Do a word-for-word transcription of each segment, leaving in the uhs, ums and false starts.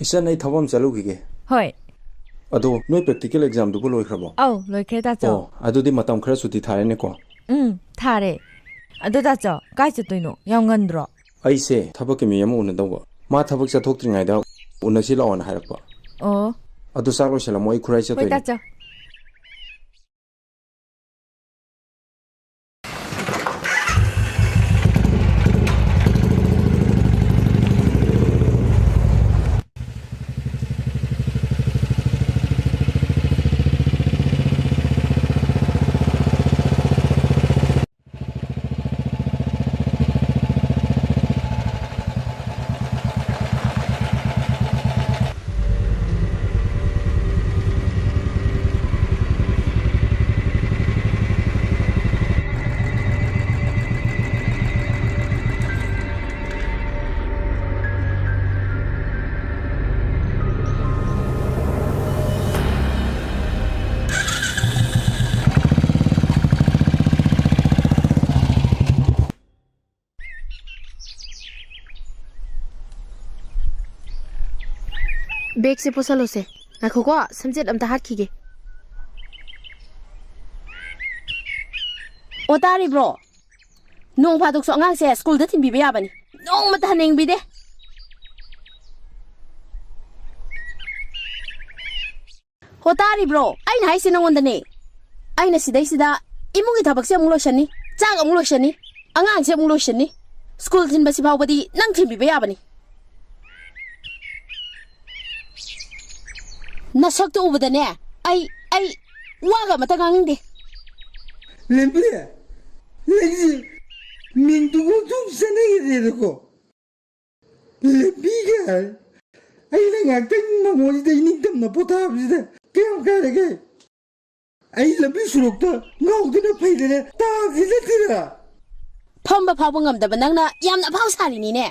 ꯏꯆꯟ, ꯑꯩ ꯊꯕꯛ ꯑꯃ ꯆꯠꯂꯨꯈꯤꯒꯦ꯫ ꯍꯣꯏ꯫ ꯑꯗꯣ ꯅꯣꯏ practical examꯗꯨꯕꯨ ꯂꯣꯏꯈ꯭ꯔꯕꯣ? ꯑꯧ, ꯂꯣꯏꯈ꯭ꯔꯦ, ꯇꯥꯆꯧ꯫ ꯑꯣ, ꯑꯗꯨꯗꯤ ꯃꯇꯝ ꯈꯔ ꯁꯨꯇꯤ ꯊꯥꯔꯦꯅꯦꯀꯣ? ꯎꯝ, ꯊꯥꯔꯦ꯫ ꯑꯗꯣ ꯇꯥꯆꯧ, ꯀꯥꯏ ꯆꯠꯇꯣꯏꯅꯣ? ꯌꯥꯝ ꯉꯟꯗ꯭ꯔꯣ? ꯑꯩꯁꯦ ꯊꯕꯛꯀꯤ ꯃꯤ ꯑꯃ ꯎꯅꯗꯧꯕ꯫ ꯃꯥ ꯊꯕꯛ ꯆꯠꯊꯣꯛꯇ꯭ꯔꯤꯉꯩꯗ ꯎꯅꯁꯤ ꯂꯥꯛꯑꯣꯅ ꯍꯥꯏꯔꯛꯄ꯫ ꯑꯣ꯫ ꯑꯗꯨ ꯆꯥꯛ ꯂꯣꯏꯁꯜꯂꯝꯃꯣ, ꯑꯩ ꯈꯨꯔꯥꯏ ꯍꯣꯏ, ꯆꯠꯇꯣꯏꯅꯦ꯫ ꯇꯥꯆꯧ꯫ ꯕꯦꯒꯁꯦ ꯄꯨꯁꯜꯂꯨꯁꯦ꯫ ꯉꯥꯏꯈꯣꯀꯣ, ꯁꯝꯖꯦꯠ ꯑꯝꯇ ꯍꯥꯠꯈꯤꯒꯦ꯫ ꯑꯣ, ꯇꯥꯔꯤꯕ꯭ꯔꯣ? ꯅꯣꯡ ꯐꯥꯗꯣꯛꯁꯨ ꯑꯉꯥꯡꯁꯦ ꯁ꯭ꯀꯨꯜꯗ ꯊꯤꯟꯕꯤꯕ ꯌꯥꯕꯅꯤ꯫ ꯅꯣꯡꯃꯇ ꯍꯟꯅ ꯌꯦꯡꯕꯤꯗꯦ꯫ ꯍꯣ, ꯇꯥꯔꯤꯕ꯭ꯔꯣ? ꯑꯩꯅ ꯍꯥꯏꯁꯦ ꯅꯉꯣꯟꯗꯅꯦ꯫ ꯑꯩꯅ ꯁꯤꯗꯩꯁꯤꯗ ꯏꯃꯨꯡꯒꯤ ꯊꯕꯛꯁꯦ ꯑꯃꯨꯛ ꯂꯣꯏꯁꯟꯅꯤ, ꯆꯥꯛ ꯑꯃꯨꯛ ꯂꯣꯏꯁꯟꯅꯤ, ꯑꯉꯥꯡꯁꯦ ꯑꯃꯨꯛ ꯂꯣꯏꯁꯟꯅꯤ꯫ ꯁ꯭ꯀꯨꯜ ꯊꯤꯟꯕꯁꯤ ꯐꯥꯎꯕꯗꯤ ꯅꯪ ꯊꯤꯟꯕꯤꯕ ꯌꯥꯕꯅꯤ꯫ ꯅꯁꯛꯇꯣ ꯎꯕꯗꯅꯦ, ꯑꯩ, ꯑꯩ ꯋꯥꯒ ꯑꯃꯇ ꯉꯥꯡꯅꯤꯡꯗꯦ꯫ ꯂꯦꯝꯕꯤ, ꯅꯪꯁꯤ ꯃꯤꯡꯗꯨꯕꯨ ꯑꯗꯨꯝ ꯆꯠꯅꯈꯤꯗ꯭ꯔꯦꯗꯀꯣ꯫ ꯂꯦꯝꯕꯤꯒ ꯍꯥꯏ꯫ ꯑꯩꯅ ꯉꯥꯛꯇꯪ ꯃꯉꯣꯟꯁꯤꯗ ꯏꯅꯤꯡꯇꯝꯅ ꯄꯣꯊꯥꯕꯁꯤꯗ ꯀꯌꯥꯝ ꯀꯥꯏꯔꯒꯦ? ꯑꯩ ꯂꯝꯕꯤ ꯁꯣꯔꯣꯛꯇ ꯉꯥꯎꯗꯅ ꯐꯩꯗꯅ ꯇꯥꯈꯤ ꯅꯠꯇꯦꯗꯅ꯫ ꯐꯝꯕ ꯐꯥꯎꯕ ꯉꯝꯗꯕ ꯅꯪꯅ ꯌꯥꯝꯅ ꯑꯐꯥꯎ ꯁꯥꯔꯤꯅꯤꯅꯦ꯫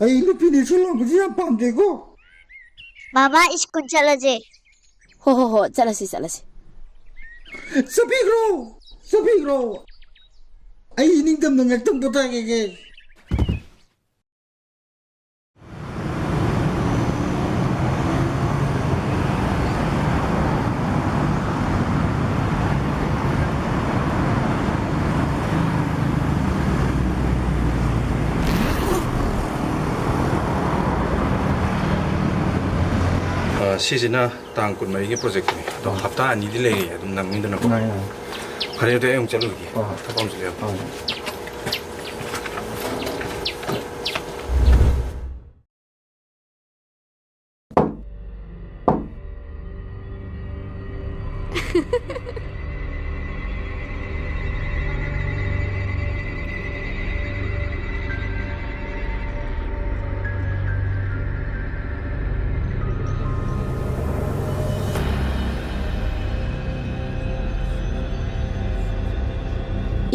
ꯑꯩ ꯅꯨꯄꯤꯅ ꯏꯁꯧ ꯂꯥꯡꯕꯁꯤ ꯌꯥꯝ ꯄꯥꯝꯗꯦꯀꯣ꯫ ꯕꯥꯕꯥ, ꯁ꯭ꯀꯨꯜ ꯆꯠꯂꯁꯦ꯫ ꯍꯣ, ꯍꯣ, ꯍꯣ, ꯆꯠꯂꯁꯤ, ꯆꯠꯂꯁꯤ꯫ ꯆꯠꯄꯤꯈ꯭ꯔꯣ, ꯆꯠꯄꯤꯈ꯭ꯔꯣ꯫ ꯑꯩ ꯏꯅꯤꯡꯇꯝꯅ ꯉꯥꯛꯇꯪ ꯄꯣꯊꯥꯒꯦꯒꯦ꯫ ꯑ, ꯁꯤꯁꯤꯅ ꯇꯥꯡ ꯀꯨꯟꯃꯔꯤꯒꯤ ꯄ꯭ꯔꯣꯖꯦꯛꯇꯨꯅꯦ꯫ ꯑꯗꯣ ꯑꯥ꯫ ꯍꯞꯇꯥ ꯑꯅꯤꯗꯤ ꯂꯩꯔꯤ ꯑꯗꯨꯝ ꯅꯪꯅꯤꯗꯅꯀꯣ꯫ ꯉꯥꯏ, ꯉꯥꯏ꯫ ꯐꯔꯦ, ꯑꯗꯨꯗꯤ ꯑꯩ ꯑꯃꯨꯛ ꯆꯠꯂꯨꯈꯤꯒꯦ꯫ ꯍꯣꯏ, ꯍꯣꯏ꯫ ꯊꯕꯛ ꯑꯃꯁꯨ ꯂꯩꯕ꯫ ꯍꯣꯏ꯫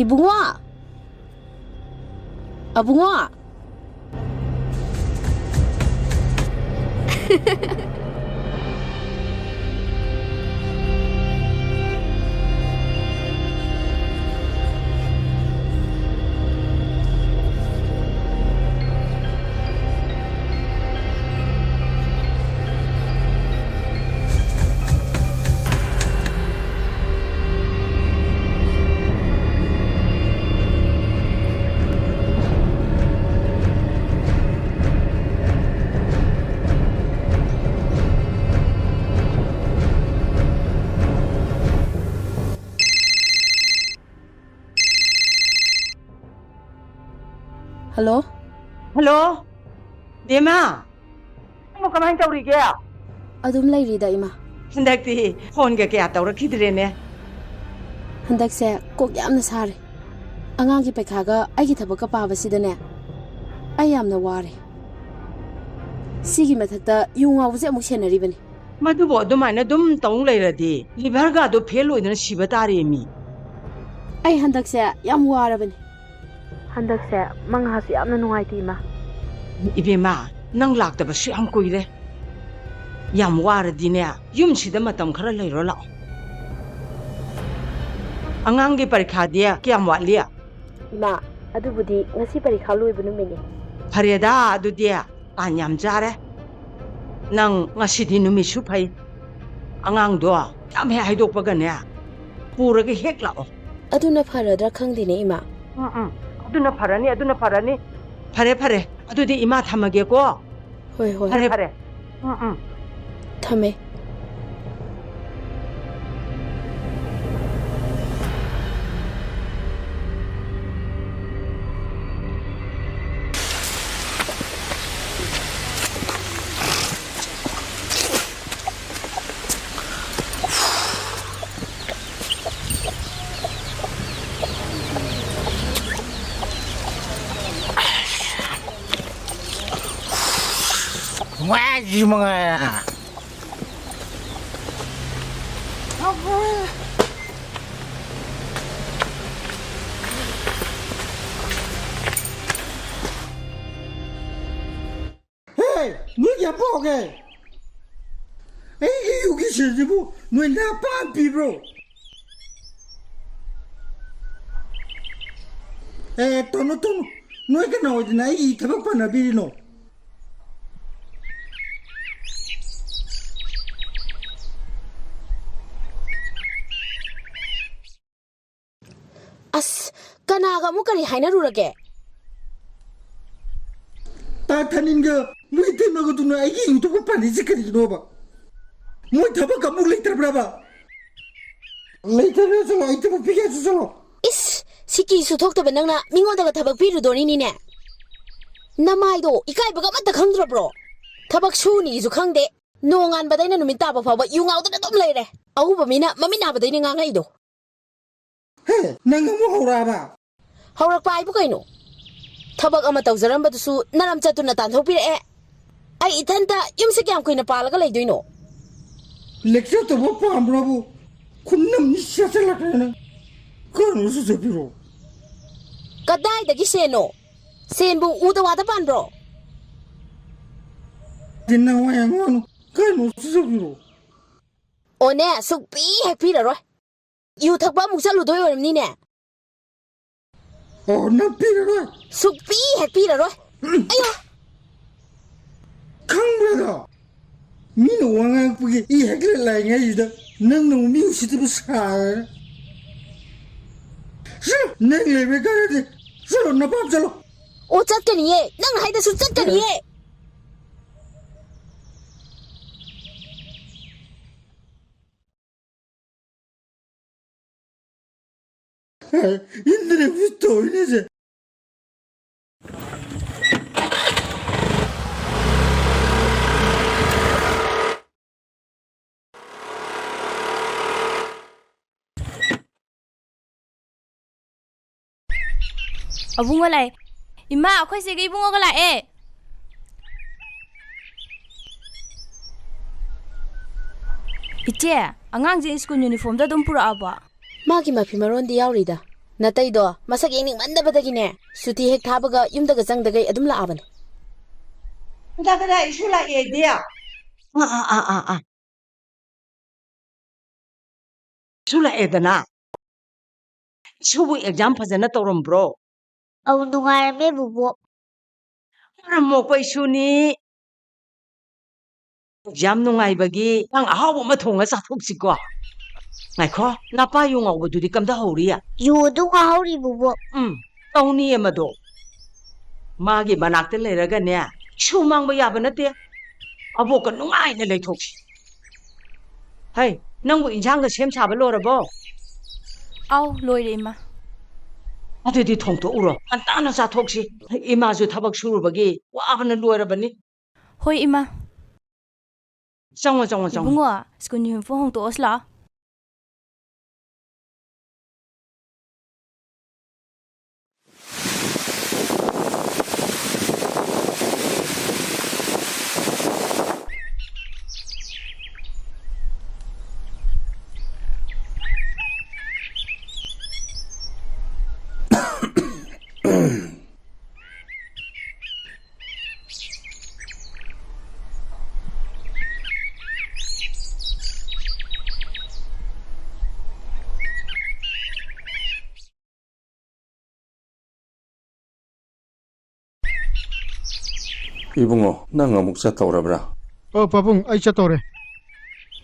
ꯏꯕꯨꯡꯉꯣ! ꯑꯕꯨꯡꯉꯣ! ꯍꯜꯂꯣ? ꯍꯜꯂꯣ? ꯕꯦꯝꯃ, ꯅꯪꯕꯨ ꯀꯃꯥꯏꯅ ꯇꯧꯔꯤꯒꯦ? ꯑꯗꯨꯝ ꯂꯩꯔꯤꯗ, ꯏꯃꯥ꯫ ꯍꯟꯗꯛꯇꯤ ꯐꯣꯟꯒ ꯀꯌꯥ ꯇꯧꯔꯛꯈꯤꯗ꯭ꯔꯦꯅꯦ꯫ ꯍꯟꯗꯛꯁꯦ ꯀꯣꯛ ꯌꯥꯝꯅ ꯁꯥꯔꯦ꯫ ꯑꯉꯥꯡꯒꯤ ꯄꯩꯈꯥꯒ ꯑꯩꯒꯤ ꯊꯕꯛꯀ ꯄꯥꯕꯁꯤꯗꯅꯦ, ꯑꯩ ꯌꯥꯝꯅ ꯋꯥꯔꯦ꯫ ꯁꯤꯒꯤ ꯃꯊꯛꯇ ꯌꯨ ꯉꯥꯎꯕꯁꯦ ꯑꯃꯨꯛ ꯁꯦꯟꯅꯔꯤꯕꯅꯤ꯫ ꯃꯗꯨꯕꯨ ꯑꯗꯨꯃꯥꯏꯅ ꯑꯗꯨꯝ ꯇꯧ ꯂꯩꯔꯗꯤ ꯂꯤꯚꯔꯒꯗꯣ ꯐꯦꯜ ꯑꯣꯏꯗꯅ ꯁꯤꯕ ꯇꯥꯔꯦꯃꯤ꯫ ꯑꯩ ꯍꯟꯗꯛꯁꯦ ꯌꯥꯝ ꯋꯥꯔꯕꯅꯤ꯫ ꯍꯟꯗꯛꯁꯦ ꯃꯉꯥꯁꯨ ꯌꯥꯝꯅ ꯅꯨꯡꯉꯥꯏꯇꯦ, ꯏꯃꯥ꯫ ꯏꯕꯦꯝꯃ, ꯅꯪ ꯂꯥꯛꯇꯕꯁꯨ ꯌꯥꯝ ꯀꯨꯏꯔꯦ꯫ ꯌꯥꯝ ꯋꯥꯔꯗꯤꯅꯦ, ꯌꯨꯝꯁꯤꯗ ꯃꯇꯝ ꯈꯔ ꯂꯩꯔꯣ ꯂꯥꯛꯑꯣ꯫ ꯑꯉꯥꯡꯒꯤ ꯄꯔꯤꯈꯥꯗꯤ ꯀꯌꯥꯝ ꯋꯥꯠꯂꯤ? ꯏꯃꯥ, ꯑꯗꯨꯕꯨꯗꯤ ꯉꯁꯤ ꯄꯔꯤꯈꯥ ꯂꯣꯏꯕ ꯅꯨꯃꯤꯠꯅꯤ꯫ ꯐꯔꯦꯗ, ꯑꯗꯨꯗꯤ ꯇꯥꯟ ꯌꯥꯝ ꯆꯥꯔꯦ꯫ ꯅꯪ ꯉꯁꯤꯗꯤ ꯅꯨꯃꯤꯠꯁꯨ ꯐꯩ꯫ ꯑꯉꯥꯡꯗꯣ ꯌꯥꯝ ꯍꯦꯛ ꯍꯥꯏꯗꯣꯛꯄꯒꯅꯦ, ꯄꯨꯔꯒ ꯍꯦꯛ ꯂꯥꯛꯑꯣ꯫ ꯑꯗꯨꯅ ꯐꯔꯗ꯭ꯔꯥ ꯈꯪꯗꯦꯅꯦ, ꯏꯃꯥ꯫ ꯎꯝ, ꯎꯝ꯫ ꯑꯗꯨꯅ ꯐꯔꯅꯤ, ꯑꯗꯨꯅ ꯐꯔꯅꯤ꯫ ꯐꯔꯦ, ꯐꯔꯦ꯫ ꯑꯗꯨꯗꯤ ꯏꯃꯥ ꯊꯝꯃꯒꯦꯀꯣ꯫ ꯍꯣꯏ, ꯍꯣꯏ꯫ ꯐꯔꯦ, ꯐꯔꯦ꯫ ꯎꯝ, ꯎꯝ꯫ ꯊꯝꯃꯦ꯫ ꯅꯨꯡꯉꯥꯏꯁꯤ ꯃꯉꯥꯏ꯫ ꯍꯦ, ꯅꯣꯏ ꯀꯌꯥ ꯄꯥꯎꯒꯦ? ꯑꯩꯒꯤ ꯌꯨꯒꯤ ꯁꯦꯜꯁꯤꯕꯨ ꯅꯣꯏ ꯂꯥ ꯄꯥꯟ ꯄꯤꯕ꯭ꯔꯣ? ꯑꯦ, ꯇꯧꯅꯨ, ꯇꯧꯅꯨ꯫ ꯅꯣꯏ ꯀꯅꯥ ꯑꯣꯏꯗꯅ ꯑꯩꯒꯤ ꯊꯕꯛ ꯄꯥꯟꯅꯕꯤꯔꯤꯅꯣ? ꯑꯁ, ꯀꯅꯥꯒ ꯑꯃꯨꯛ ꯀꯔꯤ ꯍꯥꯏꯅꯔꯨꯔꯒꯦ? ꯇꯥ ꯊꯥꯅꯤꯟꯒ ꯃꯣꯏ ꯏꯇꯩꯃꯒꯗꯨꯅ ꯑꯩꯒꯤ ꯌꯨꯇꯨꯕ ꯄꯥꯜꯂꯤꯁꯦ ꯀꯔꯤꯒꯤꯅꯣꯕ? ꯃꯣꯏ ꯊꯕꯛ ꯑꯃꯨꯛ ꯂꯩꯇ꯭ꯔꯕ꯭ꯔꯕ? ꯂꯩꯇ꯭ꯔꯕ꯭ꯔꯥ? ꯆꯠꯂꯣ, ꯑꯩ ꯊꯕꯛ ꯄꯤꯒꯦ ꯍꯥꯏꯁꯨ ꯆꯠꯂꯣ꯫ ꯏꯁ, ꯁꯤꯀꯤꯁꯨ ꯊꯣꯛꯇꯕ ꯅꯪꯅ ꯃꯤꯉꯣꯟꯗꯒ ꯊꯕꯛ ꯄꯤꯔꯨꯗꯣꯔꯤꯅꯤꯅꯦ? ꯅꯃꯥꯏꯗꯣ ꯏꯀꯥꯏꯕꯒ ꯑꯃꯠꯇ ꯈꯪꯗ꯭ꯔꯕ꯭ꯔꯣ? ꯊꯕꯛ ꯁꯨꯅꯤꯁꯨ ꯈꯪꯗꯦ, ꯅꯣꯡꯉꯥꯟꯕꯗꯩꯅ ꯅꯨꯃꯤꯠ ꯇꯥꯕ ꯐꯥꯎꯕ ꯌꯨ ꯉꯥꯎꯗꯅ ꯑꯗꯨꯝ ꯂꯩꯔꯦ꯫ ꯑꯎꯕ ꯃꯤꯅ ꯃꯃꯤꯠ ꯅꯥꯕꯗꯩꯅꯦ ꯉꯥꯡꯉꯛꯏꯗꯣ꯫ ꯍꯦ, ꯅꯪ ꯑꯃꯨꯛ ꯍꯧꯔꯛꯑꯕ? ꯍꯧꯔꯛꯄ ꯍꯥꯏꯕꯨ ꯀꯩꯅꯣ? ꯊꯕꯛ ꯑꯃ ꯇꯧꯖꯔꯝꯕꯗꯨꯁꯨ ꯅꯔꯝ ꯆꯠꯇꯨꯅ ꯇꯥꯟꯊꯣꯛꯄꯤꯔꯛꯑꯦ꯫ ꯑꯩ ꯏꯊꯟꯇ ꯌꯨꯝꯁꯦ ꯀꯌꯥꯝ ꯀꯨꯏꯅ ꯄꯥꯜꯂꯒ ꯂꯩꯗꯣꯏꯅꯣ? ꯂꯦꯛꯆꯔ ꯇꯧꯕ ꯄꯥꯝꯕ꯭ꯔꯕꯨ? ꯈꯨꯟꯅꯝ ꯅꯤꯁꯥ ꯆꯠꯂꯛꯇꯅ ꯅꯪ ꯀꯔꯝꯕ ꯆꯠꯄꯤꯔꯣ? ꯀꯗꯥꯏꯗꯒꯤ ꯁꯦꯟꯅꯣ? ꯁꯦꯟꯕꯨ ꯎꯗ ꯋꯥꯗ ꯄꯥꯟꯕ꯭ꯔꯣ? ꯇꯤꯟꯅ ꯋꯥ ꯌꯥꯝ ꯉꯥꯡꯅꯨ꯫ ꯀꯔꯝꯕ ꯆꯠꯄꯤꯔꯣ? ꯑꯣꯅꯦ, ꯁꯨꯛꯄꯤ ꯍꯦꯛ ꯄꯤꯔꯔꯣꯏ꯫ ꯌꯨ ꯊꯛꯄ ꯑꯃꯨꯛ ꯆꯠꯂꯨꯗꯣꯏ ꯑꯣꯏꯔꯝꯅꯤꯅꯦ꯫ ꯑꯣ, ꯅꯪ ꯄꯤꯔꯔꯣꯏ? ꯁꯨꯛꯄꯤ ꯍꯦꯛ ꯄꯤꯔꯔꯣꯏ꯫ ꯎꯝ꯫ ꯑꯌꯥ! ꯈꯪꯕ꯭ꯔꯥꯗꯣ? ꯃꯤꯅ ꯋꯥ ꯉꯥꯡꯉꯛꯄꯒꯤ ꯏ ꯍꯦꯛ ꯂꯥꯏꯉꯩꯁꯤꯗ ꯅꯪꯅ ꯑꯃꯨꯛ ꯃꯤ ꯎꯁꯤꯠꯇꯕ ꯁꯥꯔꯦ꯫ ꯁꯨ, ꯅꯪ ꯂꯩꯕ ꯀꯥꯟꯗꯗꯤ ꯆꯠꯂꯣ, ꯅꯄꯥꯝ ꯆꯠꯂꯣ꯫ ꯑꯣ, ꯆꯠꯀꯅꯤꯌꯦ꯫ ꯅꯪꯅ ꯍꯥꯏꯗꯁꯨ ꯆꯠꯀꯅꯤꯌꯦ꯫ ꯏꯟꯗ꯭ꯔꯦ ꯇꯧꯔꯤꯁꯦ꯫ ꯑꯕꯨꯡꯉꯣ ꯂꯥꯛꯑꯦ꯫ ꯏꯃꯥ, ꯑꯩꯈꯣꯏ ꯆꯦꯒ ꯏꯕꯨꯡꯉꯣꯒ ꯂꯥꯛꯑꯦ꯫ ꯏꯆꯦ, ꯑꯉꯥꯡꯁꯦ ꯁ꯭ꯀꯨꯜ ꯌꯨꯅꯤꯐꯣꯔꯝꯗ ꯑꯗꯨꯝ ꯄꯨꯔꯛꯑꯕꯣ? ꯃꯥꯒꯤ ꯃꯐꯤ ꯃꯔꯣꯟꯗꯤ ꯌꯥꯎꯔꯤꯗ꯫ ꯅꯇꯩꯗꯣ ꯃꯁꯛ ꯌꯦꯡꯅꯤꯡꯃꯟꯗꯕꯗꯒꯤꯅꯦ, ꯁꯨꯇꯤ ꯍꯦꯛ ꯊꯥꯕꯒ ꯌꯨꯝꯗꯒ ꯆꯪꯗꯒꯩ ꯑꯗꯨꯝ ꯂꯥꯛꯑꯕꯅꯦ꯫ ꯀꯗꯥꯏ ꯀꯗꯥꯏ ꯏꯁꯨ ꯂꯥꯛꯑꯦꯗꯤ? ꯑꯥ, ꯑꯥ, ꯑꯥ, ꯑꯥ, ꯑꯥ꯫ ꯏꯁꯨ ꯂꯥꯛꯑꯦꯗꯅ꯫ ꯏꯁꯨꯕꯨ ꯑꯦꯛꯖꯥꯝ ꯐꯖꯅ ꯇꯧꯔꯝꯕ꯭ꯔꯣ? ꯑꯧ, ꯅꯨꯡꯉꯥꯏꯔꯝꯃꯦ, ꯕꯨꯕꯣꯛ꯫ ꯃꯔꯝ ꯃꯣꯛꯄ ꯏꯁꯨꯅꯤ꯫ ꯑꯦꯛꯖꯥꯝ ꯅꯨꯡꯉꯥꯏꯕꯒꯤ ꯏꯟꯁꯥꯡ ꯑꯍꯥꯎꯕ ꯑꯃ ꯊꯣꯡꯉ ꯆꯥꯊꯣꯛꯁꯤꯀꯣ꯫ ꯉꯥꯏꯈꯣ, ꯅꯄꯥ ꯌꯨ ꯉꯥꯎꯕꯗꯨꯗꯤ ꯀꯝꯗꯧꯍꯧꯔꯤ? ꯌꯨ ꯑꯗꯨꯝ ꯉꯥꯎꯍꯧꯔꯤ, ꯕꯨꯕꯣꯛ꯫ ꯎꯝ, ꯇꯧꯅꯤꯌꯦ ꯃꯗꯣ꯫ ꯃꯥꯒꯤ ꯃꯅꯥꯛꯇ ꯂꯩꯔꯒꯅꯦ, ꯏꯁꯨ ꯃꯥꯡꯕ ꯌꯥꯕ ꯅꯠꯇꯦ꯫ ꯑꯕꯣꯛꯀ ꯅꯨꯡꯉꯥꯏꯅ ꯂꯩꯊꯣꯛꯁꯤ꯫ ꯍꯩ, ꯅꯪꯕꯨ ꯏꯟꯁꯥꯡꯒ ꯁꯦꯝ ꯁꯥꯕ ꯂꯣꯏꯔꯕꯣ? ꯑꯥꯎ, ꯂꯣꯏꯔꯦ, ꯏꯃꯥ꯫ ꯑꯗꯨꯗꯤ ꯊꯣꯡꯇꯣꯛꯎꯔꯣ, ꯉꯟꯇꯥꯅ ꯆꯥꯊꯣꯛꯁꯤ꯫ ꯏꯃꯥꯁꯨ ꯊꯕꯛ ꯁꯨꯔꯨꯕꯒꯤ ꯋꯥꯕꯅ ꯂꯣꯏꯔꯕꯅꯤ꯫ ꯍꯣꯏ, ꯏꯃꯥ꯫ ꯆꯪꯉꯣ, ꯆꯪꯉꯣ, ꯆꯪꯉꯣ꯫ ꯏꯕꯨꯡꯉꯣ, ꯁ꯭ꯀꯨꯜ ꯌꯨꯅꯤꯐꯣꯔꯝ ꯍꯣꯡꯇꯣꯛꯑꯁꯤ ꯂꯥꯛꯑꯣ꯫ ꯏꯕꯨꯡꯉꯣ, ꯅꯪ ꯑꯃꯨꯛ ꯆꯠꯇꯧꯔꯕ꯭ꯔꯥ? ꯑꯣ, ꯄꯥꯕꯨꯡ, ꯑꯩ ꯆꯠꯇꯧꯔꯦ꯫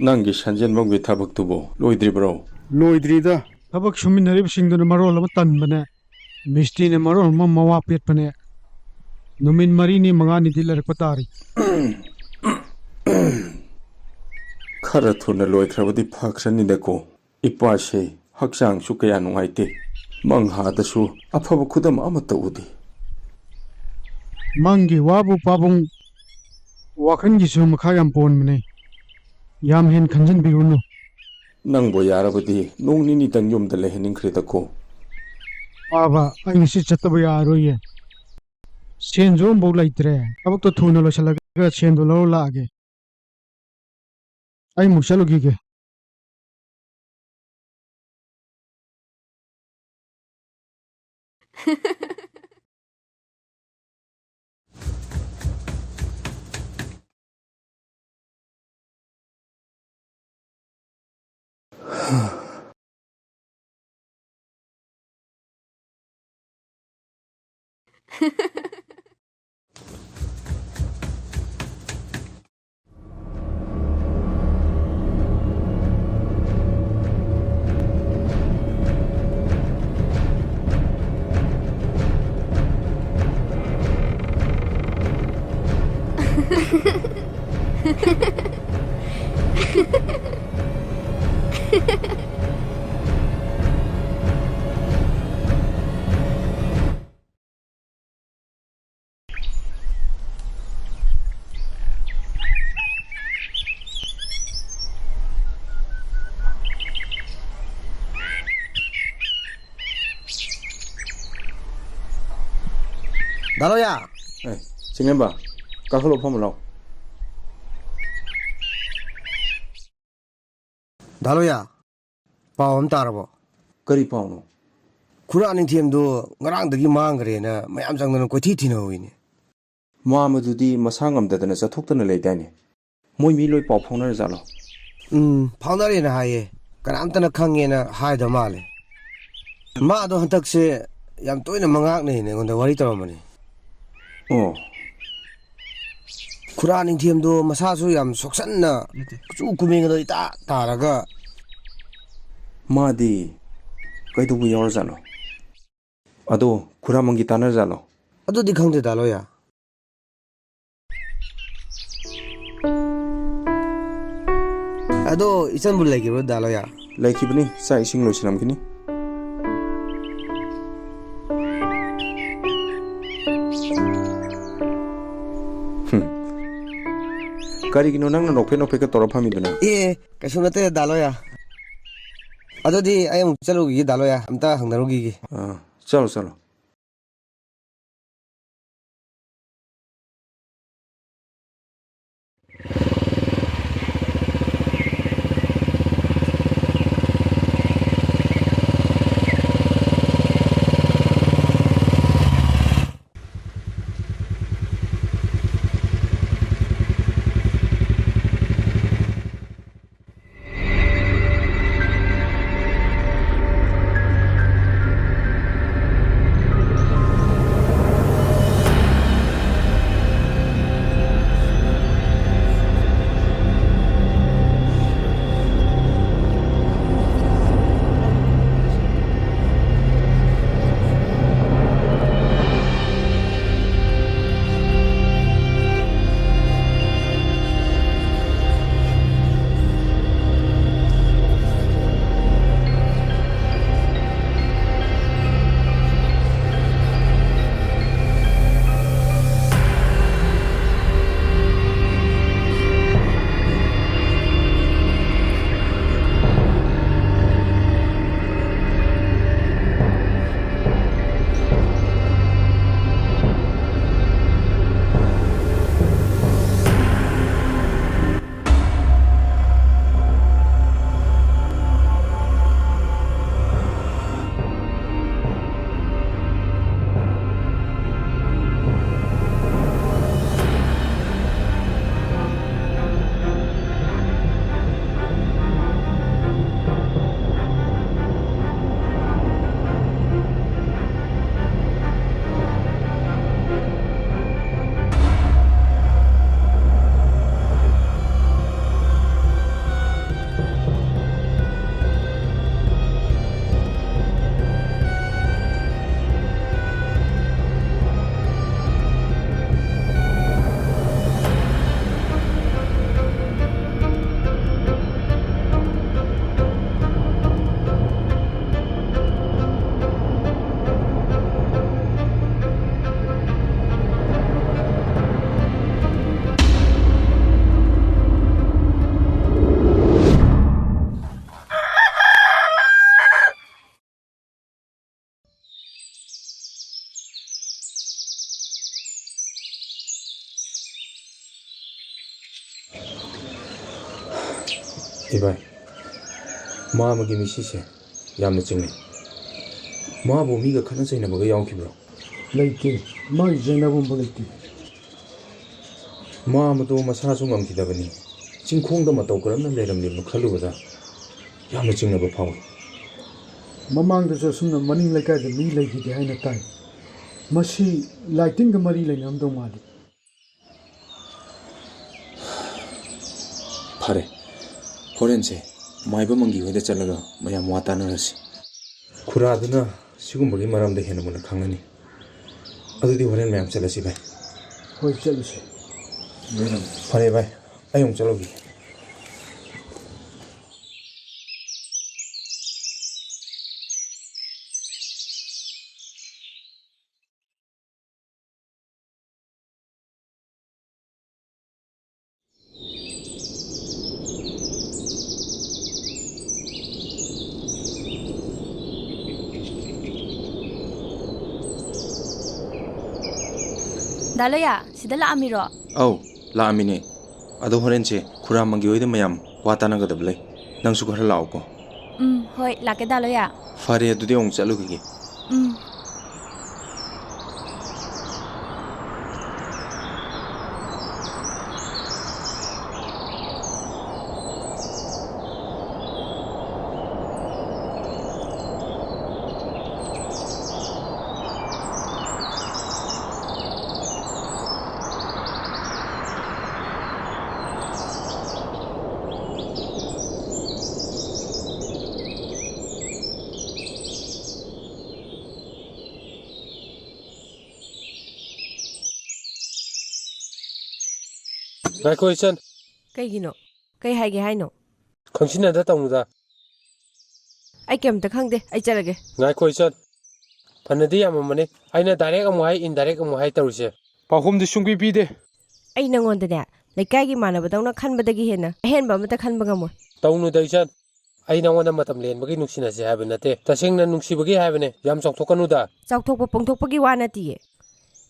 ꯅꯪꯒꯤ ꯁꯟꯖꯦꯟꯕꯝꯒꯤ ꯊꯕꯛꯇꯨꯕꯨ ꯂꯣꯏꯗ꯭ꯔꯤꯕ꯭ꯔꯣ? ꯂꯣꯏꯗ꯭ꯔꯤꯗ꯫ ꯊꯕꯛ ꯁꯨꯃꯤꯟꯅꯔꯤꯕꯁꯤꯡꯗꯨꯅ ꯃꯔꯣꯜ ꯑꯃ ꯇꯟꯕꯅꯦ, ꯃꯤꯁꯇ꯭ꯔꯤꯅ ꯃꯔꯣꯜ ꯑꯃ ꯃꯋꯥ ꯄꯦꯠꯄꯅꯦ꯫ ꯅꯨꯃꯤꯠ ꯃꯔꯤꯅꯤ ꯃꯉꯥꯅꯤꯗꯤ ꯂꯩꯔꯛꯄ ꯇꯥꯔꯤ꯫ ꯈꯔ ꯊꯨꯅ ꯂꯣꯏꯈ꯭ꯔꯕꯗꯤ ꯐꯈ꯭ꯔꯅꯤꯗꯀꯣ꯫ ꯏꯄꯥꯁꯦ ꯍꯛꯆꯥꯡꯁꯨ ꯀꯌꯥ ꯅꯨꯡꯉꯥꯏꯇꯦ꯫ ꯃꯪ ꯍꯥꯗꯁꯨ ꯑꯐꯕ ꯈꯨꯗꯝ ꯑꯃꯠꯇ ꯎꯗꯦ꯫ ꯃꯪꯒꯤ ꯋꯥꯕꯨ ꯄꯥꯕꯨꯡ, ꯋꯥꯈꯜꯒꯤꯁꯨ ꯃꯈꯥ ꯌꯥꯝ ꯄꯣꯟꯕꯅꯦ꯫ ꯌꯥꯝ ꯍꯦꯟ ꯈꯟꯖꯤꯟꯕꯤꯔꯨꯅꯨ꯫ ꯅꯪꯕꯨ ꯌꯥꯔꯕꯗꯤ ꯅꯣꯡ ꯅꯤꯅꯤꯇꯪ ꯌꯨꯝꯗ ꯂꯩꯍꯟꯅꯤꯡꯈ꯭ꯔꯦꯗꯀꯣ꯫ ꯄꯥꯕ, ꯑꯩ ꯉꯁꯤ ꯆꯠꯇꯕ ꯌꯥꯔꯔꯣꯏꯌꯦ꯫ ꯁꯦꯟꯁꯨ ꯑꯃꯐꯥꯎ ꯂꯩꯇ꯭ꯔꯦ꯫ ꯊꯕꯛꯇꯣ ꯊꯨꯅ ꯂꯣꯏꯁꯤꯜꯂꯒ ꯁꯦꯟꯗꯣ ꯂꯧꯔ ꯂꯥꯛꯑꯒꯦ꯫ ꯑꯩ ꯑꯃꯨꯛ ꯆꯠꯂꯨꯈꯤꯒꯦ꯫ ꯗꯥ ꯂꯣꯌꯥ꯫ ꯑꯦ, ꯆꯤꯡꯂꯦꯝꯕ, ꯀꯥꯈꯠꯂꯣ, ꯐꯝꯃꯨ ꯂꯥꯎ꯫ ꯗꯥ ꯂꯣꯌꯥ, ꯄꯥꯎ ꯑꯃ ꯇꯥꯔꯕꯣ? ꯀꯔꯤ ꯄꯥꯎꯅꯣ? ꯈꯨꯔꯥ ꯅꯤꯡꯊꯦꯝꯗꯣ ꯉꯔꯥꯡꯗꯒꯤ ꯃꯥꯡꯈ꯭ꯔꯦꯅ ꯃꯌꯥꯝ ꯆꯪꯗꯅ ꯀꯣꯏꯊꯤ ꯊꯤꯅꯍꯧꯋꯤꯅꯦ꯫ ꯃꯥ ꯃꯗꯨꯗꯤ ꯃꯁꯥ ꯉꯝꯗꯗꯅ ꯆꯠꯊꯣꯛꯇꯅ ꯂꯩꯗꯥꯏꯅꯦ? ꯃꯣꯏ ꯃꯤ ꯂꯣꯏ ꯄꯥꯎ ꯐꯥꯎꯅꯔꯖꯥꯠꯂꯣ? ꯎꯝ, ꯐꯥꯎꯅꯔꯦꯅ ꯍꯥꯏꯌꯦ꯫ ꯀꯅꯥꯝꯇꯅ ꯈꯪꯉꯦꯅ ꯍꯥꯏꯗ ꯃꯥꯜꯂꯦ꯫ ꯃꯥꯗꯣ ꯍꯟꯗꯛꯁꯦ ꯌꯥꯝ ꯇꯣꯏꯅ ꯃꯉꯥꯛꯅꯩꯅ ꯑꯩꯉꯣꯟꯗ ꯋꯥꯔꯤ ꯇꯧꯔꯝꯕꯅꯦ꯫ ꯑꯣ꯫ ꯈꯨꯔꯥ ꯅꯤꯡꯊꯦꯝꯗꯣ ꯃꯁꯥꯁꯨ ꯌꯥꯝ ꯁꯣꯛꯆꯟꯅ, ꯀꯨꯆꯨ ꯀꯨꯃꯦꯟꯒꯗꯣ ꯏꯇꯥ ꯇꯥꯔꯒ꯫ ꯃꯥꯗꯤ ꯀꯩꯗꯧꯕ ꯌꯥꯎꯔꯖꯥꯠꯅꯣ? ꯑꯗꯣ ꯈꯨꯔꯥꯃꯪꯒꯤ ꯇꯥꯟꯅꯔꯖꯥꯠꯂꯣ? ꯑꯗꯨꯗꯤ ꯈꯪꯗꯦ, ꯗꯥ ꯂꯣꯌꯥ꯫ ꯑꯗꯣ ꯏꯆꯟꯕꯨ ꯂꯩꯈꯤꯕ꯭ꯔꯣ, ꯗꯥ ꯂꯣꯌꯥ? ꯂꯩꯈꯤꯕꯅꯤ, ꯆꯥꯛ ꯏꯁꯤꯡ ꯂꯣꯏꯁꯤꯜꯂꯝꯈꯤꯅꯤ꯫ ꯀꯔꯤꯒꯤꯅꯣ ꯅꯪꯅ ꯅꯣꯛꯐꯦꯠ ꯅꯣꯛꯐꯦꯠꯀ ꯇꯧꯔ ꯐꯝꯃꯤꯗꯨꯅ? ꯑꯦ, ꯀꯩꯁꯨ ꯅꯠꯇꯦ ꯗꯥ ꯂꯣꯌꯥ꯫ ꯑꯗꯨꯗꯤ ꯑꯩ ꯑꯃꯨꯛ ꯆꯠꯂꯨꯈꯤꯒꯦ ꯗꯥ ꯂꯣꯌꯥ, ꯑꯝꯇ ꯍꯪꯅꯔꯨꯈꯤꯒꯦ꯫ ꯑꯥ, ꯆꯠꯂꯣ, ꯆꯠꯂꯣ꯫ ꯏꯕꯥꯏ, ꯃꯥ ꯑꯃꯒꯤ ꯃꯤꯁꯤꯁꯦ ꯌꯥꯝꯅ ꯆꯤꯡꯅꯩ꯫ ꯃꯥꯕꯨ ꯃꯤꯒ ꯈꯠꯅ ꯆꯩꯅꯕꯒ ꯌꯥꯎꯈꯤꯕ꯭ꯔꯣ? ꯂꯩꯇꯦ꯫ ꯃꯥꯒꯤ ꯆꯩꯅꯐꯝꯕꯨ ꯂꯩꯇꯦ꯫ ꯃꯥ ꯃꯗꯣ ꯃꯁꯥꯁꯨ ꯉꯝꯈꯤꯗꯕꯅꯤ꯫ ꯆꯤꯡꯈꯣꯡꯗ ꯃꯇꯧ ꯀꯔꯝꯅ ꯂꯩꯔꯝꯂꯤꯕꯅꯣ ꯈꯜꯂꯨꯕꯗ ꯌꯥꯝꯅ ꯆꯤꯡꯅꯕ ꯐꯥꯎꯏ꯫ ꯃꯃꯥꯡꯗꯁꯨ ꯑꯁꯨꯝꯅ ꯃꯅꯤꯡ ꯂꯩꯀꯥꯏꯗ ꯃꯤ ꯂꯩꯈꯤꯗꯦ ꯍꯥꯏꯅ ꯇꯥꯏ꯫ ꯃꯁꯤ ꯂꯥꯏꯇꯤꯟꯒ ꯃꯔꯤ ꯂꯩꯅꯔꯝꯗꯧ ꯃꯥꯜꯂꯤ꯫ ꯐꯔꯦ, ꯍꯣꯔꯦꯟꯁꯦ ꯃꯥꯏꯕ ꯃꯪꯒꯤ ꯍꯣꯏꯗ ꯆꯠꯂꯒ ꯃꯌꯥꯝ ꯋꯥ ꯇꯥꯅꯔꯁꯤ꯫ ꯈꯨꯔꯥꯗꯨꯅ ꯁꯤꯒꯨꯝꯕꯒꯤ ꯃꯔꯝꯗ ꯍꯦꯟꯅ ꯃꯨꯟꯅ ꯈꯪꯉꯅꯤ꯫ ꯑꯗꯨꯗꯤ ꯍꯣꯔꯦꯟ ꯃꯌꯥꯝ ꯆꯠꯂꯁꯤ ꯚꯥꯏ꯫ ꯍꯣꯏ, ꯆꯠꯂꯨꯁꯤ꯫ ꯐꯔꯦ ꯚꯥꯏ, ꯑꯩ ꯑꯃꯨꯛ ꯆꯠꯂꯨꯈꯤꯒꯦ꯫ ꯗꯥ ꯂꯣꯌꯥ, ꯁꯤꯗ ꯂꯥꯛꯑꯝꯃꯤꯔꯣ? ꯑꯧ, ꯂꯥꯛꯑꯝꯃꯤꯅꯦ꯫ ꯑꯗꯣ ꯍꯣꯔꯦꯟꯁꯦ ꯈꯨꯔꯥꯃꯪꯒꯤ ꯍꯣꯏꯗ ꯃꯌꯥꯝ ꯋꯥ ꯇꯥꯅꯒꯗꯕ ꯂꯩ꯫ ꯅꯪꯁꯨ ꯈꯔ ꯂꯥꯛꯑꯣꯀꯣ꯫ ꯎꯝ, ꯍꯣꯏ, ꯂꯥꯛꯀꯦ ꯗꯥ ꯂꯣꯌꯥ꯫ ꯐꯔꯦ, ꯑꯗꯨꯗꯤ ꯑꯃꯨꯛ ꯆꯠꯂꯨꯈꯤꯒꯦ꯫ ꯎꯝ꯫ ꯉꯥꯏꯈꯣ ꯏꯆꯟ꯫ ꯀꯩꯒꯤꯅꯣ? ꯀꯩ ꯍꯥꯏꯒꯦ ꯍꯥꯏꯅꯣ? ꯈꯪꯁꯤꯟꯅꯗ ꯇꯧꯅꯨꯗ꯫ ꯑꯩ ꯀꯩꯝꯇ ꯈꯪꯗꯦ, ꯑꯩ ꯆꯠꯂꯒꯦ꯫ ꯉꯥꯏꯈꯣ ꯏꯆꯟ꯫ ꯐꯅꯗꯤ ꯌꯥꯝꯃꯝꯃꯅꯤ꯫ ꯑꯩꯅ direct ꯑꯃꯨꯛ ꯍꯥꯏ, indirect ꯑꯃꯨꯛ ꯍꯥꯏ ꯇꯧꯔꯤꯁꯦ꯫ ꯄꯥꯎꯈꯨꯝꯗꯤ ꯁꯨꯡꯄꯤ ꯄꯤꯗꯦ꯫ ꯑꯩ ꯅꯪꯉꯣꯟꯗꯅꯦ, ꯂꯩꯀꯥꯏꯒꯤ ꯏꯃꯥꯟꯅꯕꯗꯧꯅ ꯈꯟꯕꯗꯒꯤ ꯍꯦꯟꯅ ꯑꯍꯦꯟꯕ ꯑꯃꯠꯇ ꯈꯟꯕ ꯉꯝꯃꯣꯏ꯫ ꯇꯧꯅꯨꯗ ꯏꯆꯟ꯫ ꯑꯩ ꯅꯉꯣꯟꯗ ꯃꯇꯝ ꯂꯦꯟꯕꯒꯤ ꯅꯨꯡꯁꯤꯅꯁꯦ ꯍꯥꯏꯕ ꯅꯠꯇꯦ꯫ ꯇꯁꯦꯡꯅ ꯅꯨꯡꯁꯤꯕꯒꯤ ꯍꯥꯏꯕꯅꯦ꯫ ꯌꯥꯝ ꯆꯥꯎꯊꯣꯛꯀꯅꯨꯗ꯫ ꯆꯥꯎꯊꯣꯛꯄ ꯄꯣꯡꯊꯣꯛꯄꯒꯤ ꯋꯥ ꯅꯠꯇꯤꯌꯦ꯫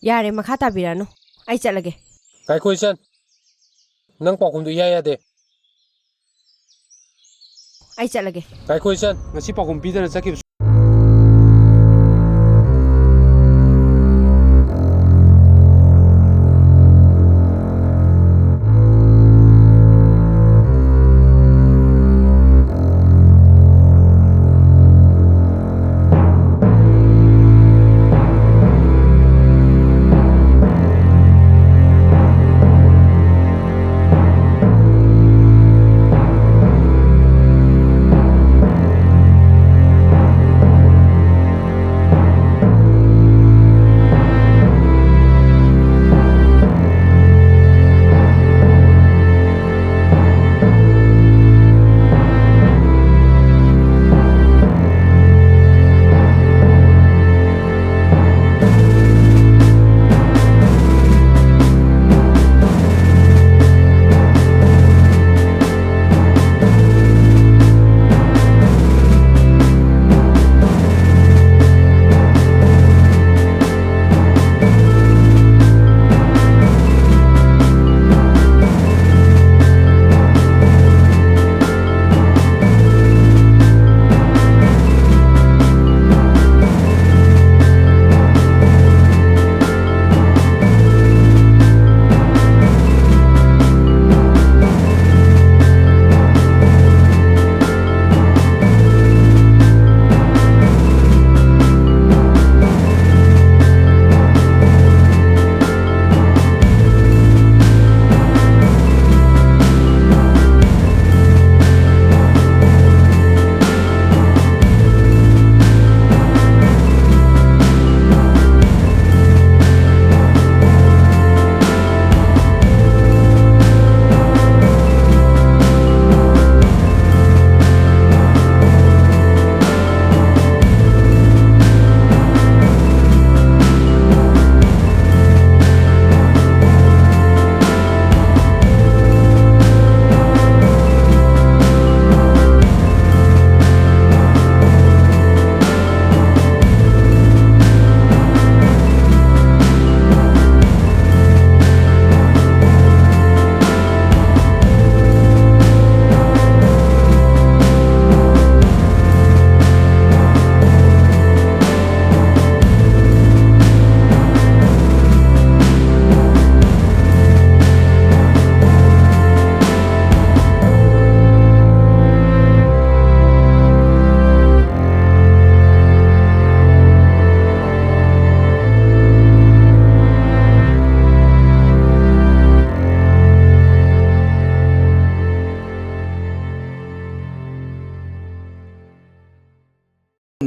ꯌꯥꯔꯦ, ꯃꯈꯥ ꯇꯥꯕꯤꯔꯛꯑꯅꯨ꯫ ꯑꯩ ꯆꯠꯂꯒꯦ꯫ ꯉꯥꯏꯈꯣ ꯏꯆꯟ꯫ ꯅꯪ ꯄꯥꯎꯈꯨꯝꯗꯨ ꯏꯌꯥ ꯌꯥꯗꯦ꯫ ꯑꯩ ꯆꯠꯂꯒꯦ꯫ ꯉꯥꯏꯈꯣ ꯏꯆꯟ, ꯉꯁꯤ ꯄꯥꯎꯈꯨꯝ ꯄꯤꯗꯅ ꯆꯠꯈꯤꯕꯁꯨ꯫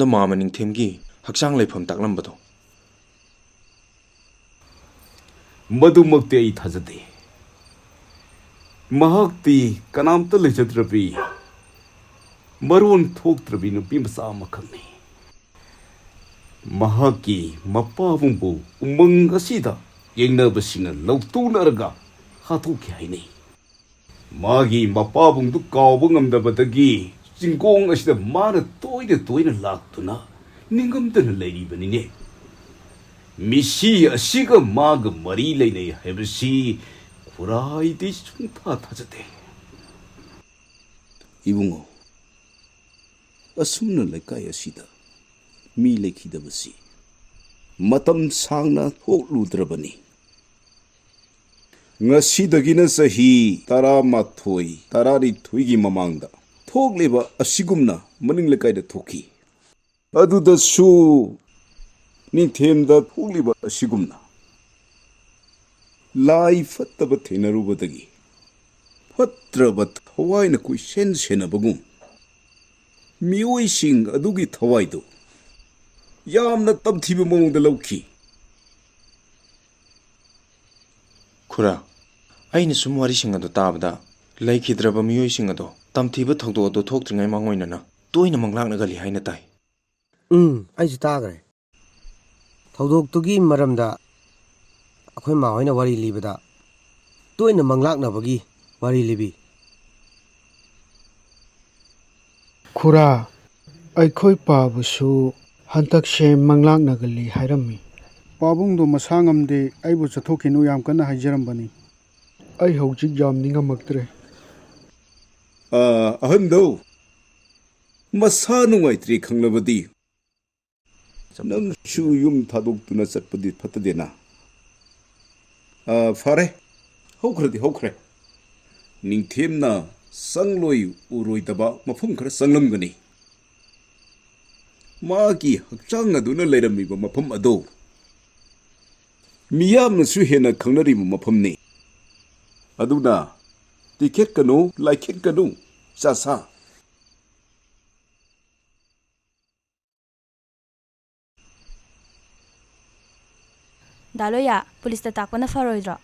ꯃꯥꯃ ꯅꯤꯡꯊꯦꯝꯒꯤ ꯍꯛꯆꯥꯡ ꯂꯩꯐꯝ ꯇꯥꯛꯂꯝꯕꯗꯣ꯫ ꯃꯗꯨꯃꯛꯇꯤ ꯑꯩ ꯊꯥꯖꯗꯦ꯫ ꯃꯍꯥꯛꯇꯤ ꯀꯅꯥꯝꯇ ꯂꯩꯖꯗ꯭ꯔꯕꯤ, ꯃꯔꯣꯟ ꯊꯣꯛꯇ꯭ꯔꯕꯤ ꯅꯨꯄꯤ ꯃꯆꯥ ꯑꯃꯈꯛꯅꯤ꯫ ꯃꯍꯥꯛꯀꯤ ꯃꯄꯥꯕꯨꯡꯕꯨ ꯎꯃꯪ ꯑꯁꯤꯗ ꯌꯦꯡꯅꯕꯁꯤꯡꯅ ꯂꯧꯇꯨꯅꯔꯒ ꯍꯥꯠꯇꯣꯛꯈꯤ ꯍꯥꯏꯅꯩ꯫ ꯃꯥꯒꯤ ꯃꯄꯥꯕꯨꯡꯗꯨ ꯀꯥꯎꯕ ꯉꯝꯗꯕꯗꯒꯤ ꯆꯤꯡꯒꯣꯡ ꯑꯁꯤꯗ ꯃꯥꯅ ꯇꯣꯏꯅ ꯇꯣꯏꯅ ꯂꯥꯛꯇꯨꯅ ꯅꯤꯡꯉꯝꯗꯅ ꯂꯩꯔꯤꯕꯅꯤꯅꯦ꯫ ꯃꯤꯁꯤ ꯑꯁꯤꯒ ꯃꯥꯒ ꯃꯔꯤ ꯂꯩꯅꯩ ꯍꯥꯏꯕꯁꯤ ꯈꯨꯔꯥꯏꯗꯤ ꯁꯨꯡꯊꯥ ꯊꯥꯖꯗꯦ꯫ ꯏꯕꯨꯡꯉꯣ, ꯑꯁꯨꯝꯅ ꯂꯩꯀꯥꯏ ꯑꯁꯤꯗ ꯃꯤ ꯂꯩꯈꯤꯗꯕꯁꯤ ꯃꯇꯝ ꯁꯥꯡꯅ ꯊꯣꯛꯂꯨꯗ꯭ꯔꯕꯅꯤ꯫ ꯉꯁꯤꯗꯒꯤꯅ ꯆꯍꯤ ꯇꯔꯥꯃꯥꯊꯣꯏ, ꯇꯔꯥꯅꯤꯊꯣꯏꯒꯤ ꯃꯃꯥꯡꯗ ꯊꯣꯛꯂꯤꯕ ꯑꯁꯤꯒꯨꯝꯅ ꯃꯅꯤꯡ ꯂꯩꯀꯥꯏꯗ ꯊꯣꯛꯈꯤ꯫ ꯑꯗꯨꯗꯁꯨ ꯅꯤꯡꯊꯦꯝꯗ ꯊꯣꯛꯂꯤꯕ ꯑꯁꯤꯒꯨꯝꯅ ꯂꯥꯏ ꯐꯠꯇꯕ ꯊꯦꯡꯅꯔꯨꯕꯗꯒꯤ ꯐꯠꯇ꯭ꯔꯕ ꯊꯋꯥꯏꯅ ꯀꯣꯏꯁꯦꯟ ꯁꯦꯟꯅꯕꯒꯨꯝ, ꯃꯤꯑꯣꯏꯁꯤꯡ ꯑꯗꯨꯒꯤ ꯊꯋꯥꯏꯗꯨ ꯌꯥꯝꯅ ꯇꯝꯊꯤꯕ ꯃꯑꯣꯡꯗ ꯂꯧꯈꯤ꯫ ꯈꯨꯔꯥ, ꯑꯩꯅ ꯁꯨꯝ ꯋꯥꯔꯤꯁꯤꯡ ꯑꯗꯨ ꯇꯥꯕꯗ, ꯂꯩꯈꯤꯗ꯭ꯔꯕ ꯃꯤꯑꯣꯏꯁꯤꯡ ꯑꯗꯣ ꯇꯝꯊꯤꯕ ꯊꯧꯗꯣꯛ ꯑꯗꯨ ꯊꯣꯛꯇ꯭ꯔꯤꯉꯩ ꯃꯥꯡꯑꯣꯏꯅꯅ ꯇꯣꯏꯅ ꯃꯪꯂꯥꯛꯅꯒꯜꯂꯤ ꯍꯥꯏꯅ ꯇꯥꯏ꯫ ꯎꯝ, ꯑꯩꯁꯨ ꯇꯥꯈ꯭ꯔꯦ꯫ ꯊꯧꯗꯣꯛꯇꯨꯒꯤ ꯃꯔꯝꯗ ꯑꯩꯈꯣꯏ ꯃꯥ ꯍꯣꯏꯅ ꯋꯥꯔꯤ ꯂꯤꯕꯗ, ꯇꯣꯏꯅ ꯃꯪꯂꯥꯛꯅꯕꯒꯤ ꯋꯥꯔꯤ ꯂꯤꯕꯤ꯫ ꯈꯨꯔꯥ, ꯑꯩꯈꯣꯏ ꯄꯥꯕꯨꯁꯨ ꯍꯟꯗꯛꯁꯦ ꯃꯪꯂꯥꯛꯅꯒꯜꯂꯤ ꯍꯥꯏꯔꯝꯃꯤ꯫ ꯄꯥꯕꯨꯡꯗꯣ ꯃꯁꯥ ꯉꯝꯗꯦ, ꯑꯩꯕꯨ ꯆꯠꯊꯣꯛꯈꯤꯅꯨ ꯌꯥꯝ ꯀꯟꯅ ꯍꯥꯏꯖꯔꯝꯕꯅꯤ꯫ ꯑꯩ ꯍꯧꯖꯤꯛ ꯌꯥꯝ ꯅꯤꯡꯉꯝꯃꯛꯇ꯭ꯔꯦ꯫ ꯑꯥ, ꯑꯍꯟꯗꯣ ꯃꯁꯥ ꯅꯨꯡꯉꯥꯏꯇ꯭ꯔꯦ ꯈꯪꯂꯕꯗꯤ ꯅꯪꯁꯨ ꯌꯨꯝ ꯊꯥꯗꯣꯛꯇꯨꯅ ꯆꯠꯄꯗꯤ ꯐꯠꯇꯗꯦꯅ꯫ ꯑꯥ, ꯐꯔꯦ, ꯍꯧꯈ꯭ꯔꯗꯤ ꯍꯧꯈ꯭ꯔꯦ꯫ ꯅꯤꯡꯊꯦꯝꯅ ꯆꯪꯂꯣꯏ ꯎꯔꯣꯏꯗꯕ ꯃꯐꯝ ꯈꯔ ꯆꯪꯂꯝꯒꯅꯤ꯫ ꯃꯥꯒꯤ ꯍꯛꯆꯥꯡ ꯑꯗꯨꯅ ꯂꯩꯔꯝꯃꯤꯕ ꯃꯐꯝ ꯑꯗꯨ ꯃꯤꯌꯥꯝꯅꯁꯨ ꯍꯦꯟꯅ ꯈꯪꯅꯔꯤꯕ ꯃꯐꯝꯅꯤ꯫ ꯑꯗꯨꯅ ꯇꯤꯈꯦꯠꯀꯅꯨ, ꯂꯥꯏꯈꯦꯠꯀꯅꯨ, ꯆꯥꯁꯥ꯫ ꯗꯥ ꯂꯣꯌꯥ, ꯄꯨꯂꯤꯁꯇ ꯇꯥꯛꯄꯅ ꯐꯔꯣꯏꯗ꯭ꯔꯣ?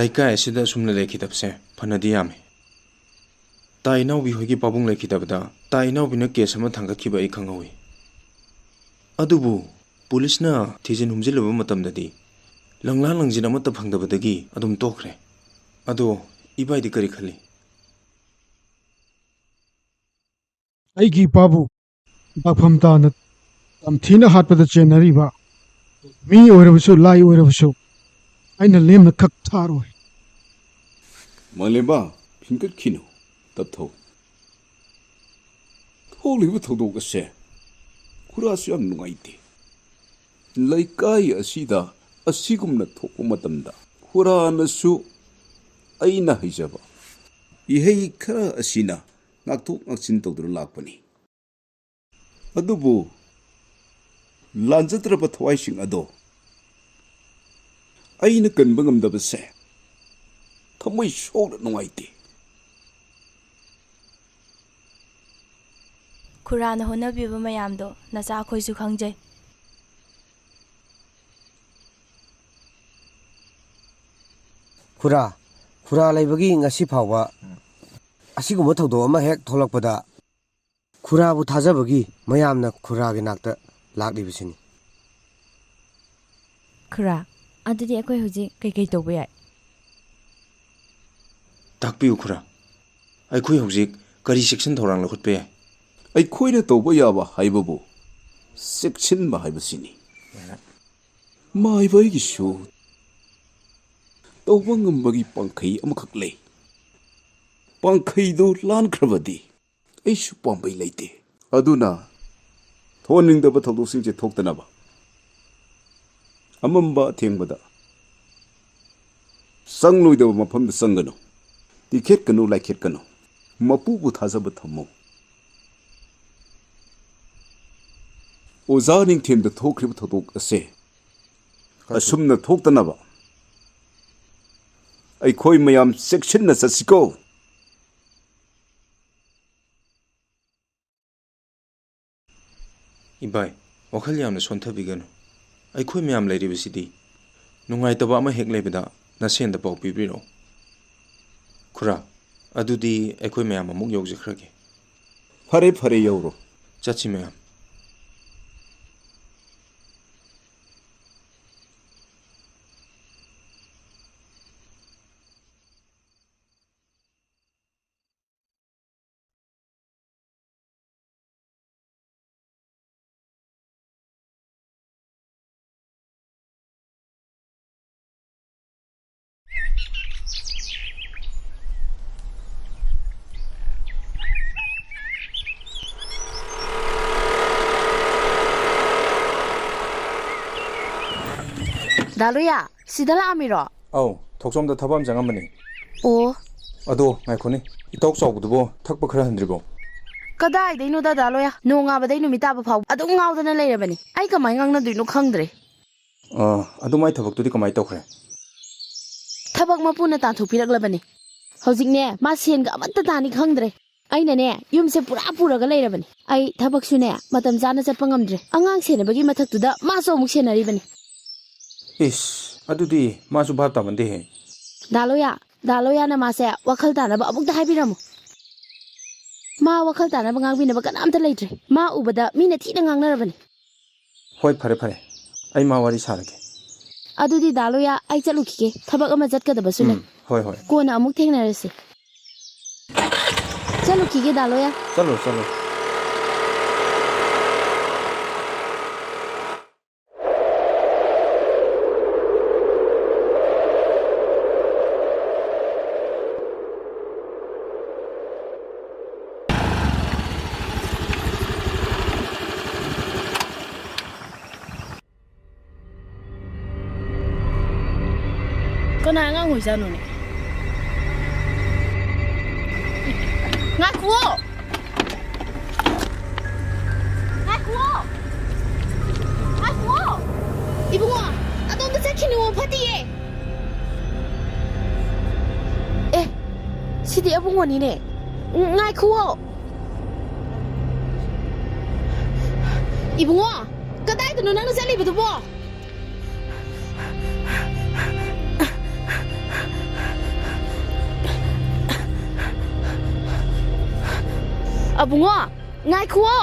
ꯂꯩꯀꯥꯏ ꯑꯁꯤꯗ ꯑꯁꯨꯝꯅ ꯂꯩꯈꯤꯗꯕꯁꯦ ꯐꯅꯗꯤ ꯌꯥꯝꯃꯤ꯫ ꯇꯥ ꯏꯅꯥꯎꯕꯤ ꯍꯣꯏꯒꯤ ꯄꯥꯕꯨꯡ ꯂꯩꯈꯤꯗꯕꯗ ꯇꯥ ꯏꯅꯥꯎꯕꯤꯅ ꯀꯦꯁ ꯑꯃ ꯊꯥꯡꯒꯠꯈꯤꯕ ꯑꯩ ꯈꯪꯍꯧꯏ꯫ ꯑꯗꯨꯕꯨ ꯄꯨꯂꯤꯁꯅ ꯊꯤꯖꯤꯟ ꯍꯨꯝꯖꯤꯜꯂꯨꯕ ꯃꯇꯝꯗꯗꯤ ꯂꯪꯂꯥ ꯂꯪꯖꯤꯟ ꯑꯃꯠꯇ ꯐꯪꯗꯕꯗꯒꯤ ꯑꯗꯨꯝ ꯇꯣꯛꯈ꯭ꯔꯦ꯫ ꯑꯗꯣ ꯏꯕꯥꯏꯗꯤ ꯀꯔꯤ ꯈꯜꯂꯤ? ꯑꯩꯒꯤ ꯏꯄꯥꯕꯨ ꯂꯥꯛꯐꯝ ꯇꯥꯅ ꯇꯝꯊꯤꯅ ꯍꯥꯠꯄꯗ ꯆꯦꯟꯅꯔꯤꯕ ꯃꯤ ꯑꯣꯏꯔꯕꯁꯨ ꯂꯥꯏ ꯑꯣꯏꯔꯕꯁꯨ ꯑꯩꯅ ꯂꯦꯝꯅ ꯈꯛ ꯊꯥꯔꯣꯏ꯫ ꯃꯥꯂꯦꯝꯕ, ꯐꯤꯡꯒꯠꯈꯤꯅꯨ, ꯇꯞꯊꯧ꯫ ꯊꯣꯛꯂꯤꯕ ꯊꯧꯗꯣꯛ ꯑꯁꯦ ꯈꯨꯔꯥꯁꯨ ꯌꯥꯝ ꯅꯨꯡꯉꯥꯏꯇꯦ꯫ ꯂꯩꯀꯥꯏ ꯑꯁꯤꯗ ꯑꯁꯤꯒꯨꯝꯅ ꯊꯣꯛꯄ ꯃꯇꯝꯗ ꯈꯨꯔꯥꯅꯁꯨ ꯑꯩꯅ ꯍꯩꯖꯕ ꯏꯍꯩ ꯈꯔ ꯑꯁꯤꯅ ꯉꯥꯛꯊꯣꯛ ꯉꯥꯛꯁꯤꯟ ꯇꯧꯗꯨꯅ ꯂꯥꯛꯄꯅꯤ꯫ ꯑꯗꯨꯕꯨ ꯂꯥꯟꯖꯗ꯭ꯔꯕ ꯊꯋꯥꯏꯁꯤꯡ ꯑꯗꯣ ꯑꯩꯅ ꯀꯟꯕ ꯉꯝꯗꯕꯁꯦ ꯊꯃꯣꯏ ꯁꯣꯛꯅ ꯅꯨꯡꯉꯥꯏꯇꯦ꯫ ꯈꯨꯔꯥꯅ ꯍꯣꯠꯅꯕꯤꯕ ꯃꯌꯥꯝꯗꯣ ꯅꯆꯥ ꯑꯩꯈꯣꯏꯁꯨ ꯈꯪꯖꯩ꯫ ꯈꯨꯔꯥ, ꯈꯨꯔꯥ ꯂꯩꯕꯒꯤ ꯉꯁꯤ ꯐꯥꯎꯕ ꯑꯁꯤꯒꯨꯝꯕ ꯊꯧꯗꯣꯛ ꯑꯃ ꯍꯦꯛ ꯊꯣꯛꯂꯛꯄꯗ ꯈꯨꯔꯥꯕꯨ ꯊꯥꯖꯕꯒꯤ ꯃꯌꯥꯝꯅ ꯈꯨꯔꯥꯒꯤ ꯅꯥꯛꯇ ꯂꯥꯛꯂꯤꯕꯁꯤꯅꯤ꯫ ꯈꯨꯔꯥ, ꯑꯗꯨꯗꯤ ꯑꯩꯈꯣꯏ ꯍꯧꯖꯤꯛ ꯀꯩꯀꯩ ꯇꯧꯕ ꯌꯥꯏ? ꯇꯥꯛꯄꯤꯌꯨ ꯈꯨꯔꯥ꯫ ꯑꯩꯈꯣꯏ ꯍꯧꯖꯤꯛ ꯀꯔꯤ ꯆꯦꯛꯁꯤꯟ ꯊꯧꯔꯥꯡ ꯂꯧꯈꯠꯄ ꯌꯥꯏ? ꯑꯩꯈꯣꯏꯅ ꯇꯧꯕ ꯌꯥꯕ ꯍꯥꯏꯕꯕꯨ ꯆꯦꯛꯁꯤꯟꯕ ꯍꯥꯏꯕꯁꯤꯅꯤ꯫ ꯃꯥꯏꯕ ꯑꯩꯒꯤꯁꯨ ꯇꯧꯕ ꯉꯝꯕꯒꯤ ꯄꯥꯡꯈꯩ ꯑꯃꯈꯛ ꯂꯩ꯫ ꯄꯥꯡꯈꯩꯗꯨ ꯂꯥꯟꯈ꯭ꯔꯕꯗꯤ ꯑꯩꯁꯨ ꯄꯥꯝꯕꯩ ꯂꯩꯇꯦ꯫ ꯑꯗꯨꯅ ꯊꯣꯛꯍꯟꯅꯤꯡꯗꯕ ꯊꯧꯗꯣꯛꯁꯤꯡꯁꯦ ꯊꯣꯛꯇꯅꯕ ꯑꯃꯝꯕ ꯑꯊꯦꯡꯕꯗ ꯆꯪꯂꯣꯏꯗꯕ ꯃꯐꯝꯗ ꯆꯪꯒꯅꯨ꯫ ꯇꯤꯈꯦꯠꯀꯅꯨ, ꯂꯥꯏꯈꯦꯠꯀꯅꯨ꯫ ꯃꯄꯨꯕꯨ ꯊꯥꯖꯕ ꯊꯝꯃꯨ꯫ ꯑꯣꯖꯥ ꯅꯤꯡꯊꯦꯝꯗ ꯊꯣꯛꯈ꯭ꯔꯤꯕ ꯊꯧꯗꯣꯛ ꯑꯁꯦ ꯑꯁꯨꯝꯅ ꯊꯣꯛꯇꯅꯕ ꯑꯩꯈꯣꯏ ꯃꯌꯥꯝ ꯆꯦꯛꯁꯤꯟꯅ ꯆꯠꯁꯤꯀꯣ꯫ ꯏꯕꯥꯏ, ꯋꯥꯈꯜ ꯌꯥꯝꯅ ꯁꯣꯟꯊꯕꯤꯒꯅꯨ꯫ ꯑꯩꯈꯣꯏ ꯃꯌꯥꯝ ꯂꯩꯔꯤꯕꯁꯤꯗꯤ꯫ ꯅꯨꯡꯉꯥꯏꯇꯕ ꯑꯃ ꯍꯦꯛ ꯂꯩꯕꯗ ꯅꯁꯦꯟꯗ ꯄꯥꯎ ꯄꯤꯕꯤꯔꯛꯎ꯫ ꯈꯨꯔꯥ, ꯑꯗꯨꯗꯤ ꯑꯩꯈꯣꯏ ꯃꯌꯥꯝ ꯑꯃꯨꯛ ꯌꯧꯖꯈ꯭ꯔꯒꯦ꯫ ꯐꯔꯦ, ꯐꯔꯦ, ꯌꯧꯔꯣ꯫ ꯆꯠꯁꯤ ꯃꯌꯥꯝ꯫ ꯗꯥ ꯂꯣꯌꯥ, ꯁꯤꯗ ꯂꯥꯛꯑꯝꯃꯤꯔꯣ? ꯑꯧ, ꯊꯣꯛꯆꯣꯝꯗ ꯊꯕꯛ ꯑꯃ ꯆꯪꯉꯝꯕꯅꯤ꯫ ꯑꯣ꯫ ꯑꯗꯣ ꯉꯥꯏꯈꯣꯅꯦ, ꯏꯇꯥꯎ ꯆꯥꯎꯕꯗꯨꯕꯣ ꯊꯛꯄ ꯈꯔ ꯍꯟꯗ꯭ꯔꯤꯕꯣ? ꯀꯗꯥꯏꯗꯩꯅꯣꯗ, ꯗꯥ ꯂꯣꯌꯥ? ꯅꯣꯡꯉꯥꯕꯗꯩ ꯅꯨꯃꯤꯠ ꯇꯥꯕ ꯐꯥꯎꯕ ꯑꯗꯨꯝ ꯉꯥꯎꯗꯅ ꯂꯩꯔꯕꯅꯤ꯫ ꯑꯩ ꯀꯃꯥꯏ ꯉꯥꯡꯅꯗꯣꯏꯅꯣ ꯈꯪꯗ꯭ꯔꯦ꯫ ꯑꯥ, ꯑꯗꯨ ꯃꯥꯏ ꯊꯕꯛꯇꯨꯗꯤ ꯀꯃꯥꯏ ꯇꯧꯈ꯭ꯔꯦ? ꯊꯕꯛ ꯃꯄꯨꯅ ꯇꯥꯟꯊꯣꯛꯄꯤꯔꯛꯂꯕꯅꯤ꯫ ꯍꯧꯖꯤꯛꯅꯦ, ꯃꯥ ꯁꯦꯟꯒ ꯑꯃꯠꯇ ꯇꯥꯅꯤ ꯈꯪꯗ꯭ꯔꯦ꯫ ꯑꯩꯅꯅꯦ, ꯌꯨꯝꯁꯦ ꯄꯨꯔꯥ ꯄꯨꯔꯒ ꯂꯩꯔꯕꯅꯤ꯫ ꯑꯩ ꯊꯕꯛꯁꯨꯅꯦ, ꯃꯇꯝ ꯆꯥꯅ ꯆꯠꯄ ꯉꯝꯗ꯭ꯔꯦ꯫ ꯑꯉꯥꯡ ꯁꯦꯟꯅꯕꯒꯤ ꯃꯊꯛꯇꯨꯗ ꯃꯥꯁꯨ ꯑꯃꯨꯛ ꯁꯦꯟꯅꯔꯤꯕꯅꯤ꯫ ꯏꯁ, ꯑꯗꯨꯗꯤ ꯃꯥꯁꯨ ꯚꯥꯞ ꯇꯥꯃꯟꯗꯦꯍꯦ꯫ ꯗꯥ ꯂꯣꯌꯥ, ꯗꯥ ꯂꯣꯌꯥꯅ ꯃꯥꯁꯦ ꯋꯥꯈꯜ ꯇꯥꯅꯕ ꯑꯃꯨꯛꯇ ꯍꯥꯏꯕꯤꯔꯝꯃꯨ꯫ ꯃꯥ ꯋꯥꯈꯜ ꯇꯥꯅꯕ ꯉꯥꯡꯕꯤꯅꯕ ꯀꯅꯥꯝꯇ ꯂꯩꯇ꯭ꯔꯦ꯫ ꯃꯥ ꯎꯕꯗ ꯃꯤꯅ ꯊꯤꯅ ꯉꯥꯡꯅꯔꯕꯅꯤ꯫ ꯍꯣꯏ, ꯐꯔꯦ, ꯐꯔꯦ꯫ ꯑꯩ ꯃꯥ ꯋꯥꯔꯤ ꯁꯥꯔꯒꯦ꯫ ꯑꯗꯨꯗꯤ ꯗꯥ ꯂꯣꯌꯥ, ꯑꯩ ꯆꯠꯂꯨꯈꯤꯒꯦ꯫ ꯊꯕꯛ ꯑꯃ ꯆꯠꯀꯗꯕꯁꯨ ꯂꯩ꯫ ꯎꯝ, ꯍꯣꯏ, ꯍꯣꯏ꯫ ꯀꯣꯟꯅ ꯑꯃꯨꯛ ꯊꯦꯡꯅꯔꯁꯤ꯫ ꯆꯠꯂꯨꯈꯤꯒꯦ, ꯗꯥ ꯂꯣꯌꯥ꯫ ꯆꯠꯂꯣ, ꯆꯠꯂꯣ꯫ ꯀꯅꯥ ꯑꯉꯥꯡ ꯑꯣꯏꯖꯥꯠꯅꯣꯅꯦ? ꯉꯥꯏꯈꯨꯋꯣ! ꯉꯥꯏꯈꯨꯋꯣ! ꯉꯥꯏꯈꯨꯋꯣ! ꯏꯕꯨꯡꯉꯣ, ꯑꯗꯣꯝꯗ ꯆꯠꯈꯤꯅꯨꯋꯣ, ꯐꯠꯇꯤꯌꯦ! ꯑꯦ, ꯁꯤꯗꯤ ꯑꯕꯨꯡꯉꯣꯅꯤꯅꯦ꯫ ꯉꯥꯏꯈꯨꯋꯣ! ꯏꯕꯨꯡꯉꯣ! ꯀꯗꯥꯏꯗꯅꯣ ꯅꯪꯅ ꯆꯠꯂꯤꯕꯗꯨꯕꯣ? ꯑꯕꯨꯡꯉꯣ, ꯉꯥꯏꯈꯨꯋꯣ!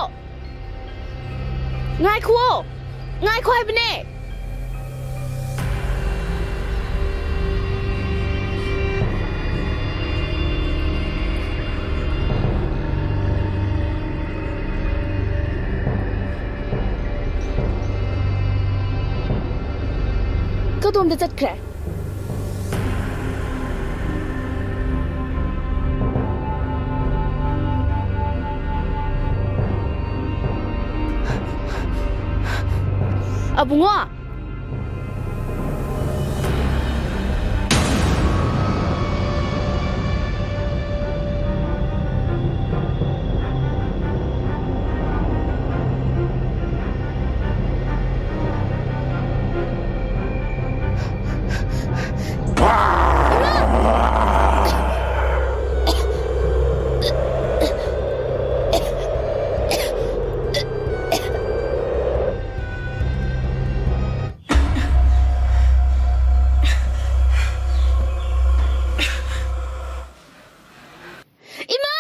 ꯉꯥꯏꯈꯨꯋꯣ! ꯉꯥꯏꯈꯣ ꯍꯥꯏꯕꯅꯦ! ꯀꯗꯣꯝꯗ ꯆꯠꯈ꯭ꯔꯦ? ꯑꯕꯨꯡꯉꯣ! ꯏꯃꯥ!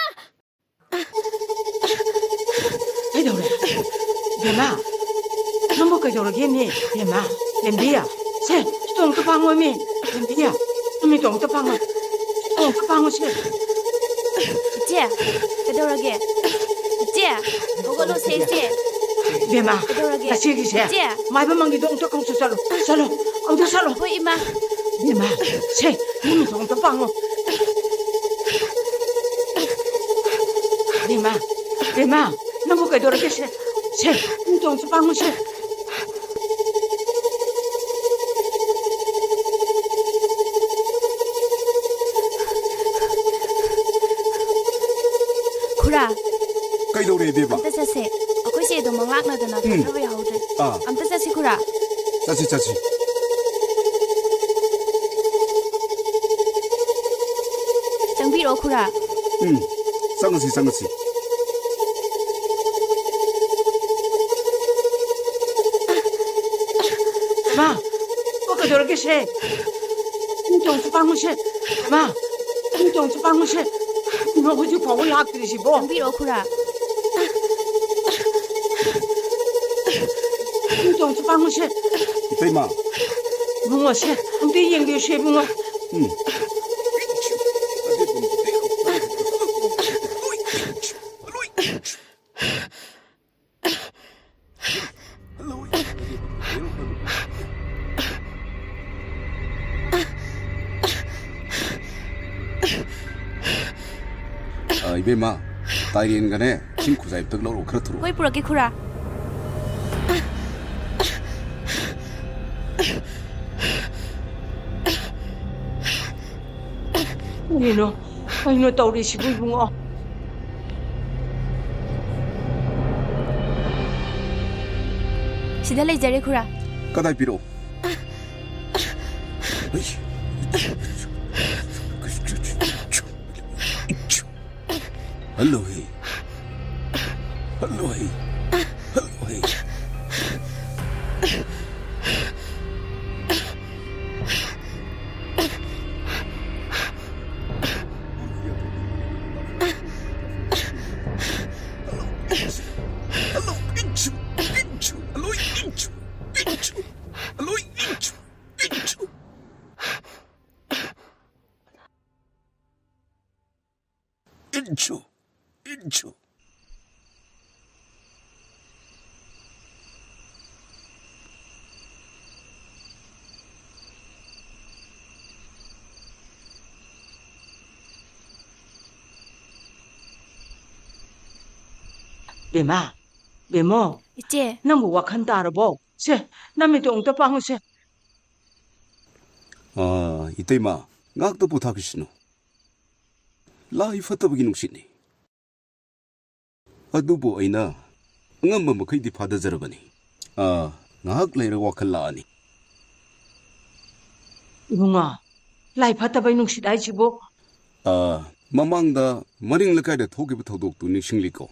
ꯀꯩꯗꯧꯔꯦ? ꯕꯦꯝꯃ! ꯅꯪꯕꯨ ꯀꯩꯗꯧꯔꯒꯦꯅꯦ? ꯕꯦꯝꯃ! ꯕꯦꯝꯕꯤ! ꯁꯦ, ꯇꯣꯡꯇ ꯄꯥꯡꯉꯣꯃꯤ! ꯕꯦꯝꯕꯤ! ꯅꯃꯤꯠꯇꯣ ꯑꯝꯇ ꯄꯥꯡꯉꯣ! ꯇꯣꯡꯇ ꯄꯥꯡꯉꯣ ꯁꯦ! ꯏꯆꯦ! ꯀꯩꯗꯧꯔꯒꯦ? ꯏꯆꯦ! ꯍꯧꯒꯠꯂꯣꯁꯦ, ꯏꯆꯦ! ꯕꯦꯝꯃ! ꯀꯩꯗꯧꯔꯒꯦ? ꯅꯆꯦꯒꯤꯁꯦ ꯏꯆꯦ! ꯃꯥꯏꯕ ꯃꯪꯒꯤꯗꯣ ꯑꯝꯇ ꯀꯧꯆꯣ ꯆꯠꯂꯣ! ꯆꯠꯂꯣ! ꯑꯝꯇ ꯆꯠꯂꯣ! ꯍꯣꯏ, ꯏꯃꯥ! ꯕꯦꯝꯃ! ꯁꯦ! ꯅꯃꯤꯠꯇꯣ ꯑꯝꯇ ꯄꯥꯡꯉꯣ! ꯕꯦꯝꯃ! ꯕꯦꯝꯃ! ꯅꯪꯕꯨ ꯀꯩꯗꯧꯔꯒꯦ ꯁꯦ? ꯁꯦ! ꯅꯃꯤꯠꯇꯣ ꯑꯝꯇ ꯄꯥꯡꯉꯣ ꯁꯦ! ꯈꯨꯔꯥ꯫ ꯀꯩꯗꯧꯔꯦ ꯏꯕꯦꯝꯃ? ꯑꯝꯇ ꯆꯠꯁꯦ꯫ ꯑꯩꯈꯣꯏ ꯆꯦꯗꯣ ꯃꯪꯂꯥꯛꯅꯗꯅ ꯎꯝ꯫ ꯊꯥꯖꯕ ꯌꯥꯍꯧꯗ꯭ꯔꯦ꯫ ꯑꯥ꯫ ꯑꯝꯇ ꯆꯠꯁꯤ ꯈꯨꯔꯥ꯫ ꯆꯠꯁꯤ, ꯆꯠꯁꯤ꯫ ꯆꯪꯕꯤꯔꯛꯑꯣ ꯈꯨꯔꯥ꯫ ꯎꯝ꯫ ꯆꯪꯉꯁꯤ, ꯆꯪꯉꯁꯤ꯫ ꯃꯥ, ꯃꯥ ꯀꯩꯗꯧꯔꯒꯦ ꯁꯦ? ꯏꯕꯨꯡ ꯇꯣꯡꯁꯨ ꯄꯥꯡꯉꯨꯁꯦ꯫ ꯃꯥ, ꯏꯕꯨꯡ ꯇꯣꯡꯁꯨ ꯄꯥꯡꯉꯨꯁꯦ꯫ ꯏꯃꯥ ꯍꯧꯖꯤꯛ ꯐꯥꯎꯕ ꯂꯥꯛꯇ꯭ꯔꯤꯁꯤꯕꯣ? ꯆꯪꯕꯤꯔꯛꯑꯣ, ꯈꯨꯔꯥ꯫ ꯏꯕꯨꯡ ꯇꯣꯡꯁꯨ ꯄꯥꯡꯉꯨꯁꯦ꯫ ꯏꯇꯩꯃ꯫ ꯏꯕꯨꯡꯉꯣ ꯁꯦ, ꯑꯝꯇ ꯌꯦꯡꯕꯤꯌꯨꯁꯦ ꯏꯕꯨꯡꯉꯣ꯫ ꯎꯝ꯫ ꯑ, ꯏꯕꯦꯝꯃ, ꯇꯥꯏꯔꯦꯟꯒꯅꯦ, ꯏꯁꯤꯡ ꯈꯨꯖꯥꯏ ꯑꯝꯇ ꯂꯧꯔꯛꯑꯣ, ꯈꯔ ꯊꯨꯔꯛꯑꯣ꯫ ꯍꯣꯏ, ꯄꯨꯔꯛꯀꯦ, ꯈꯨꯔꯥ꯫ ꯀꯩꯅꯣ, ꯀꯩꯅꯣ ꯇꯧꯔꯤꯁꯤꯕꯨ, ꯏꯕꯨꯡꯉꯣ? ꯁꯤꯗ ꯂꯩꯖꯔꯦ, ꯈꯨꯔꯥ꯫ ꯀꯗꯥꯏ ꯄꯤꯔꯛꯑꯣ? ꯍꯜꯂꯣ ꯍꯦ꯫ ꯍꯜꯂꯣ ꯍꯦ꯫ ꯍꯜꯂꯣ ꯍꯦ꯫ ꯏꯟꯆꯨ, ꯏꯟꯆꯨ꯫ ꯕꯦꯝꯃ, ꯕꯦꯝꯃꯣ, ꯏꯆꯦ꯫ ꯅꯪꯕꯨ ꯋꯥꯈꯜ ꯇꯥꯔꯕꯣ? ꯁꯦ, ꯅꯃꯤꯠꯇꯣ ꯑꯃꯨꯛꯇ ꯄꯥꯡꯉꯨꯁꯦ꯫ ꯑꯥ, ꯏꯇꯩꯃ, ꯉꯥꯛꯇ ꯄꯣꯊꯥꯈꯤꯁꯅꯨ꯫ ꯂꯥꯏ ꯐꯠꯇꯕꯒꯤ ꯅꯨꯡꯁꯤꯠꯅꯤ꯫ ꯑꯗꯨꯕꯨ ꯑꯩꯅ ꯑꯉꯝꯕ ꯃꯈꯩꯗꯤ ꯐꯥꯗꯖꯔꯕꯅꯤ꯫ ꯑꯥ, ꯉꯥꯏꯍꯥꯛ ꯂꯩꯔꯒ ꯋꯥꯈꯜ ꯂꯥꯛꯑꯅꯤ꯫ ꯏꯕꯨꯡꯉꯣ, ꯂꯥꯏ ꯐꯠꯇꯕꯩ ꯅꯨꯡꯁꯤꯠ ꯍꯥꯏꯁꯤꯕꯨ? ꯑꯥ, ꯃꯃꯥꯡꯗ ꯃꯔꯤꯡ ꯂꯩꯀꯥꯏꯗ ꯊꯣꯛꯈꯤꯕ ꯊꯧꯗꯣꯛꯇꯨ ꯅꯤꯡꯁꯤꯡꯂꯤꯀꯣ?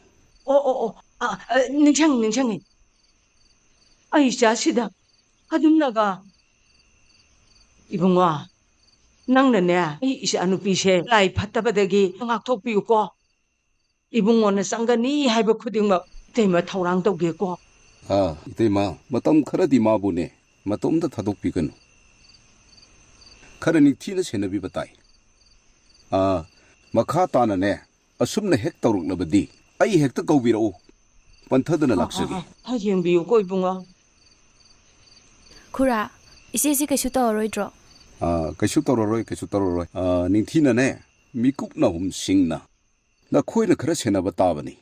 ꯑꯣ, ꯑꯣ, ꯑꯣ, ꯑꯥ, ꯑꯥ, ꯅꯤꯡꯁꯤꯡꯉꯤ, ꯅꯤꯡꯁꯤꯡꯉꯤ꯫ ꯑꯩ ꯏꯆꯥꯁꯤꯗ ꯑꯗꯨꯝꯅꯒ, ꯏꯕꯨꯡꯉꯣ, ꯅꯪꯅꯅꯦ, ꯑꯩ ꯏꯆꯥ ꯅꯨꯄꯤꯁꯦ ꯂꯥꯏ ꯐꯠꯇꯕꯗꯒꯤ ꯉꯥꯛꯊꯣꯛꯄꯤꯌꯨꯀꯣ꯫ ꯏꯕꯨꯡꯉꯣꯅ ꯆꯪꯒꯅꯤ ꯍꯥꯏꯕ ꯈꯨꯗꯤꯡꯃꯛ ꯏꯇꯩꯃ ꯊꯧꯔꯥꯡ ꯇꯧꯒꯦꯀꯣ꯫ ꯑꯥ, ꯏꯇꯩꯃ, ꯃꯇꯝ ꯈꯔꯗꯤ ꯃꯥꯕꯨꯅꯦ, ꯃꯇꯣꯝꯇ ꯊꯥꯗꯣꯛꯄꯤꯒꯅꯨ꯫ ꯈꯔ ꯅꯤꯡꯊꯤꯅ ꯁꯦꯟꯅꯕꯤꯕ ꯇꯥꯏ꯫ ꯑꯥ, ꯃꯈꯥ ꯇꯥꯅꯅꯦ, ꯑꯁꯨꯝꯅ ꯍꯦꯛ ꯇꯧꯔꯛꯂꯕꯗꯤ ꯑꯩ ꯍꯦꯛꯇ ꯀꯧꯕꯤꯔꯛꯎ, ꯄꯟꯊꯗꯅ ꯑꯥ, ꯑꯥ, ꯂꯥꯛꯆꯒꯦ꯫ ꯑꯥ, ꯈꯔ ꯌꯦꯡꯕꯤꯌꯨꯀꯣ, ꯏꯕꯨꯡꯉꯣ꯫ ꯈꯨꯔꯥ, ꯏꯆꯦꯁꯤ ꯀꯩꯁꯨ ꯇꯧꯔꯔꯣꯏꯗ꯭ꯔꯣ? ꯑꯥ, ꯀꯩꯁꯨ ꯇꯧꯔꯔꯣꯏ, ꯀꯩꯁꯨ ꯇꯧꯔꯔꯣꯏ꯫ ꯑꯥ, ꯅꯤꯡꯊꯤꯅꯅꯦ, ꯃꯤꯀꯨꯞ ꯅꯥꯍꯨꯝ ꯁꯤꯡꯅ ꯅꯈꯣꯏꯅ ꯈꯔ ꯁꯦꯟꯅꯕ ꯇꯥꯕꯅꯤ꯫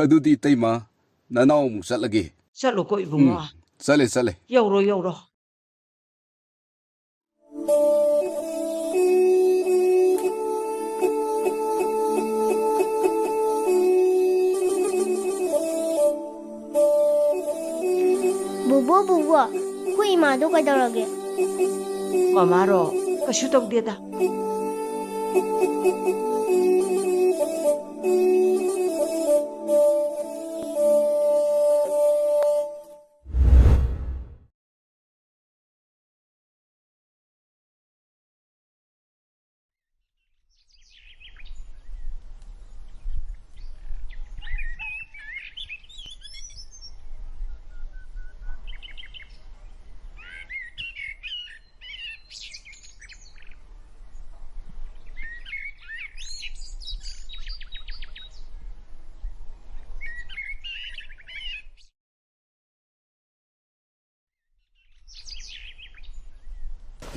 ꯑꯗꯨꯗꯤ ꯏꯇꯩꯃ, ꯅꯅꯥꯎ ꯑꯃꯨꯛ ꯆꯠꯂꯒꯦ꯫ ꯆꯠꯂꯣꯀꯣ, ꯏꯕꯨꯡꯉꯣ꯫ ꯎꯝ, ꯆꯠꯂꯦ, ꯆꯠꯂꯦ꯫ ꯌꯧꯔꯣ, ꯌꯧꯔꯣ꯫ ꯕꯨꯕꯣ, ꯕꯨꯕꯣ, ꯑꯩꯈꯣꯏ ꯏꯃꯥꯗꯣ ꯀꯩꯗꯧꯔꯒꯦ? ꯃꯃꯥꯔꯣ? ꯀꯩꯁꯨ ꯇꯧꯗꯦꯗ꯫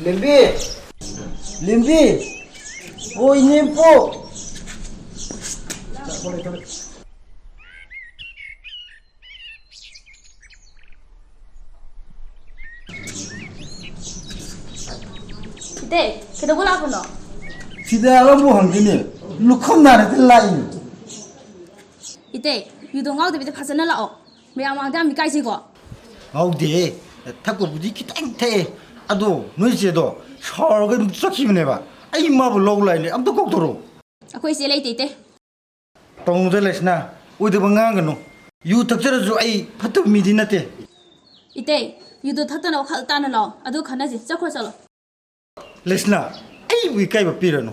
ꯂꯦꯝꯕꯤ! ꯂꯦꯝꯕꯤ! ꯑꯣ, ꯏꯅꯦꯝꯄꯣꯛ! ꯏꯇꯩ, ꯀꯩꯗꯧꯕ ꯂꯥꯛꯄꯅꯣ? ꯁꯤꯗ ꯑꯃꯕꯨ ꯍꯪꯒꯦꯅꯦ, ꯂꯨꯈꯝ ꯅꯥꯔꯦꯗ ꯂꯥꯛꯏꯅꯦ꯫ ꯏꯇꯩ, ꯌꯨꯗꯣ ꯉꯥꯎꯗꯕꯤꯗ ꯐꯖꯅ ꯂꯥꯛꯑꯣ꯫ ꯃꯌꯥꯝ ꯃꯥꯡꯗ ꯌꯥꯝ ꯏꯀꯥꯏꯖꯩꯀꯣ꯫ ꯉꯥꯎꯗꯦꯍꯦ, ꯊꯛꯄꯕꯨꯗꯤ ꯈꯤꯇꯪ ꯊꯛꯑꯦ꯫ ꯑꯗꯣ ꯅꯣꯏ ꯆꯦꯗꯣ ꯁꯥꯎꯔꯒ ꯑꯗꯨꯝ ꯆꯠꯈꯤꯕꯅꯦꯕ꯫ ꯑꯩ ꯃꯥꯕꯨ ꯂꯧ ꯂꯥꯛꯏꯅꯦ, ꯑꯝꯇ ꯀꯧꯊꯣꯔꯛꯑꯣ꯫ ꯑꯩꯈꯣꯏ ꯏꯆꯦ ꯂꯩꯇꯦ, ꯏꯇꯩ꯫ ꯇꯧꯅꯨꯗ ꯂꯩꯁꯅꯥ, ꯑꯣꯏꯗꯕ ꯉꯥꯡꯒꯅꯨ꯫ ꯌꯨ ꯊꯛꯆꯔꯁꯨ ꯑꯩ ꯐꯠꯇꯕ ꯃꯤꯗꯤ ꯅꯠꯇꯦ꯫ ꯏꯇꯩ, ꯌꯨꯗꯣ ꯊꯛꯇꯅ ꯋꯥꯈꯜ ꯇꯥꯅ ꯂꯥꯛꯑꯣ, ꯑꯗꯨ ꯈꯟꯅꯁꯤ꯫ ꯆꯠꯈ꯭ꯔꯣ, ꯆꯠꯂꯣ꯫ ꯂꯩꯁꯅꯥ, ꯑꯩꯕꯨ ꯏꯀꯥꯏꯕ ꯄꯤꯔꯅꯨ꯫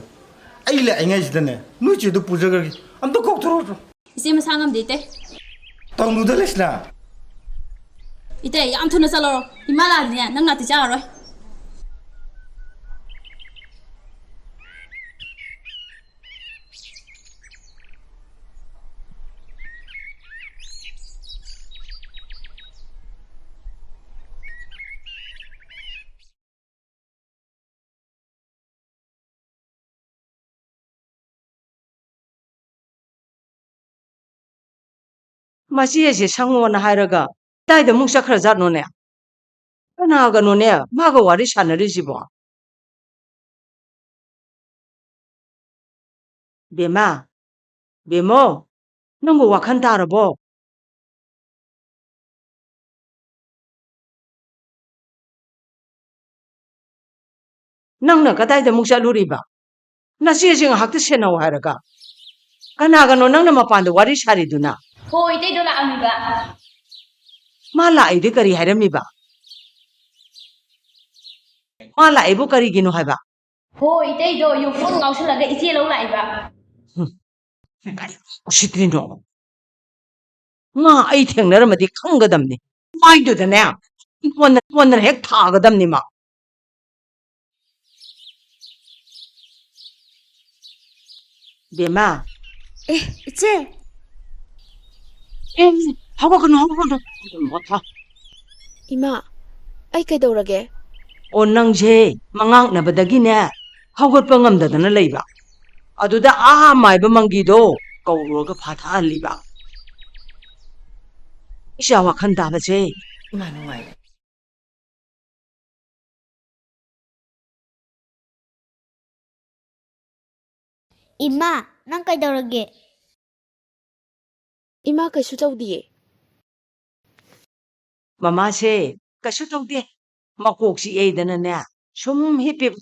ꯑꯩ ꯂꯥꯛꯏꯉꯩꯁꯤꯗꯅꯦ ꯅꯣꯏ ꯆꯦꯗꯣ ꯄꯨꯖꯈ꯭ꯔꯒꯦ꯫ ꯑꯝꯇ ꯀꯧꯊꯣꯔꯛꯑꯣ꯫ ꯏꯆꯦ ꯃꯁꯥ ꯉꯝꯗꯦ, ꯏꯇꯩ꯫ ꯇꯧꯅꯨꯗ, ꯂꯩꯁꯅꯥ꯫ ꯏꯇꯩ, ꯌꯥꯝ ꯊꯨꯅ ꯆꯠꯂꯣꯔꯣ꯫ ꯏꯃꯥ ꯂꯥꯛꯑꯗꯤꯅꯦ ꯅꯪ ꯅꯥꯛꯇꯤ ꯆꯥꯔꯔꯣꯏ꯫ ꯃꯆꯦꯁꯦ ꯁꯪꯉꯣꯅ ꯍꯥꯏꯔꯒ ꯀꯗꯥꯏꯗ ꯑꯃꯨꯛ ꯆꯠꯈ꯭ꯔꯖꯥꯠꯅꯣꯅꯦ? ꯀꯅꯥꯒꯅꯣꯅꯦ ꯃꯥꯒ ꯋꯥꯔꯤ ꯁꯥꯟꯅꯔꯤꯁꯤꯕꯣ? ꯕꯦꯝꯃ, ꯕꯦꯝꯃꯣ, ꯅꯪꯕꯨ ꯋꯥꯈꯜ ꯇꯥꯔꯕꯣ? ꯅꯪꯅ ꯀꯗꯥꯏꯗ ꯑꯃꯨꯛ ꯆꯠꯂꯨꯔꯤꯕ? ꯅꯆꯦꯁꯦ ꯉꯥꯏꯍꯥꯛꯇ ꯁꯦꯟꯅꯧ ꯍꯥꯏꯔꯒ꯫ ꯀꯅꯥꯒꯅꯣ ꯅꯪꯅ ꯃꯄꯥꯟꯗ ꯋꯥꯔꯤ ꯁꯥꯔꯤꯗꯨꯅ? ꯍꯣ, ꯏꯇꯩꯗꯣ ꯂꯥꯛꯑꯝꯃꯤꯕ꯫ ꯃꯥ ꯂꯥꯛꯏꯗꯤ ꯀꯔꯤ ꯍꯥꯏꯔꯝꯃꯤꯕ? ꯃꯥ ꯂꯥꯛꯏꯕꯨ ꯀꯔꯤꯒꯤꯅꯣ ꯍꯥꯏꯕ? ꯍꯣ, ꯏꯇꯩꯗꯣ ꯌꯨ ꯄꯨꯡ ꯉꯥꯎꯁꯜꯂꯒ ꯏꯆꯦ ꯂꯧ ꯂꯥꯛꯏꯕ꯫ ꯍꯨꯝ, ꯀꯔꯤ ꯎꯁꯤꯠꯇ꯭ꯔꯤꯅꯣ? ꯃꯥ ꯑꯩ ꯊꯦꯡꯅꯔꯝꯃꯗꯤ ꯈꯪꯒꯗꯕꯅꯤ꯫ ꯃꯥꯏꯗꯨꯗꯅꯦ, ꯀꯣꯟꯅ, ꯀꯣꯟꯅ ꯍꯦꯛ ꯊꯥꯒꯗꯕꯅꯤ ꯃꯥ꯫ ꯕꯦꯝꯃ꯫ ꯑꯦ, ꯏꯆꯦ꯫ ꯑꯦ, ꯍꯧꯒꯠꯀꯅꯨ, ꯍꯧꯒꯠꯀꯅꯨ꯫ ꯏꯃꯥ, ꯑꯩ ꯀꯩꯗꯧꯔꯒꯦ? ꯑꯣ, ꯅꯪꯁꯦ ꯃꯉꯥꯛꯅꯕꯗꯒꯤꯅꯦ ꯍꯧꯒꯠꯄ ꯉꯝꯗꯗꯅ ꯂꯩꯕ꯫ ꯑꯗꯨꯗ ꯑꯥ ꯃꯥꯏꯕ ꯃꯪꯒꯤꯗꯣ ꯀꯧꯔꯨꯔꯒ ꯐꯥꯊꯍꯜꯂꯤꯕ꯫ ꯏꯆꯥ ꯋꯥꯈꯜ ꯇꯥꯕꯁꯦ ꯏꯃꯥ ꯅꯨꯡꯉꯥꯏꯔꯦ꯫ ꯏꯃꯥ, ꯅꯪ ꯀꯩꯗꯧꯔꯒꯦ? ꯏꯃꯥ, ꯀꯩꯁꯨ ꯇꯧꯗꯤꯌꯦ꯫ ꯃꯃꯥꯁꯦ ꯀꯩꯁꯨ ꯇꯧꯗꯦ, ꯃꯀꯣꯛ ꯆꯤꯛꯑꯦꯗꯅꯅꯦ ꯁꯨꯝ ꯍꯤꯞꯄꯤꯕ꯫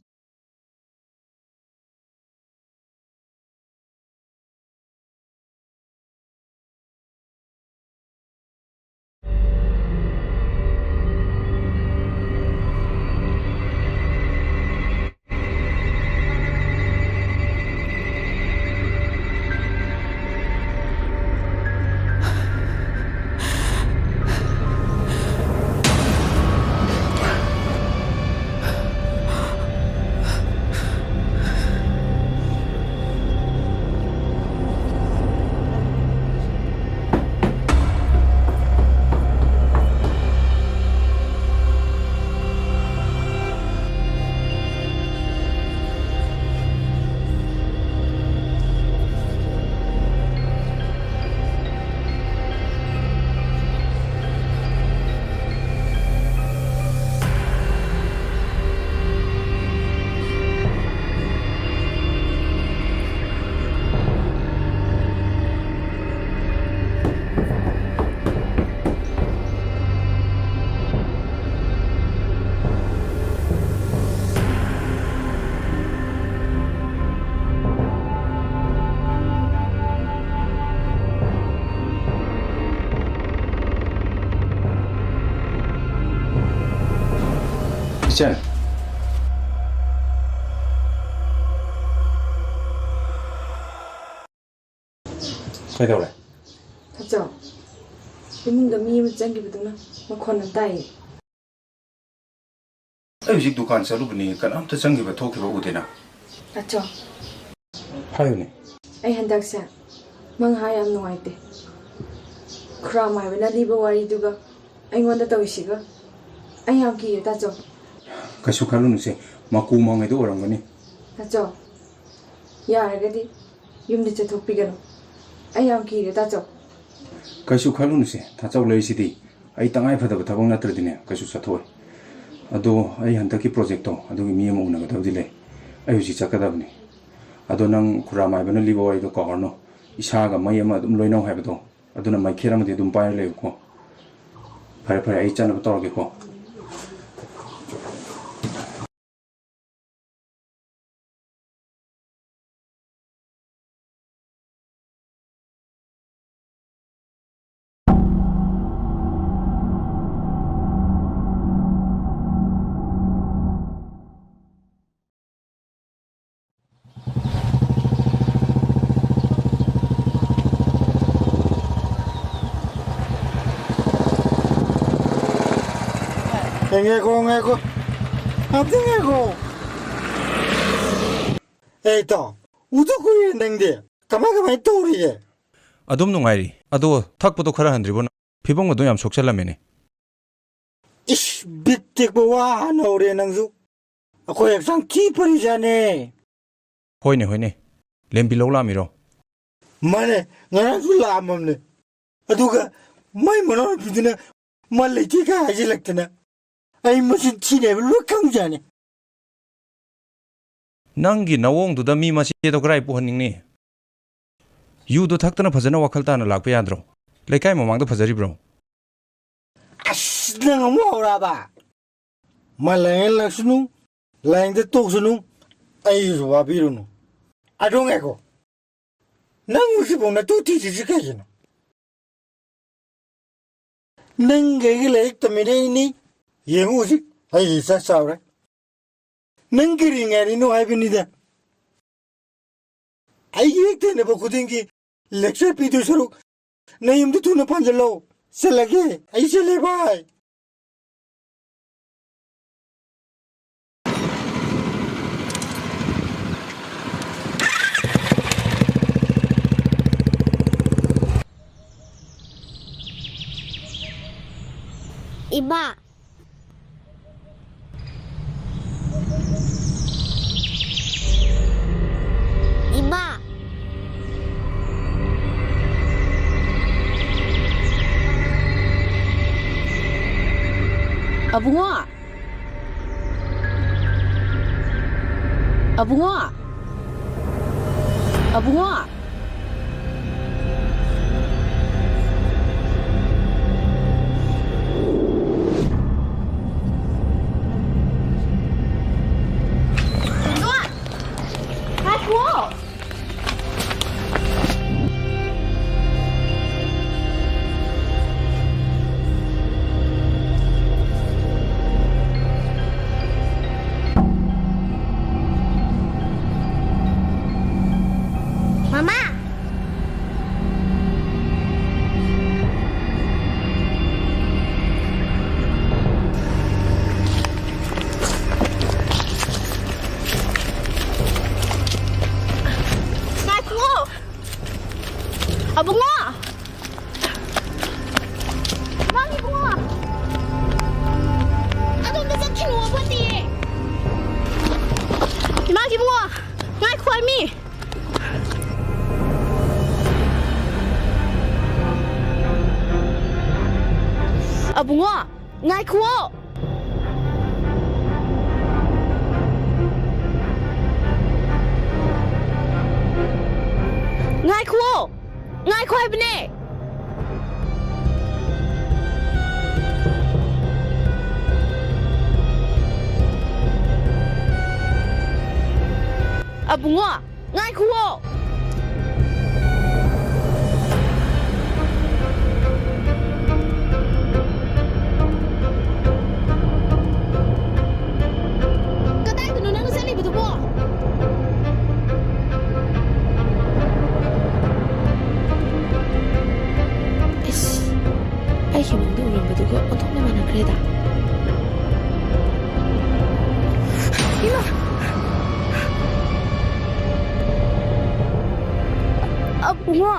ꯏꯆꯟ꯫ ꯀꯩꯗꯧꯔꯦ? ꯇꯥꯆꯧ, ꯏꯃꯨꯡꯗ ꯃꯤ ꯑꯃ ꯆꯪꯈꯤꯕꯗꯨꯅ ꯃꯈꯣꯟ ꯑꯃ ꯇꯥꯏꯌꯦ꯫ ꯑꯩ ꯍꯧꯖꯤꯛ ꯗꯨꯀꯥꯟ ꯆꯠꯂꯨꯕꯅꯤ, ꯀꯅꯥꯝꯇ ꯆꯪꯈꯤꯕ ꯊꯣꯛꯈꯤꯕ ꯎꯗꯦꯅ꯫ ꯇꯥꯆꯧ꯫ ꯍꯥꯏꯌꯨꯅꯦ꯫ ꯑꯩ ꯍꯟꯗꯛꯁꯦ ꯃꯪ ꯍꯥꯏ ꯌꯥꯝ ꯅꯨꯡꯉꯥꯏꯇꯦ꯫ ꯈꯨꯔꯥ ꯃꯥꯏꯕꯅ ꯂꯤꯕ ꯋꯥꯔꯤꯗꯨꯒ ꯑꯩꯉꯣꯟꯗ ꯇꯧꯔꯤꯁꯤꯒ ꯑꯩ ꯌꯥꯝ ꯀꯤꯔꯦ, ꯇꯥꯆꯧ꯫ ꯀꯩꯁꯨ ꯈꯜꯂꯨꯅꯨꯁꯦ, ꯃꯀꯨ ꯃꯪꯉꯩꯗꯣ ꯑꯣꯏꯔꯝꯒꯅꯤ꯫ ꯇꯥꯆꯧ, ꯌꯥꯔꯒꯗꯤ ꯌꯨꯝꯗ ꯆꯠꯊꯣꯛꯄꯤꯒꯅꯨ꯫ ꯑꯩ ꯌꯥꯝ ꯀꯤꯔꯦ, ꯇꯥꯆꯧ꯫ ꯀꯩꯁꯨ ꯈꯜꯂꯨꯅꯨꯁꯦ, ꯇꯥꯆꯧ ꯂꯩꯔꯤꯁꯤꯗꯤ꯫ ꯑꯩ ꯇꯉꯥꯏ ꯐꯗꯕ ꯊꯕꯛ ꯅꯠꯇ꯭ꯔꯗꯤꯅꯦ, ꯀꯩꯁꯨ ꯆꯠꯊꯣꯛꯑꯣꯏ꯫ ꯑꯗꯣ ꯑꯩ ꯍꯟꯗꯛꯀꯤ ꯄ꯭ꯔꯣꯖꯦꯛꯇꯣ, ꯑꯗꯨꯒꯤ ꯃꯤ ꯑꯃ ꯎꯅꯒꯗꯕꯗꯤ ꯂꯩ꯫ ꯑꯩ ꯍꯧꯖꯤꯛ ꯆꯠꯀꯗꯕꯅꯤ꯫ ꯑꯗꯣ ꯅꯪ ꯈꯨꯔꯥ ꯃꯥꯏꯕꯅ ꯂꯤꯕ ꯋꯥꯔꯤꯗꯣ ꯀꯥꯎꯔꯅꯨ꯫ ꯏꯁꯥꯒ ꯃꯩ ꯑꯃ ꯑꯗꯨꯝ ꯂꯣꯏꯅꯧ ꯍꯥꯏꯕꯗꯣ, ꯑꯗꯨꯅ ꯃꯩꯈꯦꯠ ꯑꯃꯗꯤ ꯑꯗꯨꯝ ꯄꯥꯏꯔ ꯂꯩꯌꯨꯀꯣ꯫ ꯐꯔꯦ, ꯐꯔꯦ, ꯑꯩ ꯆꯠꯅꯕ ꯇꯧꯔꯒꯦꯀꯣ꯫ ꯑꯦ, ꯉꯥꯏꯈꯣ, ꯉꯥꯏꯈꯣ꯫ ꯑꯝꯇ ꯉꯥꯏꯈꯣ꯫ ꯑꯦ, ꯏꯇꯥꯎ, ꯎꯗ ꯀꯨꯏꯔꯦ ꯅꯪꯗꯤ꯫ ꯀꯃꯥꯏ, ꯀꯃꯥꯏ ꯇꯧꯔꯤꯒꯦ? ꯑꯗꯨꯝ ꯅꯨꯡꯉꯥꯏꯔꯤ꯫ ꯑꯗꯣ ꯊꯛꯄꯗꯣ ꯈꯔ ꯍꯟꯗ꯭ꯔꯤꯕꯣ ꯅꯪ? ꯐꯤꯕꯝꯒꯗꯣ ꯌꯥꯝ ꯁꯣꯛꯆꯜꯂꯝꯃꯦꯅꯦ꯫ ꯏꯁ, ꯕꯤꯠ ꯇꯦꯛꯄ ꯋꯥ ꯍꯥꯟꯅ ꯍꯧꯔꯦ ꯅꯪꯁꯨ꯫ ꯑꯩꯈꯣꯏ ꯍꯛꯆꯥꯡ ꯊꯤ ꯐꯔꯤꯖꯥꯠꯅꯦ꯫ ꯍꯣꯏꯅꯦ, ꯍꯣꯏꯅꯦ꯫ ꯂꯦꯝꯕꯤ ꯂꯧ ꯂꯥꯛꯑꯝꯃꯤꯔꯣ? ꯃꯥꯅꯦ, ꯉꯔꯥꯡꯁꯨ ꯂꯥꯛꯑꯝꯃꯕꯅꯦ꯫ ꯑꯗꯨꯒ ꯃꯥꯏ ꯃꯅꯥꯎꯅꯨꯄꯤꯗꯨꯅ ꯃꯥ ꯂꯩꯇꯦ ꯀꯥꯏ ꯍꯥꯏꯖꯤꯜꯂꯛꯇꯅ꯫ ꯑꯩ ꯃꯆꯤꯟ ꯊꯤꯅꯦ ꯍꯥꯏꯕ ꯂꯣꯏ ꯈꯪꯖꯥꯠꯅꯤ꯫ ꯅꯪꯒꯤ ꯅꯑꯣꯡꯗꯨꯗ ꯃꯤ ꯃꯆꯦꯗꯣ ꯀꯔꯥꯏ ꯄꯨꯍꯟꯅꯤꯡꯅꯤ? ꯌꯨꯗꯣ ꯊꯛꯇꯅ ꯐꯖꯅ ꯋꯥꯈꯜ ꯇꯥꯅ ꯂꯥꯛꯄ ꯌꯥꯗ꯭ꯔꯣ? ꯂꯩꯀꯥꯏ ꯃꯃꯥꯡꯗ ꯐꯖꯔꯤꯕ꯭ꯔꯣ? ꯑꯁ, ꯅꯪ ꯑꯃꯨꯛ ꯍꯧꯔꯛꯑꯕ? ꯃꯥ ꯂꯥꯏꯌꯦꯡ ꯂꯥꯛꯁꯅꯨ, ꯂꯥꯏꯌꯦꯡꯗ ꯇꯣꯛꯁꯅꯨ, ꯑꯩꯁꯨ ꯋꯥꯕꯤꯔꯨꯅꯨ꯫ ꯑꯗꯣ ꯉꯥꯏꯈꯣ, ꯅꯪ ꯍꯧꯖꯤꯛꯐꯥꯎ ꯅꯇꯨ ꯊꯤꯗ꯭ꯔꯤꯁꯤ ꯀꯩꯒꯤꯅꯣ? ꯅꯪꯒ ꯑꯩꯒ ꯂꯥꯏꯔꯤꯛ ꯇꯝꯃꯤꯟꯅꯩꯅꯤ, ꯌꯦꯡꯉꯨ ꯍꯧꯖꯤꯛ ꯑꯩ ꯆꯥꯛ ꯆꯥꯎꯔꯦ꯫ ꯅꯪ ꯀꯔꯤ ꯉꯥꯏꯔꯤꯅꯣ ꯍꯥꯏꯕꯅꯤꯗ꯫ ꯑꯩꯒꯤ ꯍꯦꯛ ꯊꯦꯡꯅꯕ ꯈꯨꯗꯤꯡꯒꯤ lecture ꯄꯤꯗꯣꯏ ꯁꯔꯨꯛ ꯅꯌꯨꯝꯗ ꯊꯨꯅ ꯄꯥꯟꯁꯤꯜꯂꯣ꯫ ꯆꯠꯂꯒꯦ꯫ ꯑꯩ ꯆꯠꯂꯦ ꯚꯥꯏ꯫ ꯏꯃꯥ꯫ ꯏꯃꯥ꯫ ꯑꯕꯨꯡꯉꯣ꯫ ꯑꯕꯨꯡꯉꯣ꯫ ꯑꯕꯨꯡꯉꯣ꯫ ꯇꯣꯟꯗꯣꯟ! ꯉꯥꯏꯈꯨꯋꯣ! ꯃꯃꯥ! ꯉꯥꯏꯈꯨꯋꯣ! ꯑꯕꯨꯡꯉꯣ! ꯏꯃꯥꯒꯤ ꯏꯕꯨꯡꯉꯣ! ꯑꯗꯣꯝꯗ ꯆꯠꯈꯤꯅꯨ, ꯐꯠꯇꯤꯌꯦ! ꯏꯃꯥꯒꯤ ꯏꯕꯨꯡꯉꯣ! ꯉꯥꯏꯈꯣ ꯍꯥꯏꯃꯤ! ꯑꯕꯨꯡꯉꯣ! ꯉꯥꯏꯈꯨꯋꯣ! ꯉꯥꯏꯈꯨꯋꯣ! ꯉꯥꯏꯈꯣ ꯍꯥꯏꯕꯅꯦ! ꯑꯕꯨꯡꯉꯣ! ꯉꯥꯏꯈꯨꯋꯣ! ꯑꯩꯒꯤ ꯃꯪꯗ ꯎꯔꯝꯕꯗꯨꯒ ꯑꯣꯟꯊꯣꯛꯅ ꯃꯥꯟꯅꯈ꯭ꯔꯦꯗ꯫ ꯏꯃꯥ! ꯑꯕꯨꯡꯉꯣ!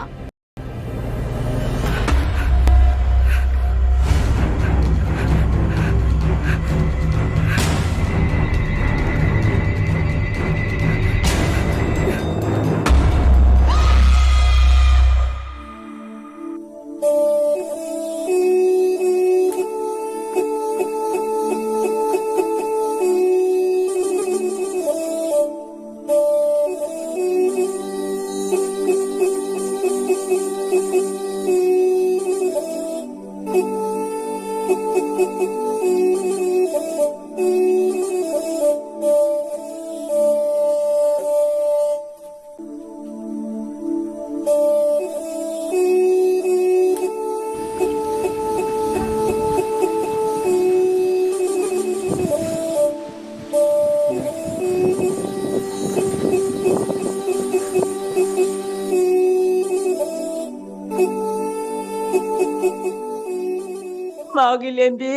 ꯃꯥꯒꯤ ꯂꯦꯝꯕꯤ꯫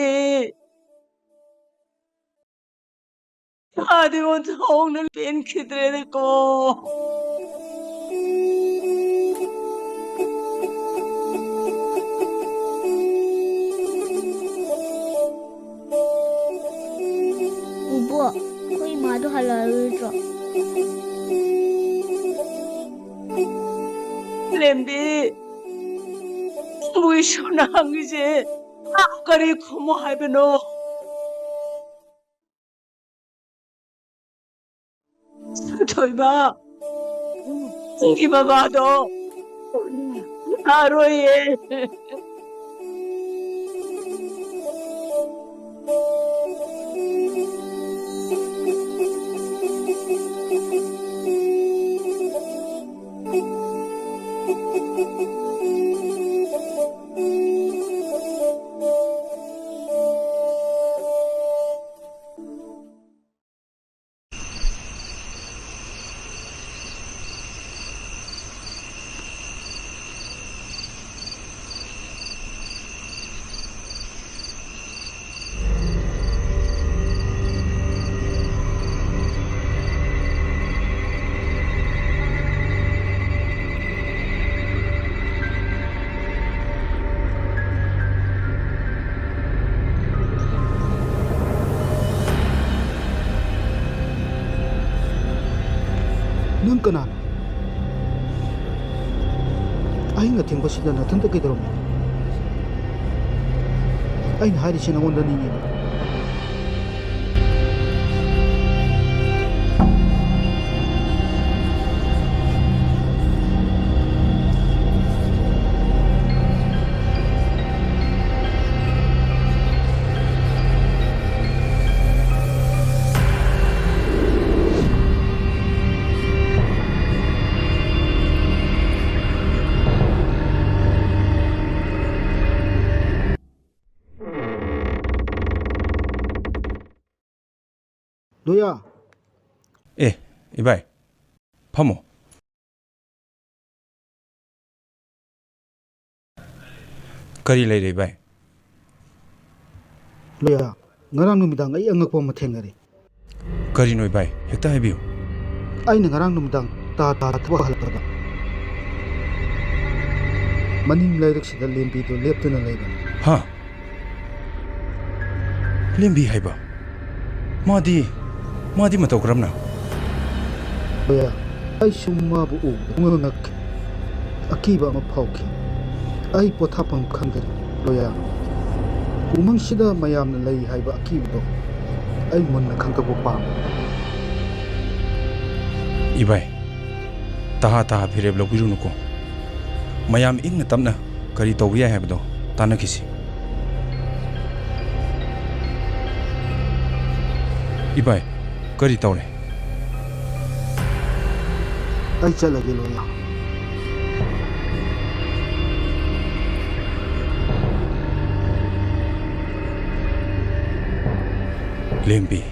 ꯃꯥꯗꯤ ꯑꯣꯟꯊꯣꯛꯅ ꯄꯦꯟꯈꯤꯗ꯭ꯔꯦꯅꯦꯀꯣ꯫ ꯕꯨꯕꯣꯛ, ꯑꯩꯈꯣꯏ ꯏꯃꯥꯗꯣ ꯍꯜꯂꯛꯑꯔꯣꯏꯗ꯭ꯔꯣ? ꯂꯦꯝꯕꯤ, ꯃꯣꯏ ꯁꯨꯅꯥ ꯍꯪꯉꯤꯁꯦ ꯀꯔꯤ ꯈꯨꯝꯃꯣ ꯍꯥꯏꯕꯅꯣ? ꯊꯣꯏꯕ, ꯅꯪꯒꯤ ꯃꯃꯥꯗꯣ ꯌꯥꯔꯣꯏꯌꯦ꯫ ꯅꯪ ꯀꯅꯥꯅꯣ? ꯑꯍꯤꯡ ꯑꯊꯦꯡꯕꯁꯤꯗ ꯅꯊꯟꯇ ꯀꯩꯗꯧꯔꯝꯃꯤ? ꯑꯩꯅ ꯍꯥꯏꯔꯤꯁꯤ ꯅꯉꯣꯟꯗꯅꯤꯅꯦ꯫ ꯂꯣꯌꯥ꯫ ꯑꯦ, ꯏꯕꯥꯏ, ꯐꯝꯃꯣ꯫ ꯀꯔꯤ ꯂꯩꯔꯦ, ꯏꯕꯥꯏ? ꯂꯣꯌꯥ, ꯉꯔꯥꯡ ꯅꯨꯃꯤꯗꯥꯡ ꯑꯩ ꯑꯉꯛꯄ ꯑꯃ ꯊꯦꯡꯅꯔꯦ꯫ ꯀꯔꯤꯅꯣ, ꯏꯕꯥꯏ? ꯍꯦꯛꯇ ꯍꯥꯏꯕꯤꯌꯨ꯫ ꯑꯩꯅ ꯉꯔꯥꯡ ꯅꯨꯃꯤꯗꯥꯡ ꯇꯥ ꯇꯥ ꯊꯕꯛ ꯍꯜꯂꯛꯄꯗ ꯃꯅꯤꯡ ꯂꯩꯔꯛꯁꯤꯗ ꯂꯦꯝꯕꯤꯗꯨ ꯂꯦꯞꯇꯨꯅ ꯂꯩꯕꯅꯤ꯫ ꯍꯥ? ꯂꯦꯝꯕꯤ ꯍꯥꯏꯕ? ꯃꯥꯗꯤ, ꯃꯥꯗꯤ ꯃꯇꯧ ꯀꯔꯝꯅ? ꯂꯣꯌꯥ, ꯑꯩꯁꯨ ꯃꯥꯕꯨ ꯎꯕꯗ ꯄꯨꯡꯉꯛ ꯉꯛꯈꯤ꯫ ꯑꯀꯤꯕ ꯑꯃ ꯐꯥꯎꯈꯤ꯫ ꯑꯩ ꯄꯣꯊꯥꯐꯝ ꯈꯪꯗꯔꯦ, ꯂꯣꯌꯥ꯫ ꯎꯃꯪꯁꯤꯗ ꯃꯌꯥꯝꯅ ꯂꯩ ꯍꯥꯏꯕ ꯑꯀꯤꯕꯗꯣ ꯑꯩ ꯃꯨꯟꯅ ꯈꯪꯗꯣꯛꯄ ꯄꯥꯝꯃꯤ꯫ ꯏꯕꯥꯏ, ꯇꯍꯥ ꯇꯍꯥ ꯐꯤꯔꯦꯞ ꯂꯧꯕꯤꯔꯨꯅꯨꯀꯣ꯫ ꯃꯌꯥꯝ ꯏꯪꯅ ꯇꯞꯅ ꯀꯔꯤ ꯇꯧꯕ ꯌꯥꯏ ꯍꯥꯏꯕꯗꯣ ꯇꯥꯟꯅꯈꯤꯁꯤ꯫ ꯏꯕꯥꯏ, ꯀꯔꯤ ꯇꯧꯔꯦ? ꯑꯩ ꯆꯠꯂꯒꯦ, ꯂꯣꯌꯥ꯫ ꯂꯦꯝꯕꯤ꯫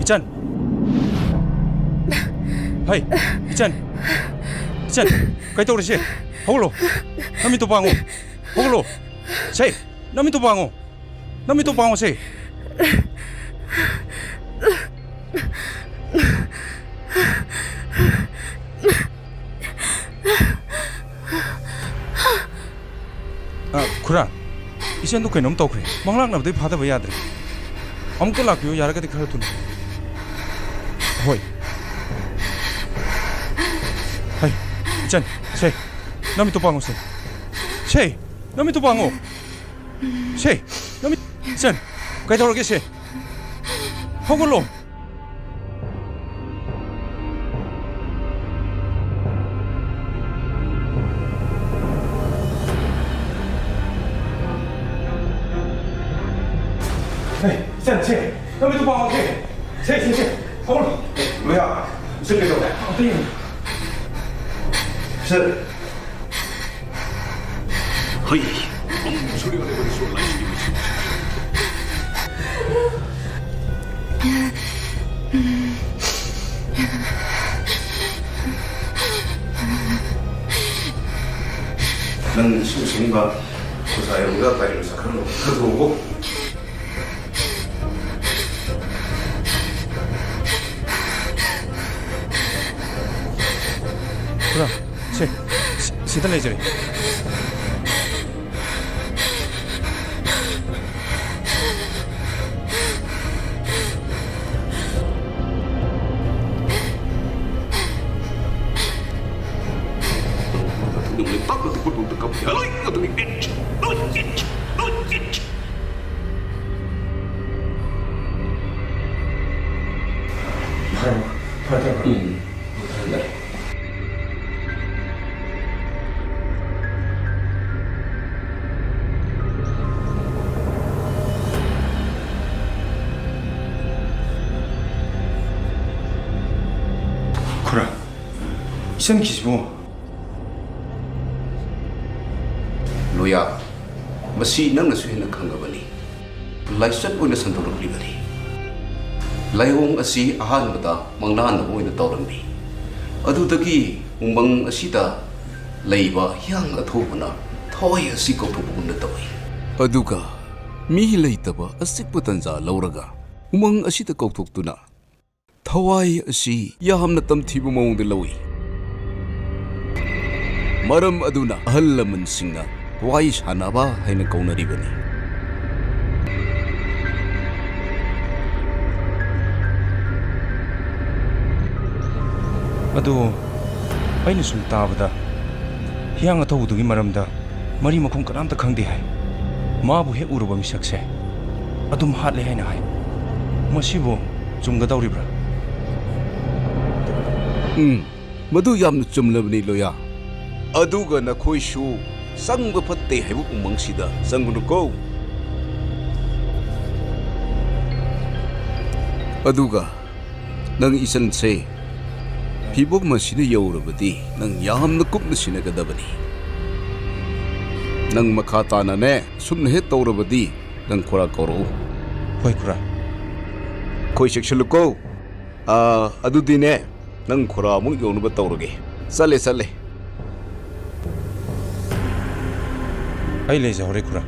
ꯏꯆꯟ! ꯍꯩ! ꯏꯆꯟ! ꯏꯆꯟ! ꯀꯩꯗꯧꯔꯤꯁꯦ? ꯍꯧꯒꯠꯂꯣ! ꯅꯃꯤꯠꯇꯣ ꯄꯥꯡꯉꯣ! ꯍꯧꯒꯠꯂꯣ! ꯁꯦ! ꯅꯃꯤꯠꯇꯣ ꯄꯥꯡꯉꯣ! ꯅꯃꯤꯠꯇꯣ ꯄꯥꯡꯉꯣ ꯁꯦ! ꯑ, ꯈꯨꯔꯥ, ꯏꯆꯟꯗꯨ ꯀꯩꯅꯣꯝ ꯇꯧꯈ꯭ꯔꯦ꯫ ꯃꯪꯂꯥꯛꯅꯕꯗꯩ ꯐꯥꯗꯕ ꯌꯥꯗ꯭ꯔꯦ꯫ ꯑꯃꯨꯛꯇ ꯂꯥꯛꯄꯤꯌꯨ, ꯌꯥꯔꯒꯗꯤ ꯈꯔ ꯊꯨꯅ꯫ ꯍꯣꯏ꯫ ꯍꯩ, ꯏꯆꯟ, ꯁꯦ, ꯅꯃꯤꯠꯇꯨ ꯄꯥꯡꯉꯨ ꯁꯦ꯫ ꯁꯦ, ꯅꯃꯤꯠꯇꯨ ꯄꯥꯡꯉꯨ꯫ ꯁꯦ, ꯅꯃꯤꯠ, ꯏꯆꯟ, ꯀꯩꯗꯧꯔꯒꯦ ꯁꯦ? ꯍꯧꯒꯠꯂꯣ꯫ ꯍꯦ, ꯏꯆꯟ, ꯁꯦ, ꯅꯃꯤꯠꯇꯨ ꯄꯥꯡꯉꯣ, ꯁꯦ꯫ ꯁꯦ, ꯁꯦ, ꯁꯦ, ꯍꯧꯒꯠꯂꯣ꯫ ꯂꯣꯌꯥ, ꯏꯆꯟ ꯀꯩꯗꯧꯔꯦ? ꯑꯝꯇ ꯌꯦꯡꯉꯨ꯫ ꯁꯦ꯫ ꯍꯩ, ꯑꯃꯨꯛ ꯁꯣꯏꯔꯒ ꯂꯩꯕꯅꯤ, ꯁꯣꯔ ꯂꯥꯏꯁꯤꯗꯤ꯫ ꯅꯪ ꯁꯨꯝ ꯁꯨꯝꯕ ꯑꯣꯖꯥ ꯌꯧꯔꯒ ꯄꯥꯏꯔꯤꯕ ꯁꯛꯈꯪꯗꯣ ꯈꯟꯗꯣꯛꯑꯣ꯫ ꯈꯨꯔꯥ, ꯁꯦ, ꯁꯤ-, ꯁꯤꯗ ꯂꯩꯖꯔꯦ꯫ ꯐꯔꯦ, ꯐꯔꯦ, ꯐꯔꯦ, ꯐꯔꯦ꯫ ꯎꯝ, ꯐꯔꯦ, ꯐꯔꯦ꯫ ꯈꯨꯔꯥ, ꯏꯆꯟ ꯀꯤꯁꯤꯕꯨ? ꯂꯣꯌꯥ, ꯃꯁꯤ ꯅꯪꯅꯁꯨ ꯍꯦꯟꯅ ꯈꯪꯉꯕꯅꯤ꯫ ꯂꯥꯏꯆꯠ ꯑꯣꯏꯅ ꯁꯟꯗꯣꯔꯛꯂꯤꯕꯅꯤ꯫ ꯂꯥꯏꯑꯣꯡ ꯑꯁꯤ ꯑꯍꯥꯟꯕꯗ ꯃꯪꯂꯥꯟ ꯑꯃ ꯑꯣꯏꯅ ꯇꯧꯔꯝꯃꯤ꯫ ꯑꯗꯨꯗꯒꯤ ꯎꯃꯪ ꯑꯁꯤꯗ ꯂꯩꯕ ꯍꯤꯌꯥꯡ ꯑꯊꯧꯕꯅ ꯊꯋꯥꯏ ꯑꯁꯤ ꯀꯧꯊꯣꯛꯄꯒꯨꯝꯅ ꯇꯧꯏ꯫ ꯑꯗꯨꯒ ꯃꯤ ꯂꯩꯇꯕ ꯑꯆꯤꯛꯄ ꯇꯟꯖꯥ ꯂꯧꯔꯒ ꯎꯃꯪ ꯑꯁꯤꯗ ꯀꯧꯊꯣꯛꯇꯨꯅ ꯊꯋꯥꯏ ꯑꯁꯤ ꯌꯥꯝꯅ ꯇꯝꯊꯤꯕ ꯃꯑꯣꯡꯗ ꯂꯧꯏ꯫ ꯃꯔꯝ ꯑꯗꯨꯅ ꯑꯍꯜ ꯂꯃꯟꯁꯤꯡꯅ ꯊꯋꯥꯏ ꯁꯥꯟꯅꯕ ꯍꯥꯏꯅ ꯀꯧꯅꯔꯤꯕꯅꯤ꯫ ꯑꯗꯣ ꯑꯩꯅ ꯁꯨꯝ ꯇꯥꯕꯗ ꯍꯤꯌꯥꯡ ꯑꯊꯧꯕꯗꯨꯒꯤ ꯃꯔꯝꯗ ꯃꯔꯤ ꯃꯈꯣꯡ ꯀꯅꯥꯝꯇ ꯈꯪꯗꯦ ꯍꯥꯏ꯫ ꯃꯥꯕꯨ ꯍꯦꯛ ꯎꯔꯨꯕ ꯃꯤꯁꯛꯁꯦ ꯑꯗꯨꯝ ꯍꯥꯠꯂꯦ ꯍꯥꯏꯅ ꯍꯥꯏ꯫ ꯃꯁꯤꯕꯨ ꯆꯨꯝꯒꯗꯧꯔꯤꯕ꯭ꯔꯥ? ꯎꯝ, ꯃꯗꯨ ꯌꯥꯝꯅ ꯆꯨꯝꯂꯕꯅꯤ, ꯂꯣꯌꯥ꯫ ꯑꯗꯨꯒ ꯅꯈꯣꯏꯁꯨ ꯆꯪꯕ ꯐꯠꯇꯦ ꯍꯥꯏꯕ ꯎꯃꯪꯁꯤꯗ ꯆꯪꯒꯅꯨꯀꯣ꯫ ꯑꯗꯨꯒ ꯅꯪ ꯏꯆꯟꯁꯦ ꯐꯤꯕꯝ ꯑꯁꯤꯗ ꯌꯧꯔꯕꯗꯤ ꯅꯪ ꯌꯥꯝꯅ ꯀꯨꯞꯅ ꯁꯤꯟꯅꯒꯗꯕꯅꯤ꯫ ꯅꯪ ꯃꯈꯥ ꯇꯥꯅꯅꯦ ꯁꯨꯝꯅ ꯍꯦꯛ ꯇꯧꯔꯕꯗꯤ ꯅꯪ ꯈꯨꯔꯥ ꯀꯧꯔꯛꯎ꯫ ꯍꯣꯏ, ꯈꯨꯔꯥ꯫ ꯑꯩꯈꯣꯏ ꯆꯦꯛꯁꯤꯜꯂꯨꯀꯣ꯫ ꯑꯥ, ꯑꯗꯨꯗꯤꯅꯦ, ꯅꯪ ꯈꯨꯔꯥ ꯑꯃꯨꯛ ꯌꯧꯅꯕ ꯇꯧꯔꯒꯦ꯫ ꯆꯠꯂꯦ, ꯆꯠꯂꯦ꯫ ꯑꯩ ꯂꯩꯖꯍꯧꯔꯦ, ꯈꯨꯔꯥ꯫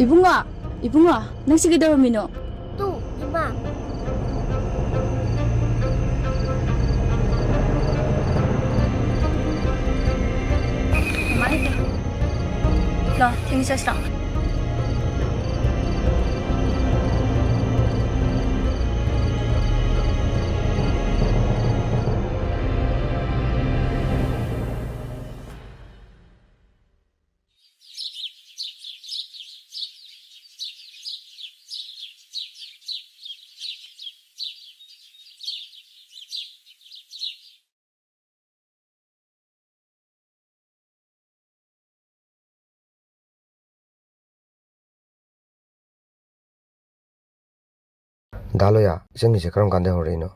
ꯏꯕꯨꯡꯉꯣ, ꯏꯕꯨꯡꯉꯣ, ꯅꯪꯁꯤ ꯀꯩꯗꯧꯔꯝꯃꯤꯅꯣ? ꯇꯨ, ꯏꯃꯥ꯫ ꯃꯃꯥ ꯂꯩꯇꯦ꯫ ꯂꯥꯛꯑꯣ, ꯊꯦꯡꯅ ꯆꯠꯁꯤ ꯂꯥꯛꯑꯣ꯫ ꯗꯥ ꯂꯣꯌꯥ, ꯏꯆꯟꯒꯤꯁꯦ ꯀꯔꯝ ꯀꯥꯟꯗ ꯍꯧꯔꯛꯏꯅꯣ?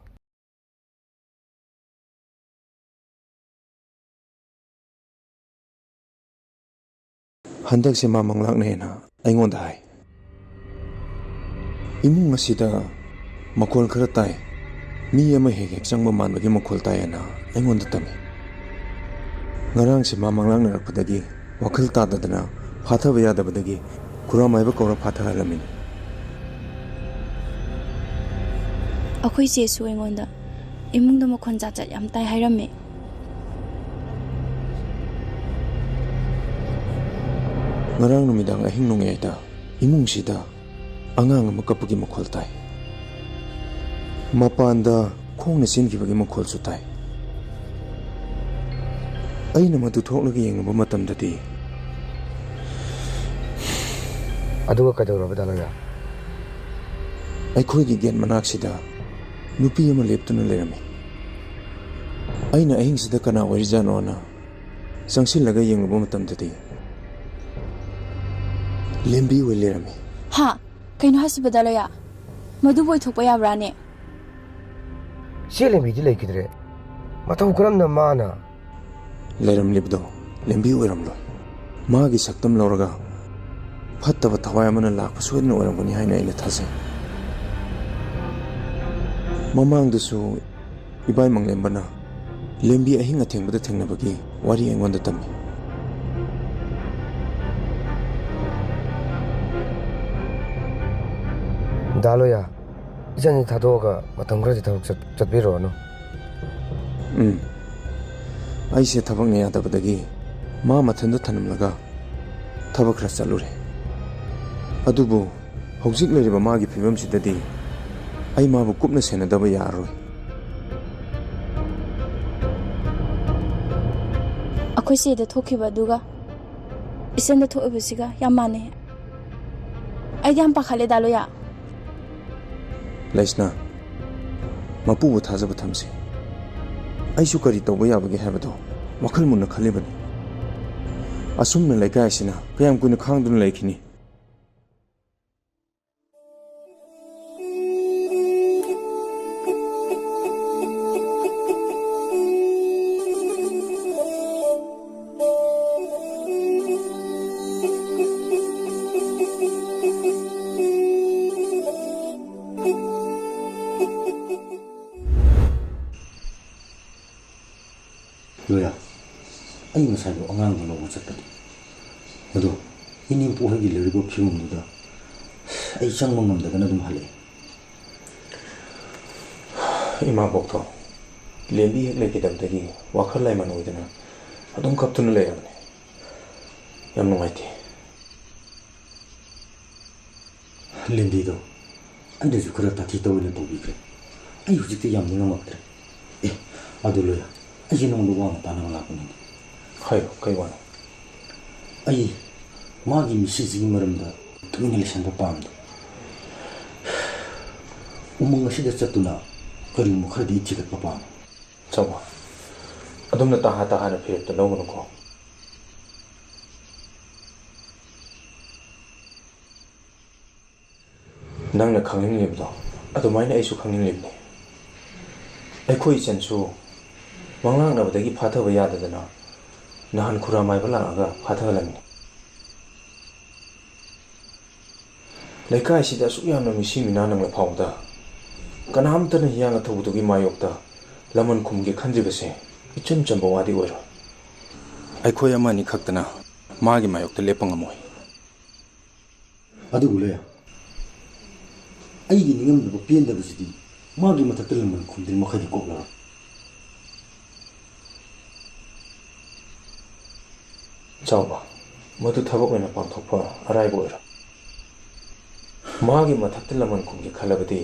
ꯍꯟꯗꯛꯁꯦ ꯃꯥ ꯃꯪꯂꯥꯛꯅꯩꯅ ꯑꯩꯉꯣꯟꯗ ꯍꯥꯏ꯫ ꯏꯃꯨꯡ ꯑꯁꯤꯗ ꯃꯈꯣꯜ ꯈꯔ ꯇꯥꯏ, ꯃꯤ ꯑꯃ ꯍꯦꯛ ꯍꯦꯛ ꯆꯪꯕ ꯃꯥꯟꯕꯒꯤ ꯃꯈꯣꯜ ꯇꯥꯏꯌꯦꯅ ꯑꯩꯉꯣꯟꯗ ꯇꯝꯃꯤ꯫ ꯉꯔꯥꯡꯁꯦ ꯃꯥ ꯃꯪꯂꯥꯛꯅꯔꯛꯄꯗꯒꯤ ꯋꯥꯈꯜ ꯇꯥꯗꯗꯅ ꯐꯥꯊꯕ ꯌꯥꯗꯕꯗꯒꯤ ꯈꯨꯔꯥꯝ ꯍꯥꯏꯕ ꯀꯧꯔ ꯐꯥꯊꯍꯜꯂꯝꯃꯤꯅꯤ꯫ ꯑꯩꯈꯣꯏ ꯆꯦꯁꯨ ꯑꯩꯉꯣꯟꯗ ꯏꯃꯨꯡꯗ ꯃꯈꯣꯟ ꯖꯥꯠ ꯖꯥꯠ ꯌꯥꯝ ꯇꯥꯏ ꯍꯥꯏꯔꯝꯃꯦ꯫ ꯉꯔꯥꯡ ꯅꯨꯃꯤꯗꯥꯡ ꯑꯍꯤꯡ ꯅꯣꯡꯌꯥꯏꯗ ꯏꯃꯨꯡꯁꯤꯗ ꯑꯉꯥꯡ ꯑꯃ ꯀꯞꯄꯒꯤ ꯃꯈꯣꯜ ꯇꯥꯏ꯫ ꯃꯄꯥꯟꯗ ꯈꯣꯡꯅ ꯆꯦꯟꯈꯤꯕꯒꯤ ꯃꯈꯣꯜꯁꯨ ꯇꯥꯏ꯫ ꯑꯩꯅ ꯃꯗꯨ ꯊꯣꯛꯂꯒ ꯌꯦꯡꯂꯨꯕ ꯃꯇꯝꯗꯗꯤ ꯑꯗꯨꯒ ꯀꯩꯗꯧꯔꯕ, ꯗꯥ ꯂꯣꯌꯥ? ꯑꯩꯈꯣꯏꯒꯤ ꯒꯦꯠ ꯃꯅꯥꯛꯁꯤꯗ ꯅꯨꯄꯤ ꯑꯃ ꯂꯦꯞꯇꯨꯅ ꯂꯩꯔꯝꯃꯤ꯫ ꯑꯩꯅ ꯑꯍꯤꯡꯁꯤꯗ ꯀꯅꯥ ꯑꯣꯏꯔꯤꯖꯥꯠꯅꯣꯅ ꯆꯪꯁꯤꯜꯂꯒ ꯌꯦꯡꯂꯨꯕ ꯃꯇꯝꯗꯗꯤ ꯂꯦꯝꯕꯤ ꯑꯣꯏ ꯂꯩꯔꯝꯃꯤ꯫ ꯍꯥ? ꯀꯩꯅꯣ ꯍꯥꯏꯁꯤꯕꯣ, ꯗꯥ ꯂꯣꯌꯥ? ꯃꯗꯨꯕꯨ ꯑꯣꯏꯊꯣꯛꯄ ꯌꯥꯕ꯭ꯔꯥꯅꯦ? ꯆꯦ ꯂꯦꯝꯕꯤꯗꯤ ꯂꯩꯈꯤꯗ꯭ꯔꯦ꯫ ꯃꯇꯧ ꯀꯔꯝꯅ ꯃꯥꯅ? ꯂꯩꯔꯝꯂꯤꯕꯗꯣ ꯂꯦꯝꯕꯤ ꯑꯣꯏꯔꯝꯂꯣꯏ꯫ ꯃꯥꯒꯤ ꯁꯛꯇꯝ ꯂꯧꯔꯒ ꯐꯠꯇꯕ ꯊꯋꯥꯏ ꯑꯃꯅ ꯂꯥꯛꯄ ꯁꯣꯏꯗꯅ ꯑꯣꯏꯔꯝꯒꯅꯤ ꯍꯥꯏꯅ ꯑꯩꯅ ꯊꯥꯖꯩ꯫ ꯃꯃꯥꯡꯗꯁꯨ ꯏꯕꯥꯏ ꯃꯪꯂꯦꯝꯕꯅ ꯂꯦꯝꯕꯤ ꯑꯍꯤꯡ ꯑꯊꯦꯡꯕꯗ ꯊꯦꯡꯅꯕꯒꯤ ꯋꯥꯔꯤ ꯑꯩꯉꯣꯟꯗ ꯇꯝꯃꯤ꯫ ꯗꯥ ꯂꯣꯌꯥ, ꯏꯆꯟꯁꯤ ꯊꯥꯗꯣꯛꯑꯒ ꯃꯇꯝ ꯈꯔꯗꯤ ꯊꯕꯛ ꯆꯠ-, ꯆꯠꯄꯤꯔꯨꯔꯅꯨ꯫ ꯎꯝ꯫ ꯑꯩꯁꯦ ꯊꯕꯛꯅ ꯌꯥꯗꯕꯗꯒꯤ ꯃꯥ ꯃꯊꯟꯇ ꯊꯅꯝꯂꯒ ꯊꯕꯛ ꯈꯔ ꯆꯠꯂꯨꯔꯦ꯫ ꯑꯗꯨꯕꯨ ꯍꯧꯖꯤꯛ ꯂꯩꯔꯤꯕ ꯃꯥꯒꯤ ꯐꯤꯕꯝꯁꯤꯗꯗꯤ ꯑꯩ ꯃꯥꯕꯨ ꯀꯨꯞꯅ ꯁꯦꯟꯅꯗꯕ ꯌꯥꯔꯔꯣꯏ꯫ ꯑꯩꯈꯣꯏ ꯆꯦꯗ ꯊꯣꯛꯈꯤꯕ ꯑꯗꯨꯒ ꯏꯆꯟꯗ ꯊꯣꯛꯏꯕꯁꯤꯒ ꯌꯥꯝ ꯃꯥꯟꯅꯩ꯫ ꯑꯩꯗꯤ ꯌꯥꯝ ꯄꯥꯈꯠꯂꯦ, ꯗꯥ ꯂꯣꯌꯥ꯫ ꯂꯩꯁꯅꯥ, ꯃꯄꯨꯕꯨ ꯊꯥꯖꯕ ꯊꯝꯁꯤ꯫ ꯑꯩꯁꯨ ꯀꯔꯤ ꯇꯧꯕ ꯌꯥꯕꯒꯦ ꯍꯥꯏꯕꯗꯣ ꯋꯥꯈꯜ ꯃꯨꯟꯅ ꯈꯜꯂꯤꯕꯅꯤ꯫ ꯑꯁꯨꯝꯅ ꯂꯩꯀꯥꯏ ꯑꯁꯤꯅ ꯀꯌꯥꯝ ꯀꯨꯏꯅ ꯈꯥꯡꯗꯨꯅ ꯂꯩꯈꯤꯅꯤ? ꯂꯣꯌꯥ, ꯑꯩ ꯉꯁꯥꯏꯗꯣ ꯑꯉꯥꯡꯗꯣ ꯂꯧꯕ ꯆꯠꯄꯅꯤ꯫ ꯑꯗꯣ ꯏꯅꯦꯝꯄꯣꯛ ꯍꯣꯏꯒꯤ ꯂꯩꯔꯤꯕ ꯐꯤꯕꯝꯗꯨꯗ ꯑꯩ ꯆꯪꯕ ꯉꯝꯗꯗꯅ ꯑꯗꯨꯝ ꯍꯜꯂꯛꯑꯦ꯫ ꯏꯃꯥꯕꯣꯛꯇꯣ ꯂꯦꯝꯕꯤ ꯍꯦꯛ ꯂꯩꯈꯤꯗꯕꯗꯒꯤ ꯋꯥꯈꯜ ꯂꯩꯃꯟ ꯑꯣꯏꯗꯅ ꯑꯗꯨꯝ ꯀꯞꯇꯨꯅ ꯂꯩꯔꯕꯅꯦ꯫ ꯌꯥꯝ ꯅꯨꯡꯉꯥꯏꯇꯦ꯫ ꯂꯦꯝꯕꯤꯗꯣ ꯑꯩꯅꯁꯨ ꯈꯔ ꯇꯥꯊꯤ ꯇꯧꯑꯣꯅ ꯇꯧꯕꯤꯈ꯭ꯔꯦ꯫ ꯑꯩ ꯍꯧꯖꯤꯛꯇꯤ ꯌꯥꯝ ꯅꯤꯡꯉꯝꯃꯛꯇ꯭ꯔꯦ꯫ ꯑꯦ, ꯑꯗꯨ ꯂꯣꯌꯥ, ꯑꯩꯁꯦ ꯅꯉꯣꯟꯗ ꯋꯥ ꯑꯃ ꯇꯥꯟꯅꯕ ꯂꯥꯛꯄꯅꯤꯅꯦ꯫ ꯍꯥꯏꯌꯨ, ꯀꯩ ꯋꯥꯅꯣ? ꯑꯩ ꯃꯥꯒꯤ ꯃꯤꯁꯤꯁꯤꯒꯤ ꯃꯔꯝꯗ ꯇꯨꯃꯤꯟꯅ ꯂꯩꯁꯟꯕ ꯄꯥꯝꯗꯦ꯫ ꯎꯃꯪ ꯑꯁꯤꯗ ꯆꯠꯇꯨꯅ ꯀꯔꯤꯒꯨꯝꯕ ꯈꯔꯗꯤ ꯊꯤꯒꯠꯄ ꯄꯥꯝꯃꯤ꯫ ꯆꯥꯎꯕ, ꯑꯗꯨꯝꯅ ꯇꯍꯥ ꯇꯍꯥꯅ ꯐꯤꯔꯦꯞꯇꯣ ꯂꯧꯒꯅꯨꯀꯣ꯫ ꯅꯪꯅ ꯈꯪꯅꯤꯡꯂꯤꯕꯗꯣ ꯑꯗꯨꯃꯥꯏꯅ ꯑꯩꯁꯨ ꯈꯪꯅꯤꯡꯂꯤꯕꯅꯤ꯫ ꯑꯩꯈꯣꯏ ꯏꯆꯟꯁꯨ ꯃꯪꯂꯥꯛꯅꯕꯗꯒꯤ ꯐꯥꯊꯕ ꯌꯥꯗꯗꯅ ꯅꯍꯥꯟ ꯈꯨꯔꯥ ꯃꯥꯏꯕ ꯂꯥꯛꯑꯒ ꯐꯥꯊꯍꯜꯂꯝꯃꯤ꯫ ꯂꯩꯀꯥꯏꯁꯤꯗ ꯑꯁꯨꯛ ꯌꯥꯝꯅ ꯃꯤꯁꯤ ꯃꯤꯅꯥ ꯅꯪꯂ ꯐꯥꯎꯕꯗ ꯀꯅꯥꯝꯇꯅ ꯍꯤꯌꯥꯡ ꯑꯊꯧꯕꯗꯨꯒꯤ ꯃꯥꯌꯣꯛꯇ ꯂꯃꯟ ꯈꯨꯝꯒꯦ ꯈꯟꯗ꯭ꯔꯤꯕꯁꯦ ꯏꯆꯝ ꯆꯝꯕ ꯋꯥꯗꯤ ꯑꯣꯏꯔꯣꯏ꯫ ꯑꯩꯈꯣꯏ ꯑꯃꯅꯤ ꯈꯛꯇꯅ ꯃꯥꯒꯤ ꯃꯥꯌꯣꯛꯇ ꯂꯦꯞꯄ ꯉꯝꯃꯣꯏ꯫ ꯑꯗꯨꯕꯨ ꯂꯣꯌꯥ, ꯑꯩꯒꯤ ꯅꯤꯡꯉꯝꯗꯕ ꯄꯦꯟꯗꯕꯁꯤꯗꯤ ꯃꯥꯒꯤ ꯃꯊꯛꯇ ꯂꯃꯟ ꯈꯨꯝꯗ꯭ꯔꯤ ꯃꯈꯩꯗꯤ ꯀꯣꯛꯂꯔꯣꯏ꯫ ꯆꯥꯎꯕ, ꯃꯗꯨ ꯊꯕꯛ ꯑꯣꯏꯅ ꯄꯥꯡꯊꯣꯛꯄ ꯑꯔꯥꯏꯕ ꯑꯣꯏꯔꯣꯏ꯫ ꯃꯥꯒꯤ ꯃꯊꯛꯇ ꯂꯃꯟ ꯈꯨꯝꯒꯦ ꯈꯜꯂꯕꯗꯤ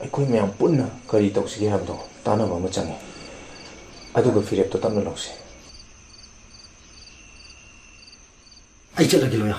ꯑꯩꯈꯣꯏ ꯃꯌꯥꯝ ꯄꯨꯟꯅ ꯀꯔꯤ ꯇꯧꯁꯤꯒꯦ ꯍꯥꯏꯕꯗꯣ ꯇꯥꯟꯅꯕ ꯑꯃ ꯆꯪꯉꯤ꯫ ꯑꯗꯨꯒ ꯐꯤꯔꯦꯞꯇꯣ ꯇꯞꯅ ꯂꯧꯁꯤ꯫ ꯑꯩ ꯆꯠꯂꯒꯦ, ꯂꯣꯌꯥ꯫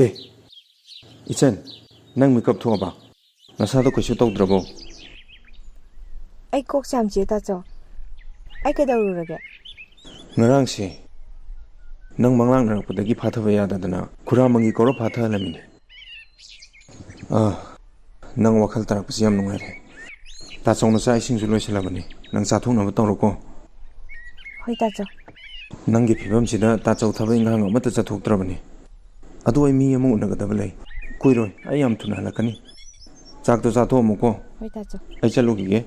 ꯑꯦ, ꯏꯆꯟ, ꯅꯪ ꯃꯤꯀꯞ ꯊꯣꯛꯑꯕ? ꯅꯁꯥꯗꯣ ꯀꯩꯁꯨ ꯇꯧꯗ꯭ꯔꯕꯣ? ꯑꯩ ꯀꯣꯛ ꯌꯥꯝ ꯆꯤꯛꯑꯦ, ꯇꯥꯆꯧ꯫ ꯑꯩ ꯀꯩꯗꯧꯔꯨꯔꯒꯦ? ꯉꯔꯥꯡꯁꯦ ꯅꯪ ꯃꯪꯂꯥꯛꯅꯔꯛꯄꯗꯒꯤ ꯐꯥꯊꯕ ꯌꯥꯗꯗꯅ ꯈꯨꯔꯥꯃꯪꯒꯤ ꯀꯧꯔ ꯐꯥꯊꯍꯜꯂꯝꯃꯤꯅꯦ꯫ ꯑꯥ, ꯅꯪ ꯋꯥꯈꯜ ꯇꯥꯔꯛꯄꯁꯤ ꯌꯥꯝ ꯅꯨꯡꯉꯥꯏꯔꯦ꯫ ꯇꯥꯆꯧꯅ ꯆꯥꯛ ꯏꯁꯤꯡꯁꯨ ꯂꯣꯏꯁꯤꯜꯂꯕꯅꯤ, ꯅꯪ ꯆꯥꯊꯣꯛꯅꯕ ꯇꯧꯔꯣꯀꯣ꯫ ꯍꯣꯏ, ꯇꯥꯆꯧ꯫ ꯅꯪꯒꯤ ꯐꯤꯕꯝꯁꯤꯗ ꯇꯥꯆꯧ ꯊꯕꯛ ꯏꯪꯈꯥꯡ ꯑꯃꯠꯇ ꯆꯠꯊꯣꯛꯇ꯭ꯔꯕꯅꯤ꯫ ꯑꯗꯨ ꯑꯩ ꯃꯤ ꯑꯃ ꯎꯅꯒꯗꯕ ꯂꯩ꯫ ꯀꯨꯏꯔꯣꯏ, ꯑꯩ ꯌꯥꯝ ꯊꯨꯅ ꯍꯜꯂꯛꯀꯅꯤ꯫ ꯆꯥꯛꯇꯣ ꯆꯥꯊꯣꯛꯑꯝꯃꯨꯀꯣ꯫ ꯍꯣꯏ, ꯇꯥꯆꯧ꯫ ꯑꯩ ꯆꯠꯂꯨꯈꯤꯒꯦ꯫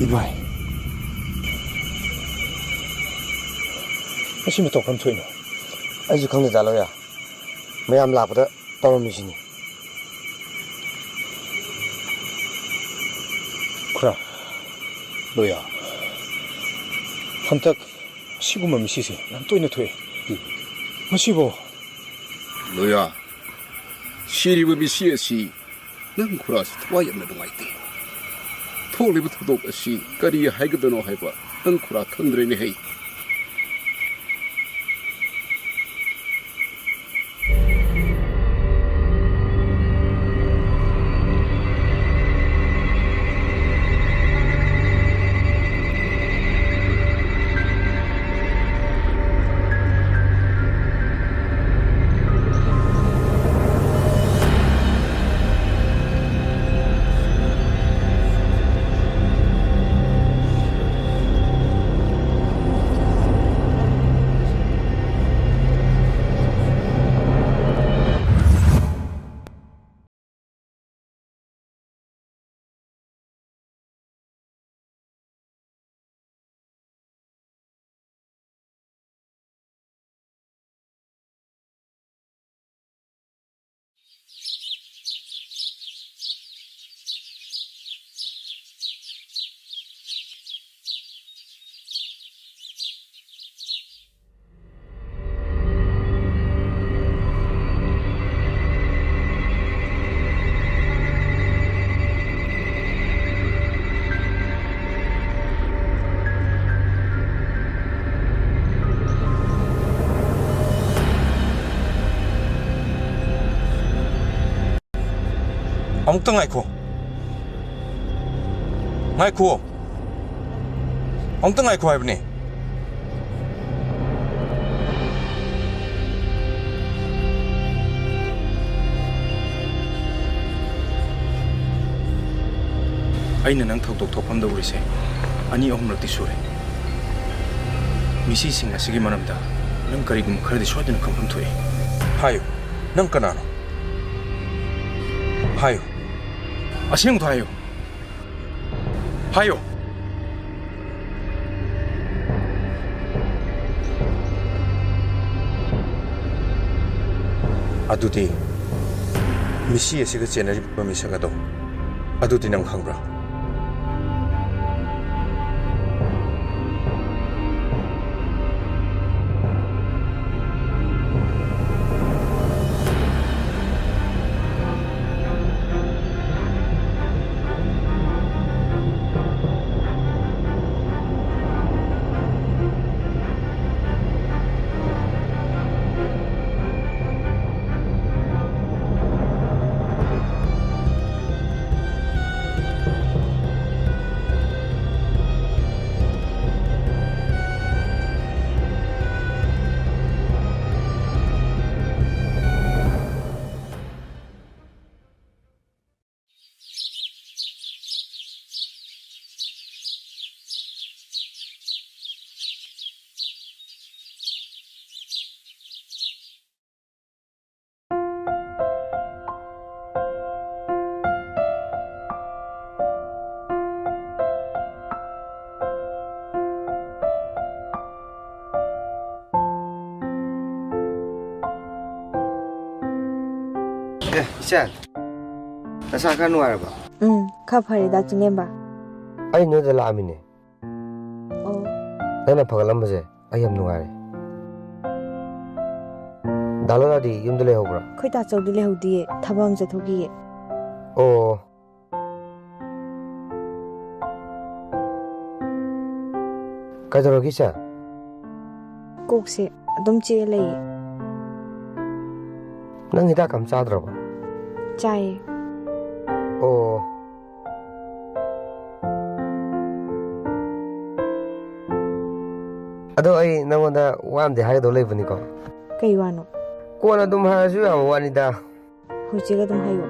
ꯏꯃꯥꯏ, ꯃꯁꯤ ꯃꯇꯧ ꯀꯔꯝ ꯊꯣꯛꯏꯅꯣ? ꯑꯩꯁꯨ ꯈꯪꯗꯦ, ꯗꯥ ꯂꯣꯌꯥ꯫ ꯃꯌꯥꯝ ꯂꯥꯛꯄꯗ ꯇꯧꯔꯝꯃꯤꯁꯤꯅꯤ꯫ ꯈꯨꯔꯥ, ꯂꯣꯌꯥ, ꯍꯟꯗꯛ ꯑꯁꯤꯒꯨꯝꯕ ꯃꯤꯁꯤꯁꯦ ꯌꯥꯝ ꯇꯣꯏꯅ ꯊꯣꯛꯑꯦ꯫ ꯃꯁꯤꯕꯨ ꯂꯣꯌꯥ, ꯁꯤꯔꯤꯕ ꯃꯤꯁꯤ ꯑꯁꯤ ꯅꯪ ꯈꯨꯔꯥꯁꯤ ꯊꯋꯥꯏ ꯌꯥꯝꯅ ꯅꯨꯡꯉꯥꯏꯇꯦ꯫ ꯊꯣꯛꯂꯤꯕ ꯊꯧꯗꯣꯛ ꯑꯁꯤ ꯀꯔꯤ ꯍꯥꯏꯒꯗꯣꯏꯅꯣ ꯍꯥꯏꯕ ꯅꯪ ꯈꯨꯔꯥ ꯈꯪꯗ꯭ꯔꯦꯅꯦ ꯍꯩ꯫ ꯑꯃꯨꯛꯇ ꯉꯥꯏꯈꯣ꯫ ꯉꯥꯏꯈꯣ꯫ ꯑꯃꯨꯛꯇ ꯉꯥꯏꯈꯣ ꯍꯥꯏꯕꯅꯦ꯫ ꯑꯩꯅ ꯅꯪ ꯊꯧꯗꯣꯛ ꯊꯣꯛꯐꯝꯗ ꯎꯔꯤꯁꯦ ꯑꯅꯤ ꯑꯍꯨꯝꯂꯛꯇꯤ ꯁꯨꯔꯦ꯫ ꯃꯤꯁꯤꯁꯤꯡ ꯑꯁꯤꯒꯤ ꯃꯔꯝꯗ ꯅꯪ ꯀꯔꯤꯒꯨꯝꯕ ꯈꯔꯗꯤ ꯁꯣꯏꯗꯅ ꯈꯪꯐꯝ ꯊꯣꯛꯏ꯫ ꯍꯥꯏꯌꯨ, ꯅꯪ ꯀꯅꯥꯅꯣ? ꯍꯥꯏꯌꯨ, ꯑꯁꯦꯡꯕꯗꯣ ꯍꯥꯏꯌꯨ꯫ ꯍꯥꯏꯌꯨ꯫ ꯑꯗꯨꯗꯤ ꯃꯤꯁꯤ ꯑꯁꯤꯒ ꯆꯦꯟꯅꯔꯤꯕ ꯃꯤꯁꯛ ꯑꯗꯣ, ꯑꯗꯨꯗꯤ ꯅꯪ ꯈꯪꯕ꯭ꯔꯥ? ꯑꯦ, ꯏꯆꯟ, ꯅꯁꯥ ꯈꯔ ꯅꯨꯡꯉꯥꯏꯔꯕ? ꯎꯝ, ꯈꯔ ꯐꯔꯦꯗ, ꯆꯤꯡꯂꯦꯝꯕ꯫ ꯑꯩ ꯅꯣꯏꯗ ꯂꯥꯛꯑꯝꯃꯤꯅꯦ꯫ ꯑꯣ꯫ ꯅꯪꯅ ꯐꯒꯠꯂꯝꯕꯁꯦ ꯑꯩ ꯌꯥꯝ ꯅꯨꯡꯉꯥꯏꯔꯦ꯫ ꯗꯥ ꯂꯣꯅꯥꯗꯤ ꯌꯨꯝꯗ ꯂꯩꯍꯧꯕ꯭ꯔꯥ? ꯑꯩꯈꯣꯏ ꯇꯥꯆꯧꯗꯤ ꯂꯩꯍꯧꯗꯤꯌꯦ, ꯊꯕꯛ ꯑꯃ ꯆꯠꯊꯣꯛꯈꯤꯌꯦ꯫ ꯑꯣ꯫ ꯀꯩꯗꯧꯔꯒꯦ, ꯏꯆꯟ? ꯀꯣꯛꯁꯦ ꯑꯗꯨꯝ ꯆꯤꯛꯑ ꯂꯩꯌꯦ꯫ ꯅꯪ ꯍꯤꯗꯥꯛ ꯑꯝ ꯆꯥꯗ꯭ꯔꯕꯣ? ꯆꯥꯏꯌꯦ꯫ ꯑꯣ꯫ ꯑꯗꯣ ꯑꯩ ꯅꯪꯉꯣꯟꯗ ꯋꯥ ꯑꯃꯗꯤ ꯍꯥꯏꯒꯗꯧ ꯂꯩꯕꯅꯤꯀꯣ꯫ ꯀꯩ ꯋꯥꯅꯣ? ꯀꯣꯟꯅ ꯑꯗꯨꯝ ꯍꯥꯏꯔꯁꯨ ꯌꯥꯕ ꯋꯥꯅꯤꯗ꯫ ꯍꯧꯖꯤꯛ ꯑꯗꯨꯝ ꯍꯥꯏꯌꯣ꯫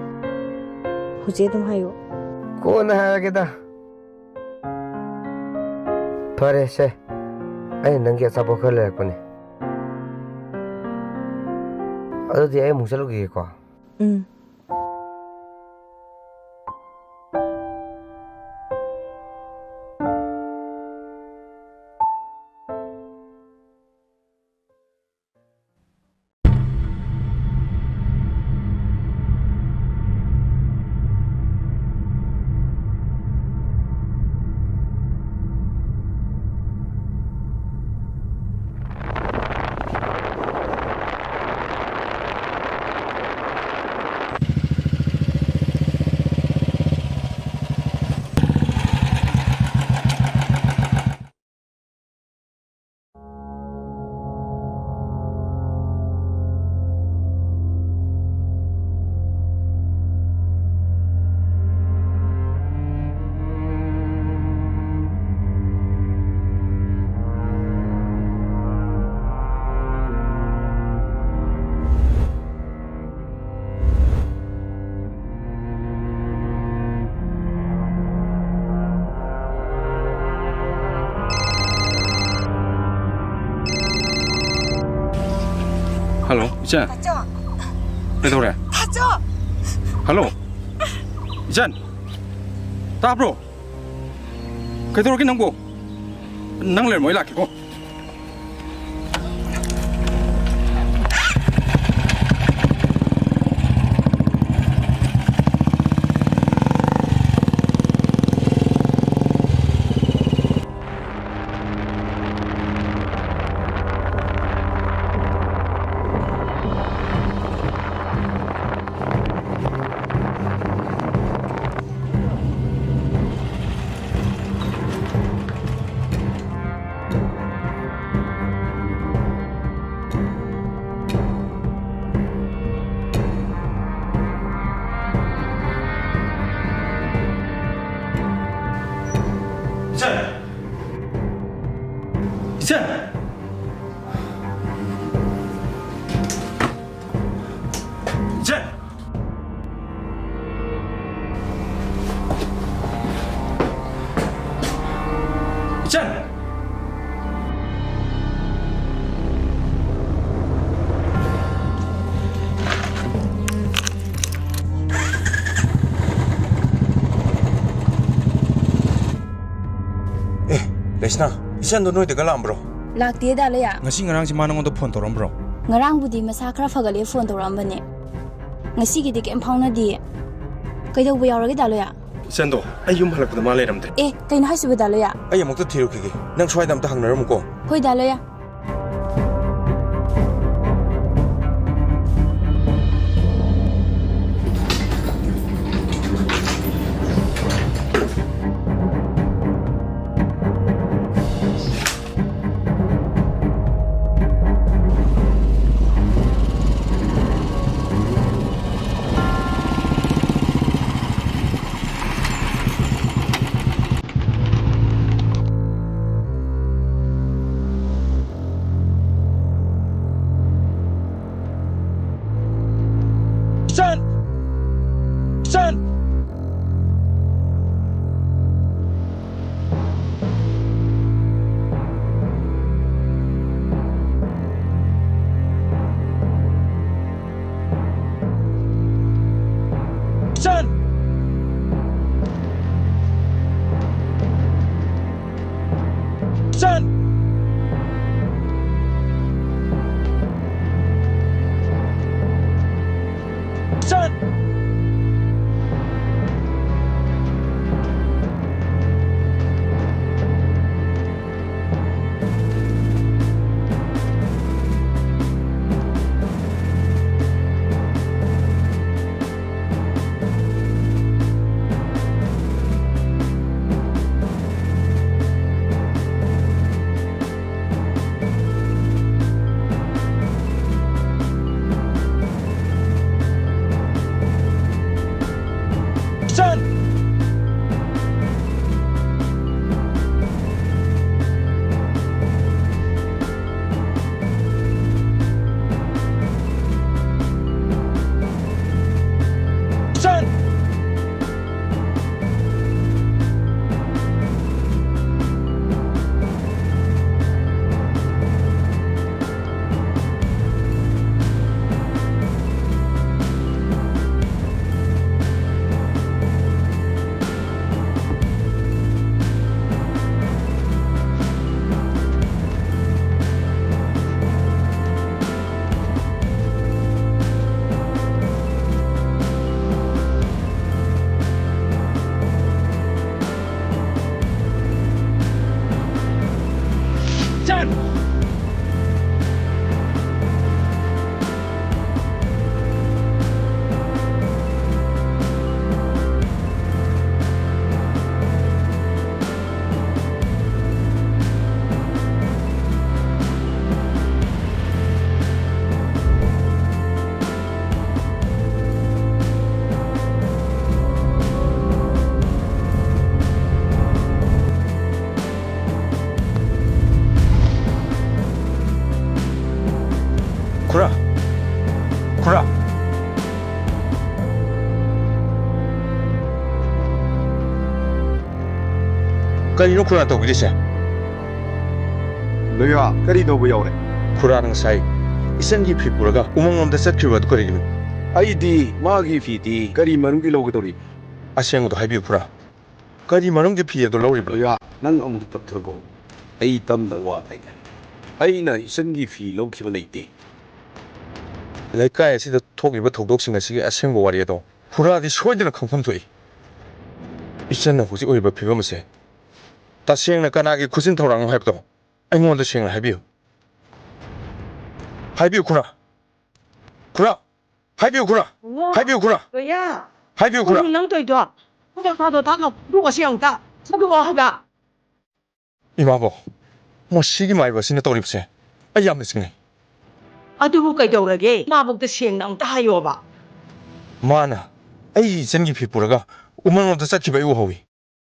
ꯍꯧꯖꯤꯛ ꯑꯗꯨꯝ ꯍꯥꯏꯌꯣ꯫ ꯀꯣꯟꯅ ꯍꯥꯏꯔꯒꯦꯗ꯫ ꯐꯔꯦ ꯁꯦ, ꯑꯩꯅ ꯅꯪꯒꯤ ꯑꯆꯥꯄꯣꯠ ꯈꯔ ꯂꯩꯔꯛꯄꯅꯦ꯫ ꯑꯗꯨꯗꯤ ꯑꯩ ꯑꯃꯨꯛ ꯆꯠꯂꯨꯈꯤꯒꯦꯀꯣ꯫ ꯎꯝ꯫ ꯍꯜꯂꯣ, ꯏꯆꯟ꯫ ꯇꯥꯆꯧ꯫ ꯀꯩꯗꯧꯔꯦ? ꯇꯥꯆꯧ꯫ ꯍꯜꯂꯣ꯫ ꯏꯆꯟ꯫ ꯇꯥꯕ꯭ꯔꯣ? ꯀꯩꯗꯧꯔꯒꯦ ꯅꯪꯕꯣ? ꯅꯪ ꯂꯩꯔꯝꯃꯣ, ꯑꯩ ꯂꯥꯛꯀꯦꯀꯣ꯫ ꯏꯆꯟ! ꯏꯆꯟ! ꯏꯆꯟ! ꯑꯦ, ꯂꯩꯁꯅꯥ, ꯏꯆꯟꯗꯣ ꯅꯣꯏꯗꯒ ꯂꯥꯛꯑꯝꯕ꯭ꯔꯣ? ꯂꯥꯛꯇꯦ, ꯗꯥ ꯂꯣꯌꯥ꯫ ꯉꯁꯤ ꯉꯔꯥꯡꯁꯤ ꯃꯥ ꯅꯉꯣꯟꯗ ꯐꯣꯟ ꯇꯧꯔꯛꯑꯝꯕ꯭ꯔꯣ? ꯉꯔꯥꯡꯕꯨꯗꯤ ꯃꯁꯥ ꯈꯔ ꯐꯒꯠꯂꯦ ꯐꯣꯟ ꯇꯧꯔꯛꯑꯝꯕꯅꯦ꯫ ꯉꯁꯤꯒꯤꯗꯤ ꯀꯩꯝ ꯐꯥꯎꯅꯗꯤꯌꯦ꯫ ꯀꯩꯗꯧꯕ ꯌꯥꯎꯔꯒꯦ, ꯗꯥ ꯂꯣꯌꯥ? ꯏꯆꯟꯗꯣ ꯑꯩ ꯌꯨꯝ ꯍꯜꯂꯛꯄꯗ ꯃꯥ ꯂꯩꯔꯝꯗ꯭ꯔꯦ꯫ ꯑꯦ, ꯀꯩꯅꯣ ꯍꯥꯏꯁꯤꯕꯣ, ꯗꯥ ꯂꯣꯌꯥ? ꯑꯩ ꯑꯃꯨꯛꯇ ꯊꯤꯔꯨꯈꯤꯒꯦ꯫ ꯅꯪ ꯁ꯭ꯋꯥꯏꯗ ꯑꯝꯇ ꯍꯪꯅꯔꯝꯃꯨꯀꯣ꯫ ꯍꯣꯏ, ꯗꯥ ꯂꯣꯌꯥ꯫ ꯏꯆꯟ! ꯏꯆꯟ! ꯏꯆꯟ! ꯏꯆꯟ! ꯏꯆꯟ! ꯀꯔꯤꯅꯣ ꯈꯨꯔꯥ ꯇꯧꯕꯤꯔꯤꯁꯦ? ꯂꯣꯌꯥ, ꯀꯔꯤ ꯇꯧꯕ ꯌꯥꯎꯔꯦ? ꯈꯨꯔꯥꯅ ꯉꯁꯥꯏ ꯏꯆꯟꯒꯤ ꯐꯤ ꯄꯨꯔꯒ ꯎꯃꯪꯂꯣꯝꯗ ꯆꯠꯈꯤꯕ ꯑꯗꯨ ꯀꯔꯤꯒꯤꯅꯣ? ꯑꯩꯗꯤ ꯃꯥꯒꯤ ꯐꯤꯗꯤ ꯀꯔꯤ ꯃꯔꯝꯒꯤ ꯂꯧꯒꯗꯧꯔꯤ? ꯑꯁꯦꯡꯕꯗꯣ ꯍꯥꯏꯕꯤꯌꯨ ꯈꯨꯔꯥ꯫ ꯀꯔꯤ ꯃꯔꯝꯒꯤ ꯐꯤ ꯑꯗꯨ ꯂꯧꯔꯤꯕꯅꯣ? ꯂꯣꯌꯥ, ꯅꯪ ꯑꯃꯨꯛ ꯇꯞꯊꯈꯣ꯫ ꯑꯩ ꯇꯝꯅ ꯋꯥ ꯍꯥꯏꯒꯦ꯫ ꯑꯩꯅ ꯏꯆꯟꯒꯤ ꯐꯤ ꯂꯧꯈꯤꯕ ꯂꯩꯇꯦ꯫ ꯂꯩꯀꯥꯏ ꯑꯁꯤꯗ ꯊꯣꯛꯂꯤꯕ ꯊꯧꯗꯣꯛꯁꯤꯡ ꯑꯁꯤꯒꯤ ꯑꯁꯦꯡꯕ ꯋꯥꯔꯤ ꯑꯗꯣ ꯈꯨꯔꯥꯗꯤ ꯁꯣꯏꯗꯅ ꯈꯪꯐꯝ ꯊꯣꯛꯏ꯫ ꯏꯆꯟꯅ ꯍꯧꯖꯤꯛ ꯑꯣꯏꯔꯤꯕ ꯐꯤꯕꯝ ꯑꯁꯦ ꯇꯁꯦꯡꯅ ꯀꯅꯥꯒꯤ ꯈꯨꯖꯤꯟ ꯊꯧꯔꯥꯡꯅꯣ ꯍꯥꯏꯕꯗꯣ ꯑꯩꯉꯣꯟꯗ ꯁꯦꯡꯅ ꯍꯥꯏꯕꯤꯌꯨ꯫ ꯍꯥꯏꯕꯤꯌꯨ ꯈꯨꯔꯥ꯫ ꯈꯨꯔꯥ! ꯍꯥꯏꯕꯤꯌꯨ ꯈꯨꯔꯥ! ꯏꯕꯨꯡꯉꯣ! ꯍꯥꯏꯕꯤꯌꯨ ꯈꯨꯔꯥ! ꯂꯣꯌꯥ! ꯍꯥꯏꯕꯤꯌꯨ ꯈꯨꯔꯥ! ꯀꯩꯅꯣ ꯅꯪ ꯇꯧꯔꯤꯗꯣ? ꯊꯥꯗꯣꯛꯑꯣ, ꯊꯥꯗꯣꯛꯑꯣ, ꯊꯥꯗꯣꯛꯑꯣ, ꯊꯥꯗꯣꯛꯑꯣ ꯍꯥꯏꯕ! ꯏꯃꯥꯕꯣꯛ, ꯃꯁꯤꯒꯤ ꯃꯥꯏꯕ ꯑꯁꯤꯅ ꯇꯧꯔꯤꯕꯁꯦ ꯑꯩ ꯌꯥꯝꯅ ꯆꯤꯡꯅꯩ꯫ ꯑꯗꯨꯕꯨ ꯀꯩꯗꯧꯔꯒꯦ? ꯏꯃꯥꯕꯣꯛꯇ ꯁꯦꯡꯅ ꯑꯝꯇ ꯍꯥꯏꯌꯣꯕ꯫ ꯃꯥꯅ ꯑꯩꯒꯤ ꯏꯆꯟꯒꯤ ꯐꯤ ꯄꯨꯔꯒ ꯎꯃꯪꯂꯣꯝꯗ ꯆꯠꯈꯤꯕ ꯑꯩ ꯎꯍꯧꯏ꯫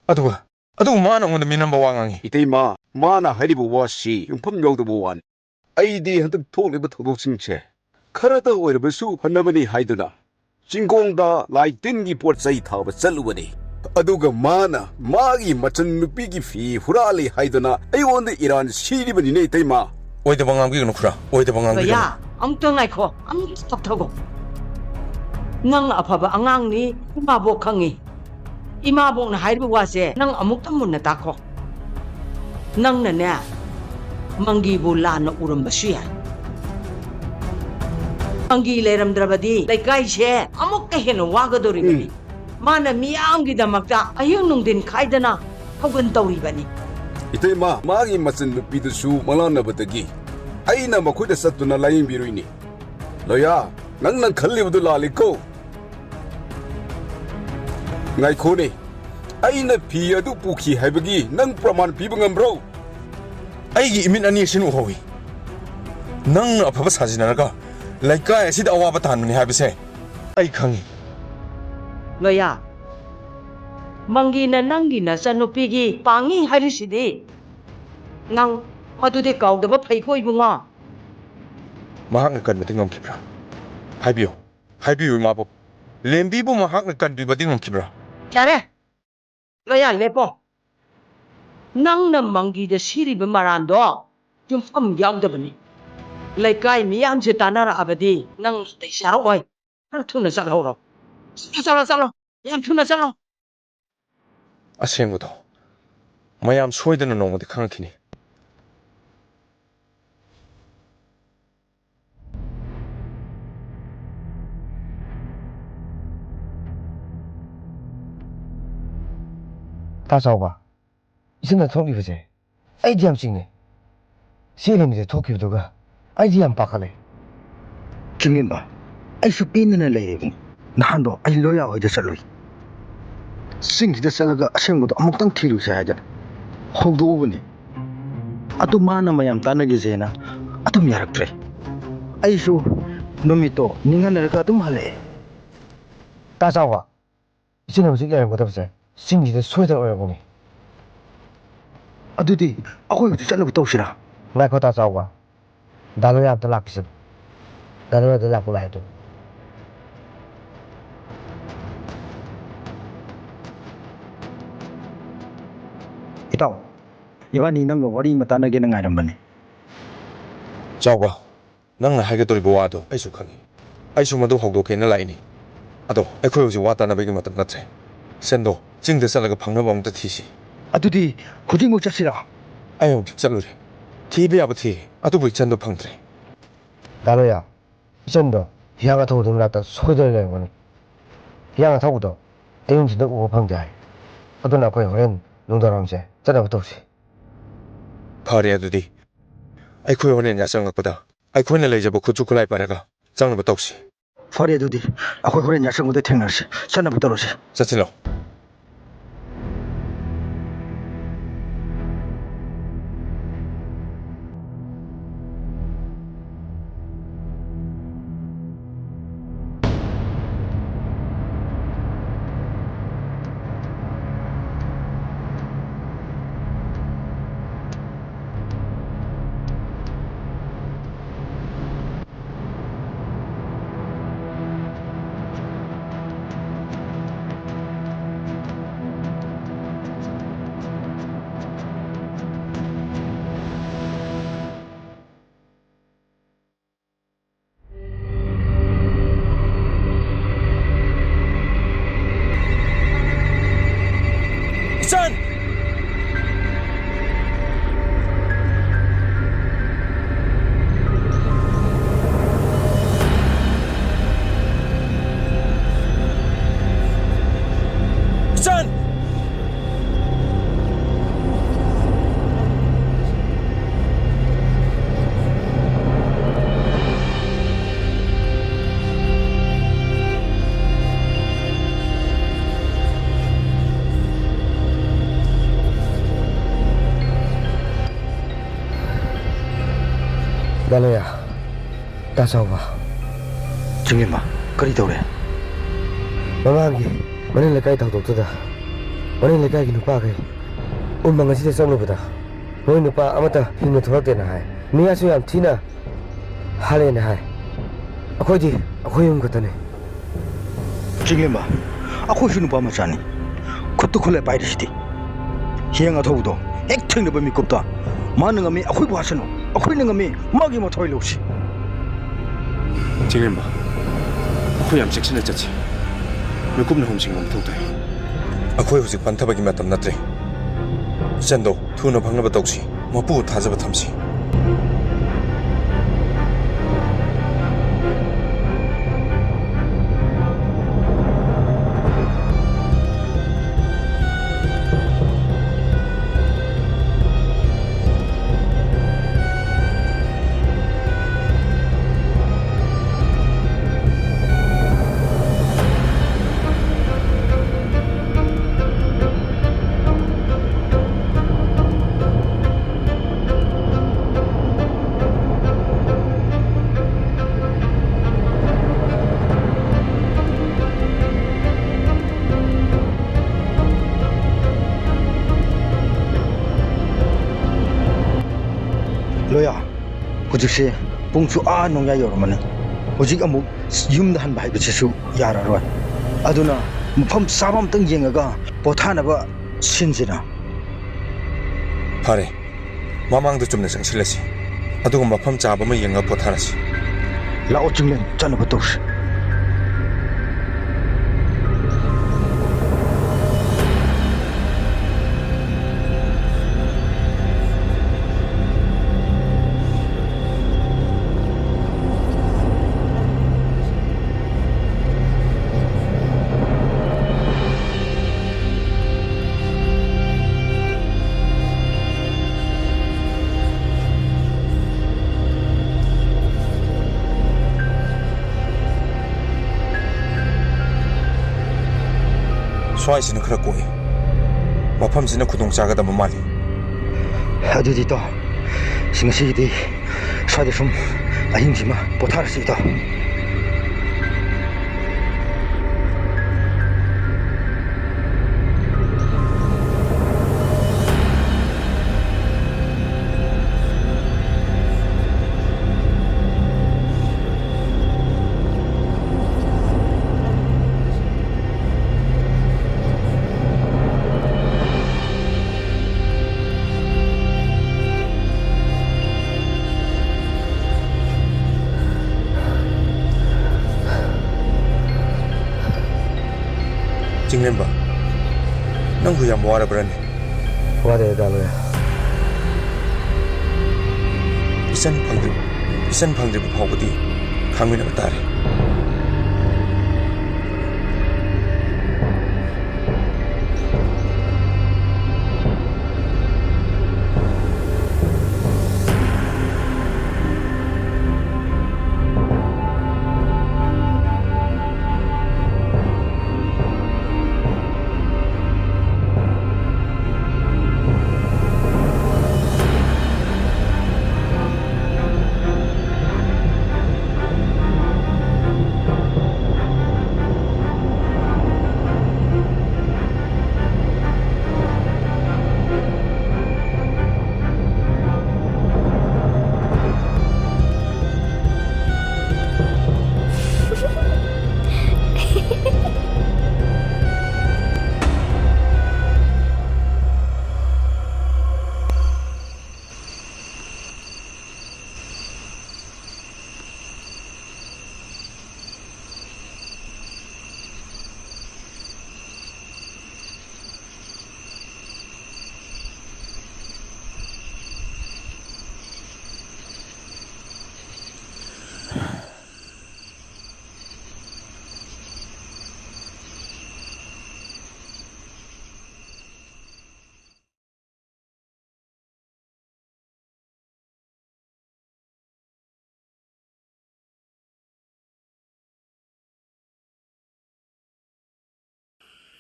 ꯑꯗꯨꯒ, ꯑꯗꯨꯒ ꯃꯥꯅ ꯑꯩꯉꯣꯟꯗ ꯃꯤꯅꯝꯕ ꯋꯥ ꯉꯥꯡꯉꯤ꯫ ꯏꯇꯩꯃ, ꯃꯥꯅ ꯍꯥꯏꯔꯤꯕ ꯋꯥꯁꯤ ꯌꯨꯝꯐꯝ ꯌꯥꯎꯗꯕ ꯋꯥꯅꯤ꯫ ꯑꯩꯗꯤ ꯍꯟꯗꯛ ꯊꯣꯛꯂꯤꯕ ꯊꯧꯗꯣꯛꯁꯤꯡꯁꯦ ꯈꯔꯇ ꯑꯣꯏꯔꯕꯁꯨ ꯐꯅꯕꯅꯤ ꯍꯥꯏꯗꯨꯅ ꯆꯤꯡꯈꯣꯡꯗ ꯂꯥꯏ ꯇꯤꯟꯒꯤ ꯄꯣꯠ ꯆꯩ ꯊꯥꯕ ꯆꯠꯂꯨꯕꯅꯤ꯫ ꯑꯗꯨꯒ ꯃꯥꯅ ꯃꯥꯒꯤ ꯃꯆꯟꯅꯨꯄꯤꯒꯤ ꯐꯤ ꯍꯨꯔꯥꯜꯂꯤ ꯍꯥꯏꯗꯨꯅ ꯑꯩꯉꯣꯟꯗ ꯏꯔꯥꯟ ꯁꯤꯔꯤꯕꯅꯤꯅꯦ, ꯏꯇꯩꯃ꯫ ꯑꯣꯏꯗꯕ ꯉꯥꯡꯕꯤꯒꯅꯨ ꯈꯨꯔꯥ, ꯑꯣꯏꯗꯕ ꯉꯥꯡꯕꯤꯒꯅꯨ꯫ ꯂꯣꯌꯥ, ꯑꯃꯨꯛꯇ ꯉꯥꯏꯈꯣ, ꯑꯃꯨꯛꯇ ꯇꯞꯊꯒꯣ꯫ ꯅꯪ ꯑꯐꯕ ꯑꯉꯥꯡꯅꯤ, ꯏꯃꯥꯕꯣꯛ ꯈꯪꯉꯤ꯫ ꯏꯃꯥꯕꯣꯛꯅ ꯍꯥꯏꯔꯤꯕ ꯋꯥꯁꯦ ꯅꯪ ꯑꯃꯨꯛꯇ ꯃꯨꯟꯅ ꯇꯥꯈꯣ꯫ ꯅꯪꯅꯅꯦ, ꯃꯪꯒꯤꯕꯨ ꯂꯥꯟꯅ ꯎꯔꯝꯕꯁꯨ ꯌꯥꯏ꯫ ꯃꯪꯒꯤ ꯂꯩꯔꯝꯗ꯭ꯔꯕꯗꯤ ꯂꯩꯀꯥꯏꯁꯦ ꯑꯃꯨꯛꯀ ꯍꯦꯟꯅ ꯋꯥꯒꯗꯧꯔꯤꯕꯅꯤ꯫ ꯎꯝ꯫ ꯃꯥꯅ ꯃꯤꯌꯥꯝꯒꯤꯗꯃꯛꯇ ꯑꯍꯤꯡ ꯅꯨꯡꯊꯤꯟ ꯈꯥꯏꯗꯅ ꯊꯧꯒꯜ ꯇꯧꯔꯤꯕꯅꯤ꯫ ꯏꯇꯩꯃ, ꯃꯥꯒꯤ ꯃꯆꯟꯅꯨꯄꯤꯗꯨꯁꯨ ꯃꯪꯂꯥꯟꯅꯕꯗꯒꯤ ꯑꯩꯅ ꯃꯈꯣꯏꯗ ꯆꯠꯇꯨꯅ ꯂꯥꯌꯦꯡꯕꯤꯔꯨꯏꯅꯤ꯫ ꯂꯣꯌꯥ, ꯅꯪꯅ ꯈꯜꯂꯤꯕꯗꯨ ꯂꯥꯜꯂꯤꯀꯣ꯫ ꯉꯥꯏꯈꯣꯅꯦ, ꯑꯩꯅ ꯐꯤ ꯑꯗꯨ ꯄꯨꯈꯤ ꯍꯥꯏꯕꯒꯤ ꯅꯪ ꯄ꯭ꯔꯃꯥꯟ ꯄꯤꯕ ꯉꯝꯕ꯭ꯔꯣ? ꯑꯩꯒꯤ ꯏꯃꯤꯠ ꯑꯅꯤ ꯑꯁꯤꯅ ꯎꯍꯧꯏ꯫ ꯅꯪꯅ ꯑꯐꯕ ꯁꯥꯖꯤꯟꯅꯔꯒ ꯂꯩꯀꯥꯏ ꯑꯁꯤꯗ ꯑꯋꯥꯕ ꯇꯥꯍꯟꯕꯅꯤ ꯍꯥꯏꯕꯁꯦ ꯑꯩ ꯈꯪꯉꯤ꯫ ꯂꯣꯌꯥ, ꯃꯪꯒꯤꯅ ꯅꯪꯒꯤ ꯅꯆꯟꯅꯨꯄꯤꯒꯤ ꯄꯥꯡꯉꯤ ꯍꯥꯏꯔꯤꯁꯤꯗꯤ ꯅꯪ ꯃꯗꯨꯗꯤ ꯀꯥꯎꯗꯕ ꯐꯩꯀꯣ ꯏꯕꯨꯡꯉꯣ꯫ ꯃꯍꯥꯛꯅ ꯀꯟꯕꯗꯤ ꯉꯝꯈꯤꯕ꯭ꯔꯥ? ꯍꯥꯏꯕꯤꯌꯨ, ꯍꯥꯏꯕꯤꯌꯨ ꯏꯃꯥꯕꯣꯛ꯫ ꯂꯦꯝꯕꯤꯕꯨ ꯃꯍꯥꯛꯅ ꯀꯟꯕꯤꯕꯗꯤ ꯉꯝꯈꯤꯕ꯭ꯔꯥ? ꯌꯥꯔꯦ! ꯂꯣꯌꯥ, ꯂꯦꯞꯄꯣ꯫ ꯅꯪꯅ ꯃꯪꯒꯤꯗ ꯁꯤꯔꯤꯕ ꯃꯔꯥꯟꯗꯣ ꯌꯨꯝꯐꯝ ꯌꯥꯎꯗꯕꯅꯤ꯫ ꯂꯩꯀꯥꯏ ꯃꯤꯌꯥꯝꯁꯦ ꯇꯥꯟꯅꯔꯛꯑꯕꯗꯤ ꯅꯪ ꯅꯥꯇꯩ ꯆꯥꯔꯛꯑꯣꯏ꯫ ꯈꯔ ꯊꯨꯅ ꯆꯠꯍꯧꯔꯣ꯫ ꯆꯠꯂꯣ, ꯆꯠꯂꯣ, ꯆꯠꯂꯣ꯫ ꯌꯥꯝ ꯊꯨꯅ ꯆꯠꯂꯣ꯫ ꯑꯁꯦꯡꯕꯗꯣ ꯃꯌꯥꯝ ꯁꯣꯏꯗꯅ ꯅꯣꯡꯃꯗꯤ ꯈꯪꯉꯛꯈꯤꯅꯤ꯫ ꯇꯥ ꯆꯥꯎꯕ, ꯏꯆꯟꯅ ꯊꯣꯛꯂꯤꯕꯁꯦ ꯑꯩꯗꯤ ꯌꯥꯝ ꯆꯤꯡꯅꯩ꯫ ꯁꯤ ꯂꯝꯁꯤꯗ ꯊꯣꯛꯈꯤꯕꯗꯨꯒ ꯑꯩꯗꯤ ꯌꯥꯝ ꯄꯥꯈꯠꯂꯦ꯫ ꯆꯤꯡꯂꯦꯝꯕ, ꯑꯩꯁꯨ ꯄꯦꯟꯗꯅ ꯂꯩꯔꯤꯕꯅꯤ꯫ ꯅꯍꯥꯟꯗꯣ ꯑꯩ ꯂꯣꯌꯥ ꯍꯣꯏꯗ ꯆꯠꯂꯨꯏ꯫ ꯆꯤꯡꯁꯤꯗ ꯆꯠꯂꯒ ꯑꯁꯦꯡꯕꯗꯣ ꯑꯃꯨꯛꯇꯪ ꯊꯤꯔꯨꯁꯦ ꯍꯥꯏꯗꯅ ꯍꯧꯗꯣꯛꯎꯕꯅꯤ꯫ ꯑꯗꯨ ꯃꯥꯅ ꯃꯌꯥꯝ ꯇꯥꯟꯅꯈꯤꯁꯦꯅ ꯑꯗꯨꯝ ꯌꯥꯔꯛꯇ꯭ꯔꯦ꯫ ꯑꯩꯁꯨ ꯅꯨꯃꯤꯠꯇꯣ ꯅꯤꯡꯍꯟꯅꯔꯒ ꯑꯗꯨꯝ ꯍꯜꯂꯛꯑꯦ꯫ ꯇꯥ ꯆꯥꯎꯕ, ꯏꯆꯦꯅ ꯍꯧꯖꯤꯛ ꯂꯩꯔꯝꯒꯗꯕꯁꯦ ꯆꯤꯡꯁꯤꯗ ꯁꯣꯏꯗꯅ ꯑꯣꯏꯔꯝꯒꯅꯤ꯫ ꯑꯗꯨꯗꯤ ꯑꯩꯈꯣꯏ ꯍꯧꯖꯤꯛ ꯆꯠꯅꯕ ꯇꯧꯁꯤꯔꯥ? ꯉꯥꯏꯈꯣ, ꯇꯥ ꯆꯥꯎꯕ꯫ ꯗꯥ ꯂꯣꯌꯥ ꯑꯝꯇ ꯂꯥꯛꯈꯤꯁꯅꯨ꯫ ꯗꯥ ꯂꯣꯌꯥꯗ ꯂꯥꯛꯄ ꯂꯥꯛꯑꯦ ꯑꯗꯨ꯫ ꯏꯇꯥꯎ, ꯏꯕꯥꯅꯤ ꯅꯪꯒ ꯋꯥꯔꯤ ꯑꯃ ꯇꯥꯟꯅꯒꯦꯅ ꯉꯥꯏꯔꯝꯕꯅꯤ꯫ ꯆꯥꯎꯕ, ꯅꯪꯅ ꯍꯥꯏꯒꯗꯧꯔꯤꯕ ꯋꯥꯗꯣ ꯑꯩꯁꯨ ꯈꯪꯉꯤ꯫ ꯑꯩꯁꯨ ꯃꯗꯨ ꯍꯧꯗꯣꯛꯀꯦꯅ ꯂꯥꯛꯏꯅꯤ꯫ ꯑꯗꯣ ꯑꯩꯈꯣꯏ ꯍꯧꯖꯤꯛ ꯋꯥ ꯇꯥꯅꯕꯒꯤ ꯃꯇꯝ ꯅꯠꯇ꯭ꯔꯦ꯫ ꯁꯦꯟꯗꯣ ꯆꯤꯡꯗ ꯆꯠꯂꯒ ꯐꯪꯅꯕ ꯑꯃꯨꯛꯇ ꯊꯤꯁꯤ꯫ ꯑꯗꯨꯗꯤ ꯍꯧꯖꯤꯛꯃꯛ ꯆꯠꯁꯤꯔꯥ? ꯑꯩ ꯍꯧꯖꯤꯛ ꯆꯠꯂꯨꯔꯦ꯫ ꯊꯤꯕ ꯌꯥꯕ ꯊꯤ, ꯑꯗꯨꯕꯨ ꯏꯆꯟꯗꯣ ꯐꯪꯗ꯭ꯔꯦ꯫ ꯗꯥ ꯂꯣꯌꯥ, ꯏꯆꯟꯗꯣ ꯍꯤꯌꯥꯡ ꯑꯊꯧꯕꯗꯨ ꯃꯅꯥꯛꯇ ꯁꯣꯏꯗꯅ ꯂꯩꯔꯝꯒꯅꯤ꯫ ꯍꯤꯌꯥꯡ ꯑꯊꯧꯕꯗꯣ ꯑꯌꯨꯛ ꯅꯨꯡꯊꯤꯜꯗ ꯎꯕ ꯐꯪꯗꯦ ꯍꯥꯏ꯫ ꯑꯗꯨꯅ ꯑꯩꯈꯣꯏ ꯍꯣꯔꯦꯟ ꯅꯨꯡꯗꯥꯡꯋꯥꯏꯔꯝꯁꯦ ꯆꯠꯅꯕ ꯇꯧꯁꯤ꯫ ꯐꯔꯦ ꯑꯗꯨꯗꯤ꯫ ꯑꯩꯈꯣꯏ ꯍꯣꯔꯦꯟ ꯌꯥꯆꯪꯉꯛꯄꯗ ꯑꯩꯈꯣꯏꯅ ꯂꯩꯖꯕ ꯈꯨꯠꯁꯨ ꯈꯨꯠꯂꯥꯏ ꯄꯥꯏꯔꯒ ꯆꯪꯅꯕ ꯇꯧꯁꯤ꯫ ꯐꯔꯦ ꯑꯗꯨꯗꯤ꯫ ꯑꯩꯈꯣꯏ ꯍꯣꯔꯦꯟ ꯌꯥꯆꯪꯉꯛꯄꯗ ꯊꯦꯡꯅꯔꯁꯤ꯫ ꯆꯠꯅꯕ ꯇꯧꯔꯁꯤ꯫ ꯆꯠꯁꯤꯜꯂꯣ꯫ ꯑꯆꯧꯕ꯫ ꯆꯤꯡꯂꯦꯝꯕ, ꯀꯔꯤ ꯇꯧꯔꯦ? ꯃꯃꯥꯡꯒꯤ ꯃꯅꯤꯡ ꯂꯩꯀꯥꯏ ꯊꯧꯗꯣꯛꯇꯨꯗ ꯃꯅꯤꯡ ꯂꯩꯀꯥꯏꯒꯤ ꯅꯨꯄꯥꯈꯩ ꯎꯃꯪ ꯑꯁꯤꯗ ꯆꯪꯂꯨꯕꯗ ꯃꯣꯏ ꯅꯨꯄꯥ ꯑꯃꯠꯇ ꯍꯤꯡꯅ ꯊꯣꯛꯂꯛꯇꯦꯅ ꯍꯥꯏ꯫ ꯃꯤꯌꯥꯁꯨ ꯌꯥꯝ ꯊꯤꯅ ꯍꯥꯠꯂꯦꯅ ꯍꯥꯏ꯫ ꯑꯩꯈꯣꯏꯗꯤ ꯑꯩꯈꯣꯏ ꯑꯍꯨꯝ ꯈꯛꯇꯅꯤ꯫ ꯆꯤꯡꯂꯦꯝꯕ, ꯑꯩꯈꯣꯏꯁꯨ ꯅꯨꯄꯥ ꯃꯆꯥꯅꯤ꯫ ꯈꯨꯠꯇ ꯈꯨꯠꯂꯥꯏ ꯄꯥꯏꯔꯤꯁꯤꯗꯤ꯫ ꯍꯤꯌꯥꯡ ꯑꯊꯧꯕꯗꯣ ꯍꯦꯛ ꯊꯦꯡꯅꯕ ꯃꯤꯀꯨꯞꯇ ꯃꯥꯅ ꯉꯝꯃꯤ ꯑꯩꯈꯣꯏꯕꯨ ꯍꯥꯠꯁꯅꯨ, ꯑꯩꯈꯣꯏꯅ ꯉꯝꯃꯤ ꯃꯥꯒꯤ ꯃꯊ꯭ꯋꯥꯏ ꯂꯧꯁꯤ꯫ ꯆꯤꯡꯂꯦꯝꯕ, ꯑꯩꯈꯣꯏ ꯌꯥꯝ ꯆꯦꯛꯁꯤꯟꯅ ꯆꯠꯁꯤ꯫ ꯃꯤꯀꯨꯞꯅ ꯍꯨꯝꯁꯤꯡꯕ ꯃꯊꯧ ꯇꯥꯏ꯫ ꯑꯩꯈꯣꯏ ꯍꯧꯖꯤꯛ ꯄꯟꯊꯕꯒꯤ ꯃꯇꯝ ꯅꯠꯇ꯭ꯔꯦ꯫ ꯏꯆꯟꯗꯣ ꯊꯨꯅ ꯐꯪꯅꯕ ꯇꯧꯁꯤ꯫ ꯃꯄꯨ ꯊꯥꯖꯕ ꯊꯝꯁꯤ꯫ ꯂꯣꯌꯥ, ꯍꯧꯖꯤꯛꯁꯦ ꯄꯨꯡꯁꯨ ꯑꯥ ꯅꯣꯡꯌꯥꯏ ꯌꯧꯔꯝꯃꯅꯤ꯫ ꯍꯧꯖꯤꯛ ꯑꯃꯨꯛ ꯌꯨꯝꯗ ꯍꯟꯕ ꯍꯥꯏꯕꯁꯤꯁꯨ ꯌꯥꯔꯔꯣꯏ꯫ ꯑꯗꯨꯅ ꯃꯐꯝ ꯆꯥꯕ ꯑꯝꯇꯪ ꯌꯦꯡꯉꯒ ꯄꯣꯊꯥꯅꯕ ꯁꯤꯟꯁꯤꯅ꯫ ꯐꯔꯦ, ꯃꯃꯥꯡꯗ ꯆꯨꯝꯅ ꯆꯪꯁꯤꯜꯂꯁꯤ, ꯑꯗꯨꯒ ꯃꯐꯝ ꯆꯥꯕ ꯑꯃ ꯌꯦꯡꯉ ꯄꯣꯊꯥꯔꯁꯤ꯫ ꯂꯥꯛꯑꯣ ꯆꯤꯡꯂꯦꯟ, ꯆꯠꯅꯕ ꯇꯧꯁꯤ꯫ ꯁ꯭ꯋꯥꯏꯁꯤꯅ ꯈꯔ ꯀꯣꯛꯏ꯫ ꯃꯐꯝꯁꯤꯅ ꯈꯨꯗꯣꯡ ꯆꯥꯒꯗꯕ ꯃꯥꯜꯂꯤ꯫ ꯑꯗꯨꯗꯤ ꯏꯇꯥꯎ, ꯉꯁꯤꯒꯤꯗꯤ ꯁ꯭ꯋꯥꯏꯗ ꯁꯨꯝ ꯑꯍꯤꯡꯁꯤꯃ ꯄꯣꯊꯥꯔꯁꯤ, ꯏꯇꯥꯎ꯫ ꯆꯤꯡꯂꯦꯝꯕ, ꯅꯪꯕꯨ ꯌꯥꯝ ꯋꯥꯔꯕ꯭ꯔꯅꯦ? ꯋꯥꯔꯦ, ꯗꯥ ꯂꯣꯌꯔ꯫ ꯏꯆꯟ ꯐꯪꯗ꯭ꯔꯤꯕ, ꯏꯆꯟ ꯐꯪꯗ꯭ꯔꯤꯕ ꯐꯥꯎꯕꯗꯤ ꯈꯥꯡꯃꯤꯟꯅꯕ ꯇꯥꯔꯦ꯫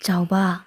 ꯆꯥꯎꯕ꯫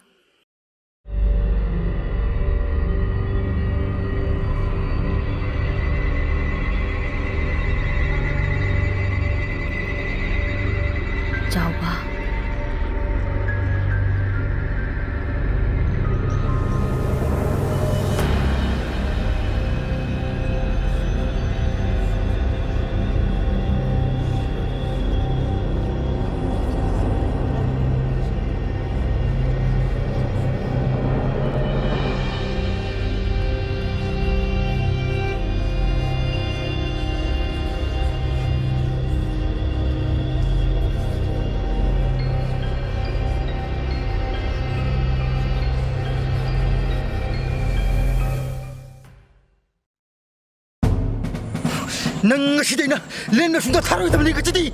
ꯅꯪ ꯉꯁꯤꯗꯩꯅ ꯂꯦꯟꯕ ꯁꯨꯡꯊꯥ ꯊꯥꯔꯣꯏꯗꯕꯅꯤ ꯉꯁꯤꯗꯤ꯫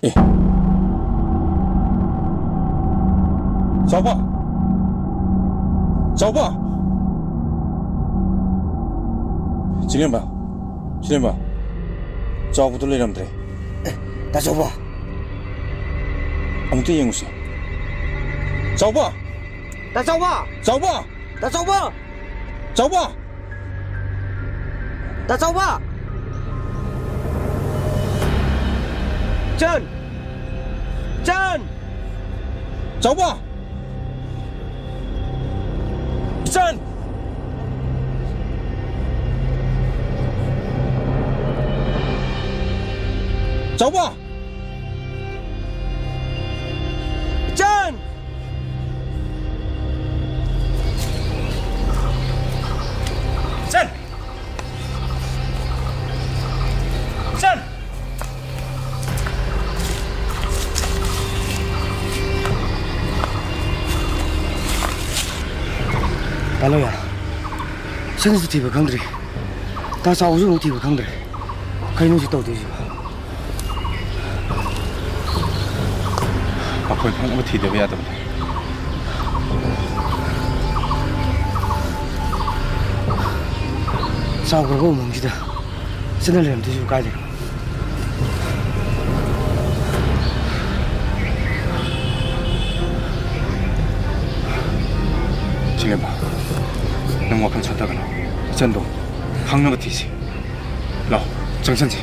ꯑꯦ꯫ ꯆꯥꯎꯕ! ꯆꯥꯎꯕ! ꯆꯤꯡꯂꯦꯝꯕ! ꯆꯤꯡꯂꯦꯝꯕ! ꯆꯥꯎꯕꯗꯣ ꯂꯩꯔꯝꯗ꯭ꯔꯦ꯫ ꯑꯦ, ꯇꯥ ꯆꯥꯎꯕ! ꯑꯃꯨꯛꯇ ꯌꯦꯡꯉꯨꯁꯦ꯫ ꯆꯥꯎꯕ! ꯇꯥ ꯆꯥꯎꯕ! ꯆꯥꯎꯕ! ꯇꯥ ꯆꯥꯎꯕ! ꯆꯥꯎꯕ! ꯇꯥ ꯆꯥꯎꯕ! ꯏꯆꯟ! ꯏꯆꯟ! ꯆꯥꯎꯕ! ꯏꯆꯟ! ꯆꯥꯎꯕ! ꯏꯆꯟ! ꯏꯆꯟ! ꯏꯆꯟ! ꯇꯥ ꯂꯣꯌꯥ, ꯏꯆꯟꯁꯨ ꯊꯤꯕ ꯈꯪꯗ꯭ꯔꯤ, ꯇꯥ ꯆꯥꯎꯕꯁꯨ ꯑꯃꯨꯛ ꯊꯤꯕ ꯈꯪꯗ꯭ꯔꯦ꯫ ꯀꯩꯅꯣ ꯍꯧꯖꯤꯛ ꯇꯧꯗꯣꯏꯁꯤꯕꯣ? ꯃꯈꯣꯏ ꯄꯨꯝꯅꯃꯛ ꯊꯤꯗꯕ ꯌꯥꯗꯕꯅꯤ꯫ ꯆꯥꯎꯈ꯭ꯔꯕ ꯎꯃꯪꯁꯤꯗ ꯆꯠꯅ ꯂꯩꯔꯝꯗꯣꯏꯁꯤꯕꯨ ꯀꯥꯏꯗꯅꯣ? ꯆꯤꯡꯂꯦꯝꯕ, ꯅꯪ ꯋꯥꯈꯜ ꯁꯣꯟꯊꯒꯅꯨ꯫ ꯏꯆꯟꯗꯣ ꯐꯪꯅꯕ ꯊꯤꯁꯤ꯫ ꯂꯥꯛꯑꯣ, ꯆꯪꯁꯟꯁꯤ꯫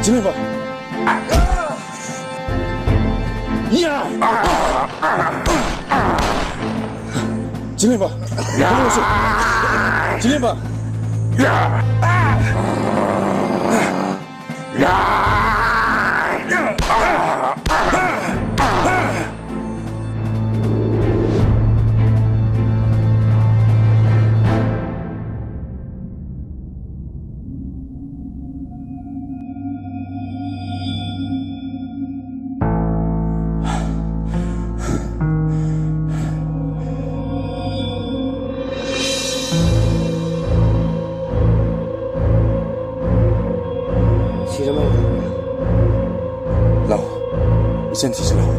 ꯆꯤꯡꯂꯦꯝꯕ! ꯆꯤꯡꯂꯦꯝꯕ! ꯆꯤꯡꯂꯦꯝꯕ! ꯁꯤꯔ ꯃꯥꯜꯂꯦ꯫ ꯂꯥꯛꯑꯣ, ꯏꯆꯟ ꯊꯤꯁꯤ ꯂꯥꯛꯑꯣ꯫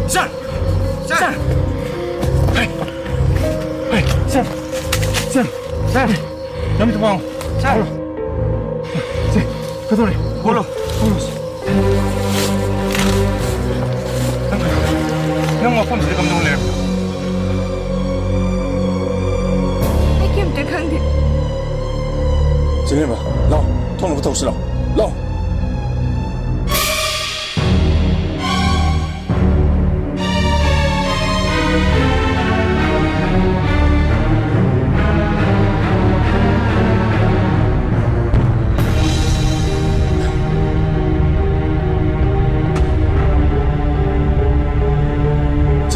ꯁꯥꯔ! ꯁꯥꯔ! ꯍꯩ! ꯍꯩ! ꯁꯥꯔ! ꯁꯥꯔ! ꯁꯥꯔ! ꯂꯝꯕꯤꯗ ꯃꯥꯡꯉꯨ꯫ ꯁꯥꯔ! ꯁꯦ, ꯀꯩꯗꯧꯔꯦ? ꯍꯣꯂꯣ꯫ ꯍꯣꯂꯣ, ꯁꯦ꯫ ꯅꯪ, ꯅꯪ ꯃꯐꯝꯁꯤꯗ ꯀꯝꯗꯧꯅ ꯂꯩꯔꯝꯃꯤꯅꯣ? ꯑꯩ ꯀꯩꯝꯇ ꯈꯪꯗꯦ꯫ ꯆꯤꯡꯂꯦꯝꯕ, ꯂꯥꯎ, ꯊꯣꯡꯅꯕ ꯇꯧꯁꯤ ꯂꯥꯎ, ꯂꯥꯎ꯫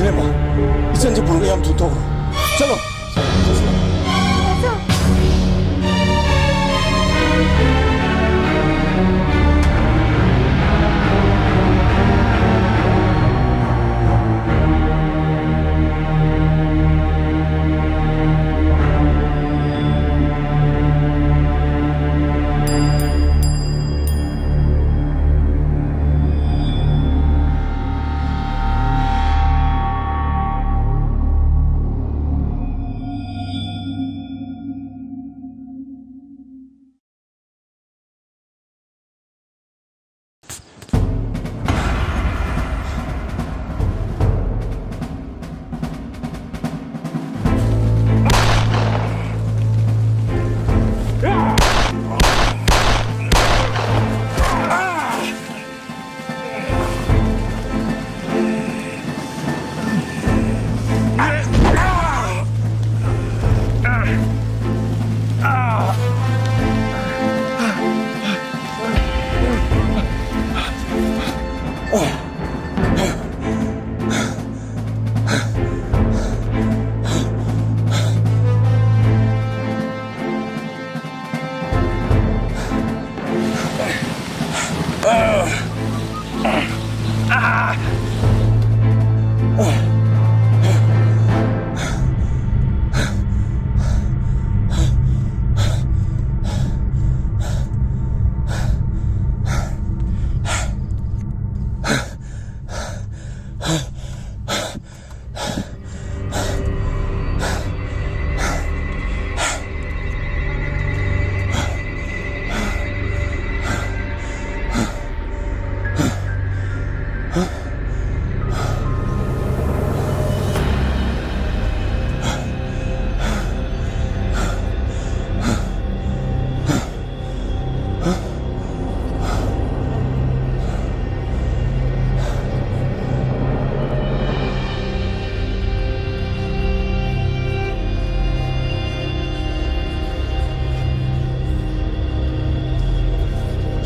ꯏꯕꯦꯝꯃ, ꯏꯆꯟꯁꯦ ꯄꯨꯔꯒ ꯌꯥꯝ ꯊꯨꯅ ꯊꯣꯛꯈ꯭ꯔꯣ꯫ ꯆꯠꯂꯣ꯫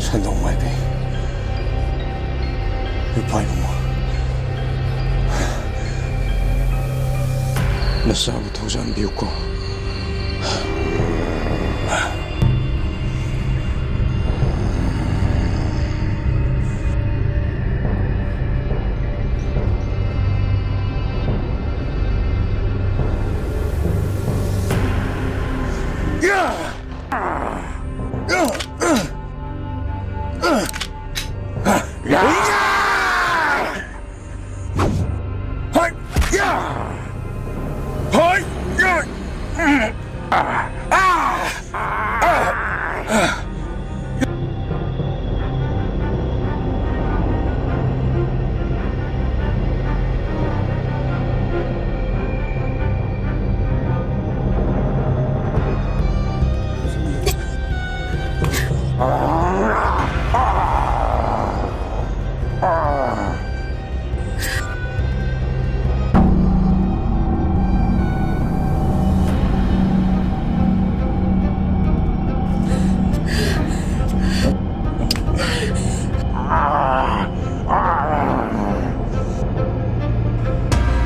ꯁꯦꯟꯗꯣꯡ ꯃꯥꯏꯕꯤ, ꯏꯄꯥ ꯏꯕꯨꯡꯉꯣ, ꯅꯆꯥꯕꯨ ꯊꯧꯖꯥꯟꯕꯤꯌꯨꯀꯣ꯫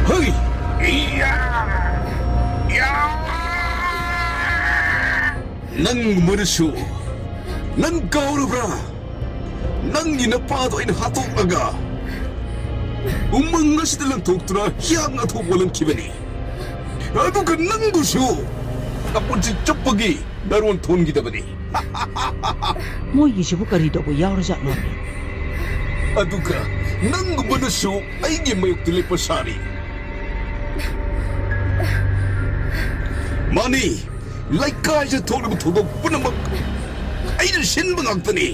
ꯍꯩ! ꯏꯌꯥ! ꯌꯥ! ꯅꯪ ꯃꯔꯨꯁꯨ, ꯅꯪ ꯀꯥꯎꯔꯕ꯭ꯔꯥ? ꯅꯪꯒꯤ ꯅꯄꯥꯗꯣ ꯑꯩꯅ ꯍꯥꯠꯇꯣꯛꯂꯒ ꯎꯃꯪ ꯑꯁꯤꯗ ꯂꯪꯊꯣꯛꯇꯨꯅ ꯍꯤꯌꯥꯡ ꯑꯊꯧꯕ ꯑꯣꯜꯍꯟꯈꯤꯕꯅꯤ꯫ ꯑꯗꯨꯒ ꯅꯪꯕꯨꯁꯨ ꯅꯄꯨꯟꯁꯤ ꯆꯨꯞꯄꯒꯤ ꯅꯔꯣꯟ ꯊꯣꯟꯈꯤꯗꯕꯅꯤ꯫ ꯃꯣꯏꯒꯤꯁꯤꯕꯨ ꯀꯔꯤ ꯇꯧꯕ ꯌꯥꯎꯔꯖꯥꯠꯅꯣ? ꯑꯗꯨꯒ ꯅꯪꯒꯨꯝꯕꯅꯁꯨ ꯑꯩꯒꯤ ꯃꯥꯌꯣꯛꯇ ꯂꯦꯞꯄ ꯁꯥꯔꯤ꯫ ꯃꯥꯅꯤ, ꯂꯩꯀꯥꯏꯁꯤꯗ ꯊꯣꯛꯂꯤꯕ ꯊꯧꯗꯣꯛ ꯄꯨꯝꯅꯃꯛ ꯑꯩꯅ ꯁꯤꯟꯕ ꯉꯥꯛꯇꯅꯤ꯫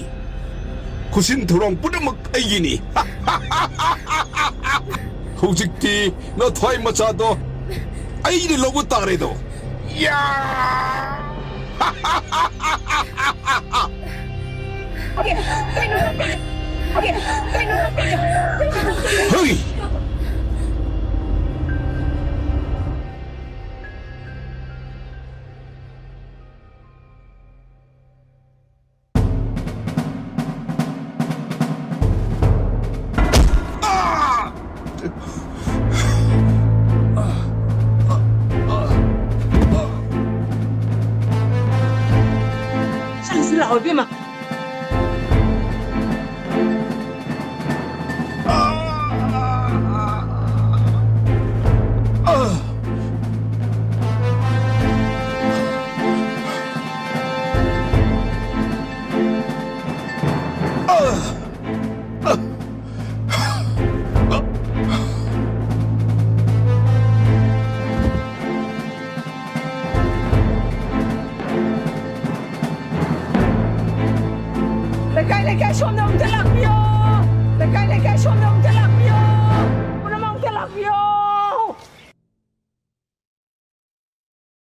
ꯈꯨꯠꯁꯤꯟ ꯊꯧꯔꯥꯡ ꯄꯨꯝꯅꯃꯛ ꯑꯩꯒꯤꯅꯤ꯫ ꯍꯧꯖꯤꯛꯇꯤ ꯅꯊ꯭ꯋꯥꯏ ꯃꯆꯥꯗꯣ ꯑꯩꯅ ꯂꯧꯕ ꯇꯥꯔꯦꯗꯣ꯫ ꯌꯥ! ꯍꯩ!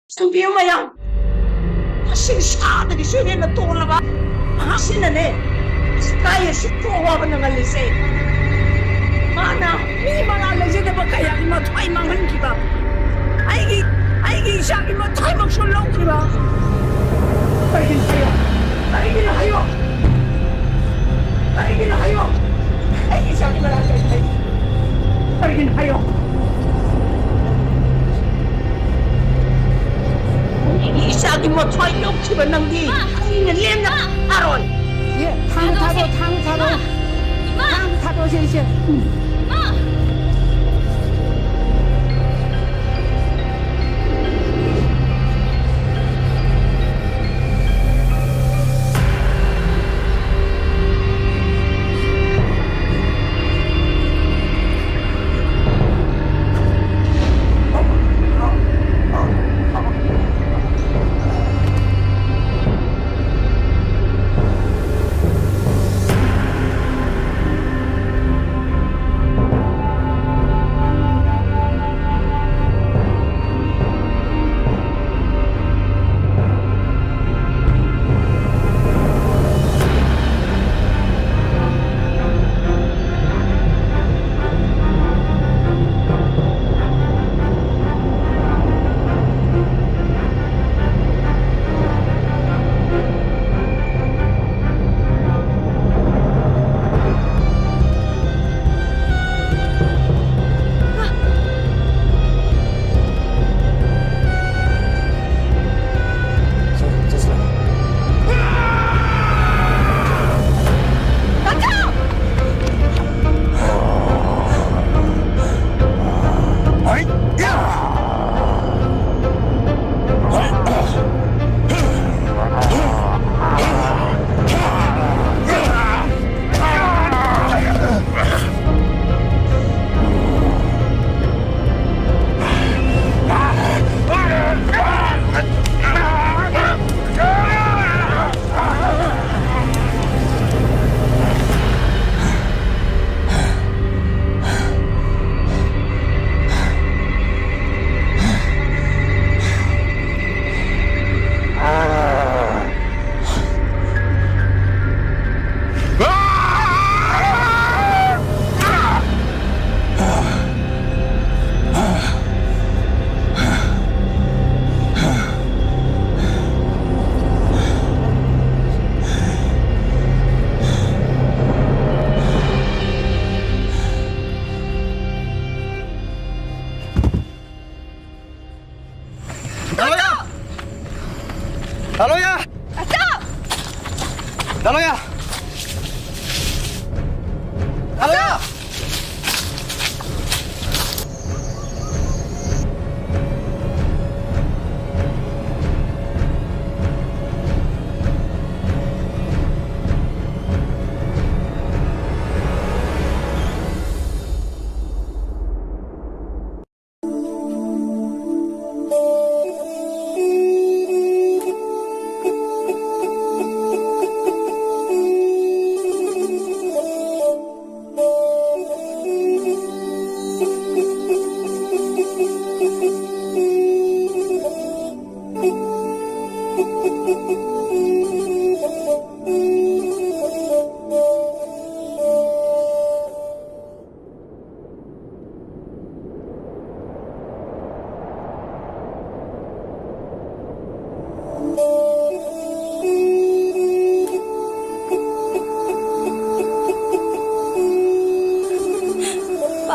ꯁꯨꯕꯤꯌꯨ ꯃꯌꯥꯝ, ꯃꯁꯤꯡ ꯁꯥꯗꯒꯤꯁꯨ ꯍꯦꯟꯅ ꯇꯣꯜꯂꯕ ꯃꯍꯥꯛꯁꯤꯅꯅꯦ ꯏꯀꯥꯏ ꯑꯁꯤ ꯊꯣꯛ ꯋꯥꯕ ꯅꯪꯍꯜꯂꯤꯁꯦ꯫ ꯃꯥꯅ ꯃꯤ ꯃꯔꯥꯜ ꯂꯩꯖꯗꯕ ꯀꯌꯥꯒꯤ ꯃꯊ꯭ꯋꯥꯏ ꯃꯥꯡꯍꯟꯈꯤꯕ, ꯑꯩꯒꯤ, ꯑꯩꯒꯤ ꯏꯆꯥꯒꯤ ꯃꯊ꯭ꯋꯥꯏꯃꯛꯁꯨ ꯂꯧꯈꯤꯕ꯫ ꯀꯔꯤꯒꯤꯅꯣ ꯍꯥꯏꯌꯣ? ꯀꯔꯤꯒꯤꯅꯣ ꯍꯥꯏꯌꯣ? ꯀꯔꯤꯒꯤꯅꯣ ꯍꯥꯏꯌꯣ? ꯑꯩꯒꯤ ꯏꯆꯥꯒꯤ ꯃꯔꯥꯜ ꯀꯔꯤ ꯂꯩ? ꯀꯔꯤꯒꯤꯅꯣ ꯍꯥꯏꯌꯣ? ꯑꯩꯒꯤ ꯏꯆꯥꯒꯤ ꯃꯊ꯭ꯋꯥꯏ ꯂꯧꯈꯤꯕ ꯅꯪꯗꯤ ꯑꯩꯅ ꯂꯦꯝꯅ ꯊꯥꯔꯣꯏ꯫ ꯏꯆꯦ, ꯊꯥꯡ ꯊꯥꯗꯣꯛꯑꯣ, ꯊꯥꯡ ꯊꯥꯗꯣꯛꯑꯣ꯫ ꯏꯃꯥ! ꯊꯥꯡ ꯊꯥꯗꯣꯛꯑꯣ, ꯏꯆꯦ, ꯏꯆꯦ꯫ ꯏꯃꯥ!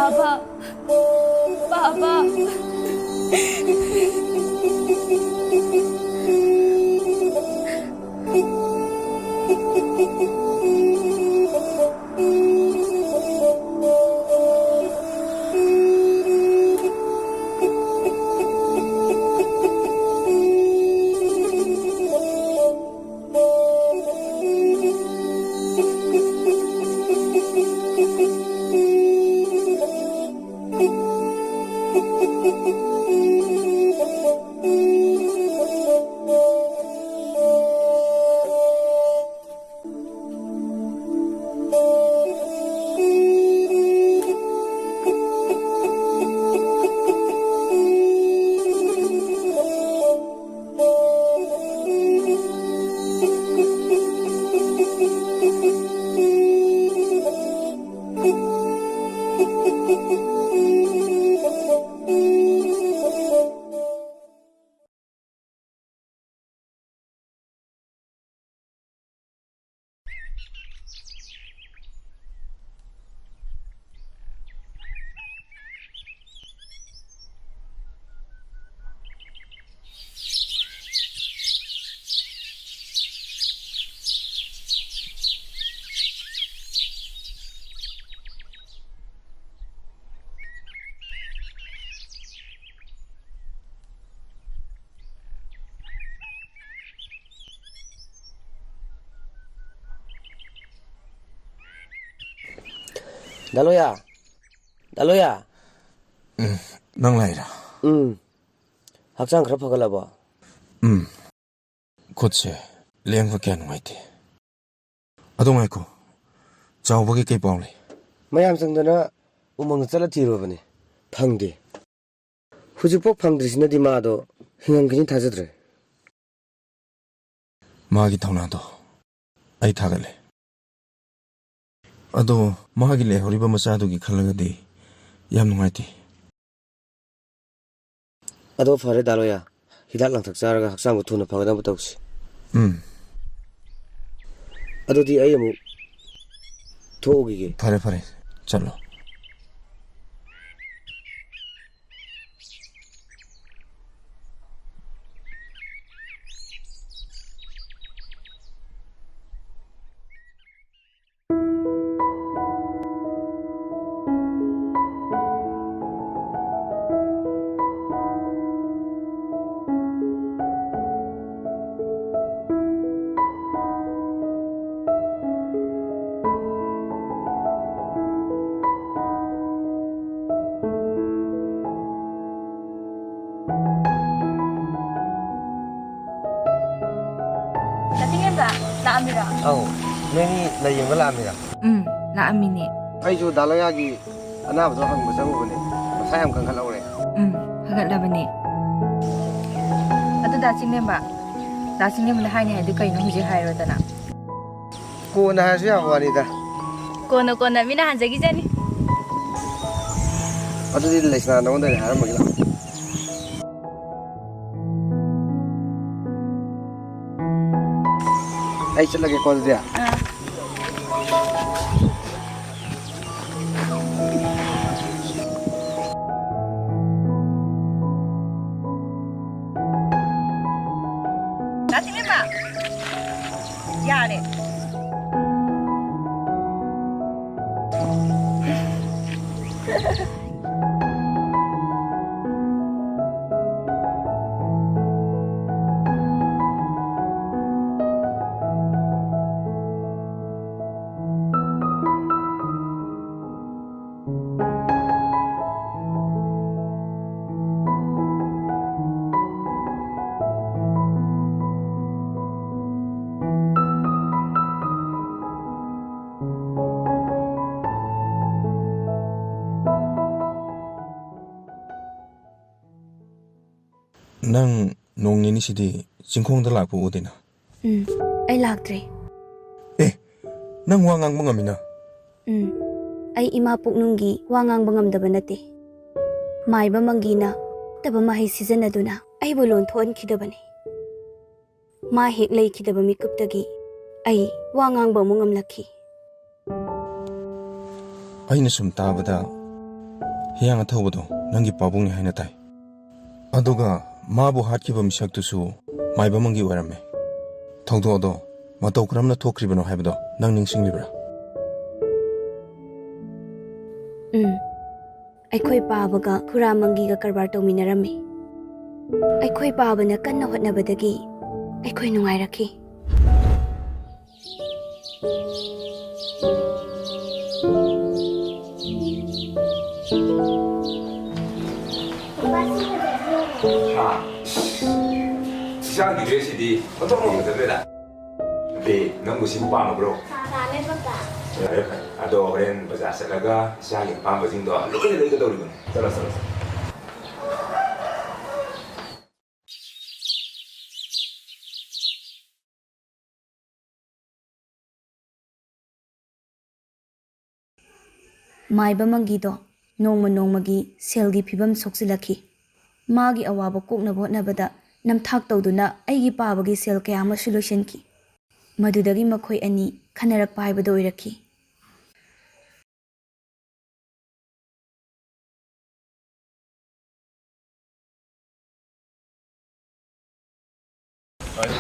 ꯄꯥꯕ, ꯄꯥꯕ꯫ ꯗꯥ ꯂꯣꯌꯥ, ꯗꯥ ꯂꯣꯌꯥ꯫ ꯎꯝ, ꯅꯪ ꯂꯥꯛꯏꯔꯥ? ꯎꯝ꯫ ꯍꯛꯆꯥꯡ ꯈꯔ ꯐꯒꯠꯂꯕꯣ? ꯎꯝ꯫ ꯈꯨꯠꯁꯦ ꯂꯦꯡꯕ ꯀꯌꯥ ꯅꯨꯡꯉꯥꯏꯇꯦ꯫ ꯑꯗꯣ ꯉꯥꯏꯈꯣ, ꯆꯥꯎꯕꯒꯤ ꯀꯩ ꯄꯥꯎ ꯂꯩ? ꯃꯌꯥꯝ ꯆꯪꯗꯅ ꯎꯃꯪꯗ ꯆꯠꯂ ꯊꯤꯔꯨꯔꯕꯅꯤ, ꯐꯪꯗꯦ꯫ ꯍꯧꯖꯤꯛꯐꯥꯎ ꯐꯪꯗ꯭ꯔꯤꯁꯤꯅꯗꯤ ꯃꯥꯗꯣ ꯍꯤꯡꯉꯝꯒꯅꯤ ꯊꯥꯖꯗ꯭ꯔꯦ꯫ ꯃꯥꯒꯤ ꯊꯧꯅꯥꯗꯣ ꯑꯩ ꯊꯥꯒꯠꯂꯦ꯫ ꯑꯗꯣ ꯃꯥꯒꯤ ꯂꯩꯍꯧꯔꯤꯕ ꯃꯆꯥꯗꯨꯒꯤ ꯈꯜꯂꯒꯗꯤ ꯌꯥꯝ ꯅꯨꯡꯉꯥꯏꯇꯦ꯫ ꯑꯗꯣ ꯐꯔꯦ ꯗꯥ ꯂꯣꯌꯥ, ꯍꯤꯗꯥꯛ ꯂꯥꯡꯊꯛ ꯆꯥꯔꯒ ꯍꯛꯆꯥꯡꯗꯣ ꯊꯨꯅ ꯐꯒꯠꯅꯕ ꯇꯧꯁꯤ꯫ ꯎꯝ꯫ ꯑꯗꯨꯗꯤ ꯑꯩ ꯑꯃꯨꯛ ꯊꯣꯛꯎꯈꯤꯒꯦ꯫ ꯐꯔꯦ, ꯐꯔꯦ, ꯆꯠꯂꯣ꯫ ꯑꯧ, ꯅꯣꯏꯅꯤ ꯂꯩ ꯌꯦꯡꯕ ꯂꯥꯛꯑꯝꯃꯤꯔꯥ? ꯎꯝ, ꯂꯥꯛꯑꯝꯃꯤꯅꯦ꯫ ꯑꯩꯁꯨ ꯗꯥ ꯂꯣꯌꯥꯒꯤ ꯑꯅꯥꯕꯗꯣ ꯍꯪꯕ ꯆꯪꯉꯨꯕꯅꯦ꯫ ꯃꯁꯥ ꯌꯥꯝ ꯀꯟꯈꯠꯍꯧꯔꯦ꯫ ꯎꯝ, ꯐꯒꯠꯂꯕꯅꯦ꯫ ꯑꯗꯨ ꯗꯥ ꯆꯤꯡꯂꯦꯝꯕ, ꯗꯥ ꯆꯤꯡꯂꯦꯝꯕꯅ ꯍꯥꯏꯅꯤ ꯍꯥꯏꯗꯨ ꯀꯩꯅꯣ ꯍꯧꯖꯤꯛ ꯍꯥꯏꯔꯣꯗꯅ꯫ ꯀꯣꯟꯅ ꯍꯥꯏꯔꯁꯨ ꯌꯥꯕ ꯋꯥꯅꯤꯗ꯫ ꯀꯣꯟꯅ, ꯀꯣꯟꯅ, ꯃꯤꯅ ꯍꯥꯟꯖꯈꯤꯖꯅꯤ꯫ ꯑꯗꯨꯗꯤ ꯂꯩꯁꯅꯥ ꯅꯉꯣꯟꯗ ꯑꯣꯏꯅ ꯍꯥꯏꯔꯝꯃꯒꯦ ꯂꯥꯛꯑꯣ꯫ ꯑꯩ ꯆꯠꯂꯒꯦꯀꯣ ꯑꯗꯨꯗꯤ꯫ ꯑꯥ꯫ ꯗꯥ ꯆꯤꯡꯂꯦꯝꯕ! ꯌꯥꯔꯦ꯫ ꯅꯪ ꯅꯣꯡ ꯅꯤꯅꯤꯁꯤꯗꯤ ꯆꯤꯡꯈꯣꯡꯗ ꯂꯥꯛꯄ ꯎꯗꯦꯅ꯫ ꯎꯝ, ꯑꯩ ꯂꯥꯛꯇ꯭ꯔꯦ꯫ ꯑꯦ, ꯅꯪ ꯋꯥ ꯉꯥꯡꯕ ꯉꯝꯃꯤꯅ? ꯎꯝ, ꯑꯩ ꯏꯃꯥ ꯄꯨꯛꯅꯨꯡꯒꯤ ꯋꯥ ꯉꯥꯡꯕ ꯉꯝꯗꯕ ꯅꯠꯇꯦ꯫ ꯃꯥꯏꯕ ꯃꯪꯒꯤꯅ ꯐꯠꯇꯕ ꯃꯍꯩ ꯁꯤꯖꯤꯟꯅꯗꯨꯅ ꯑꯩꯕꯨ ꯂꯣꯟ ꯊꯣꯛꯍꯟꯈꯤꯗꯕꯅꯤ꯫ ꯃꯥ ꯍꯦꯛ ꯂꯩꯈꯤꯗꯕ ꯃꯤꯀꯨꯞꯇꯒꯤ ꯑꯩ ꯋꯥ ꯉꯥꯡꯕ ꯑꯃꯨꯛ ꯉꯝꯂꯛꯈꯤ꯫ ꯑꯩꯅ ꯁꯨꯝ ꯇꯥꯕꯗ ꯍꯤꯌꯥꯡ ꯑꯊꯧꯕꯗꯣ ꯅꯪꯒꯤ ꯄꯥꯕꯨꯡꯅꯤ ꯍꯥꯏꯅ ꯇꯥꯏ꯫ ꯑꯗꯨꯒ ꯃꯥꯕꯨ ꯍꯥꯠꯈꯤꯕ ꯃꯤꯁꯛꯇꯨꯁꯨ ꯃꯥꯏꯕ ꯃꯪꯒꯤ ꯑꯣꯏꯔꯝꯃꯦ꯫ ꯊꯧꯗꯣꯛ ꯑꯗꯣ ꯃꯇꯧ ꯀꯔꯝꯅ ꯊꯣꯛꯈ꯭ꯔꯤꯕꯅꯣ ꯍꯥꯏꯕꯗꯣ ꯅꯪ ꯅꯤꯡꯁꯤꯡꯂꯤꯕ꯭ꯔꯥ? ꯎꯝ꯫ ꯑꯩꯈꯣꯏ ꯄꯥꯕꯒ ꯈꯨꯔꯥ ꯃꯪꯒꯤꯒ ꯀꯔꯕꯥꯔ ꯇꯧꯃꯤꯟꯅꯔꯝꯃꯤ꯫ ꯑꯩꯈꯣꯏ ꯄꯥꯕꯅ ꯀꯟꯅ ꯍꯣꯠꯅꯕꯗꯒꯤ ꯑꯩꯈꯣꯏ ꯅꯨꯡꯉꯥꯏꯔꯛꯈꯤ꯫ ꯍꯥ? ꯏꯆꯥꯒꯤ ꯗ꯭ꯔꯦꯁꯁꯤꯗꯤ ꯑꯣꯟꯊꯣꯛ ꯉꯝꯒꯗ꯭ꯔꯦꯗ꯫ ꯑꯦ, ꯅꯪꯕꯨ ꯁꯤꯕꯨ ꯄꯥꯝꯃꯕ꯭ꯔꯣ? ꯄꯥꯝꯃꯦ, ꯄꯥꯄꯥ꯫ ꯐꯔꯦ, ꯐꯔꯦ꯫ ꯑꯗꯣ ꯍꯣꯔꯦꯟ ꯕꯖꯥꯔ ꯆꯠꯂꯒ ꯏꯆꯥꯒꯤ ꯑꯄꯥꯝꯕꯁꯤꯡꯗꯣ ꯂꯣꯏꯅ ꯂꯩꯒꯗꯧꯔꯤꯕꯅꯤ꯫ ꯆꯠꯂꯣ, ꯆꯠꯂꯣ, ꯆꯠꯂꯣ꯫ ꯃꯥꯏꯕ ꯃꯪꯒꯤꯗꯣ ꯅꯣꯡꯃ ꯅꯣꯡꯃꯒꯤ ꯁꯦꯜꯒꯤ ꯐꯤꯕꯝ ꯁꯣꯛꯆꯤꯜꯂꯛꯈꯤ꯫ ꯃꯥꯒꯤ ꯑꯋꯥꯕ ꯀꯣꯛꯅꯕ ꯍꯣꯠꯅꯕꯗ ꯅꯝꯊꯥꯛ ꯇꯧꯗꯨꯅ ꯑꯩꯒꯤ ꯄꯥꯕꯒꯤ ꯁꯦꯜ ꯀꯌꯥ ꯑꯃꯁꯨ ꯂꯣꯏꯁꯤꯟꯈꯤ꯫ ꯃꯗꯨꯗꯒꯤ ꯃꯈꯣꯏ ꯑꯅꯤ ꯈꯟꯅꯔꯛꯄ ꯍꯥꯏꯕꯗꯨ ꯑꯣꯏꯔꯛꯈꯤ꯫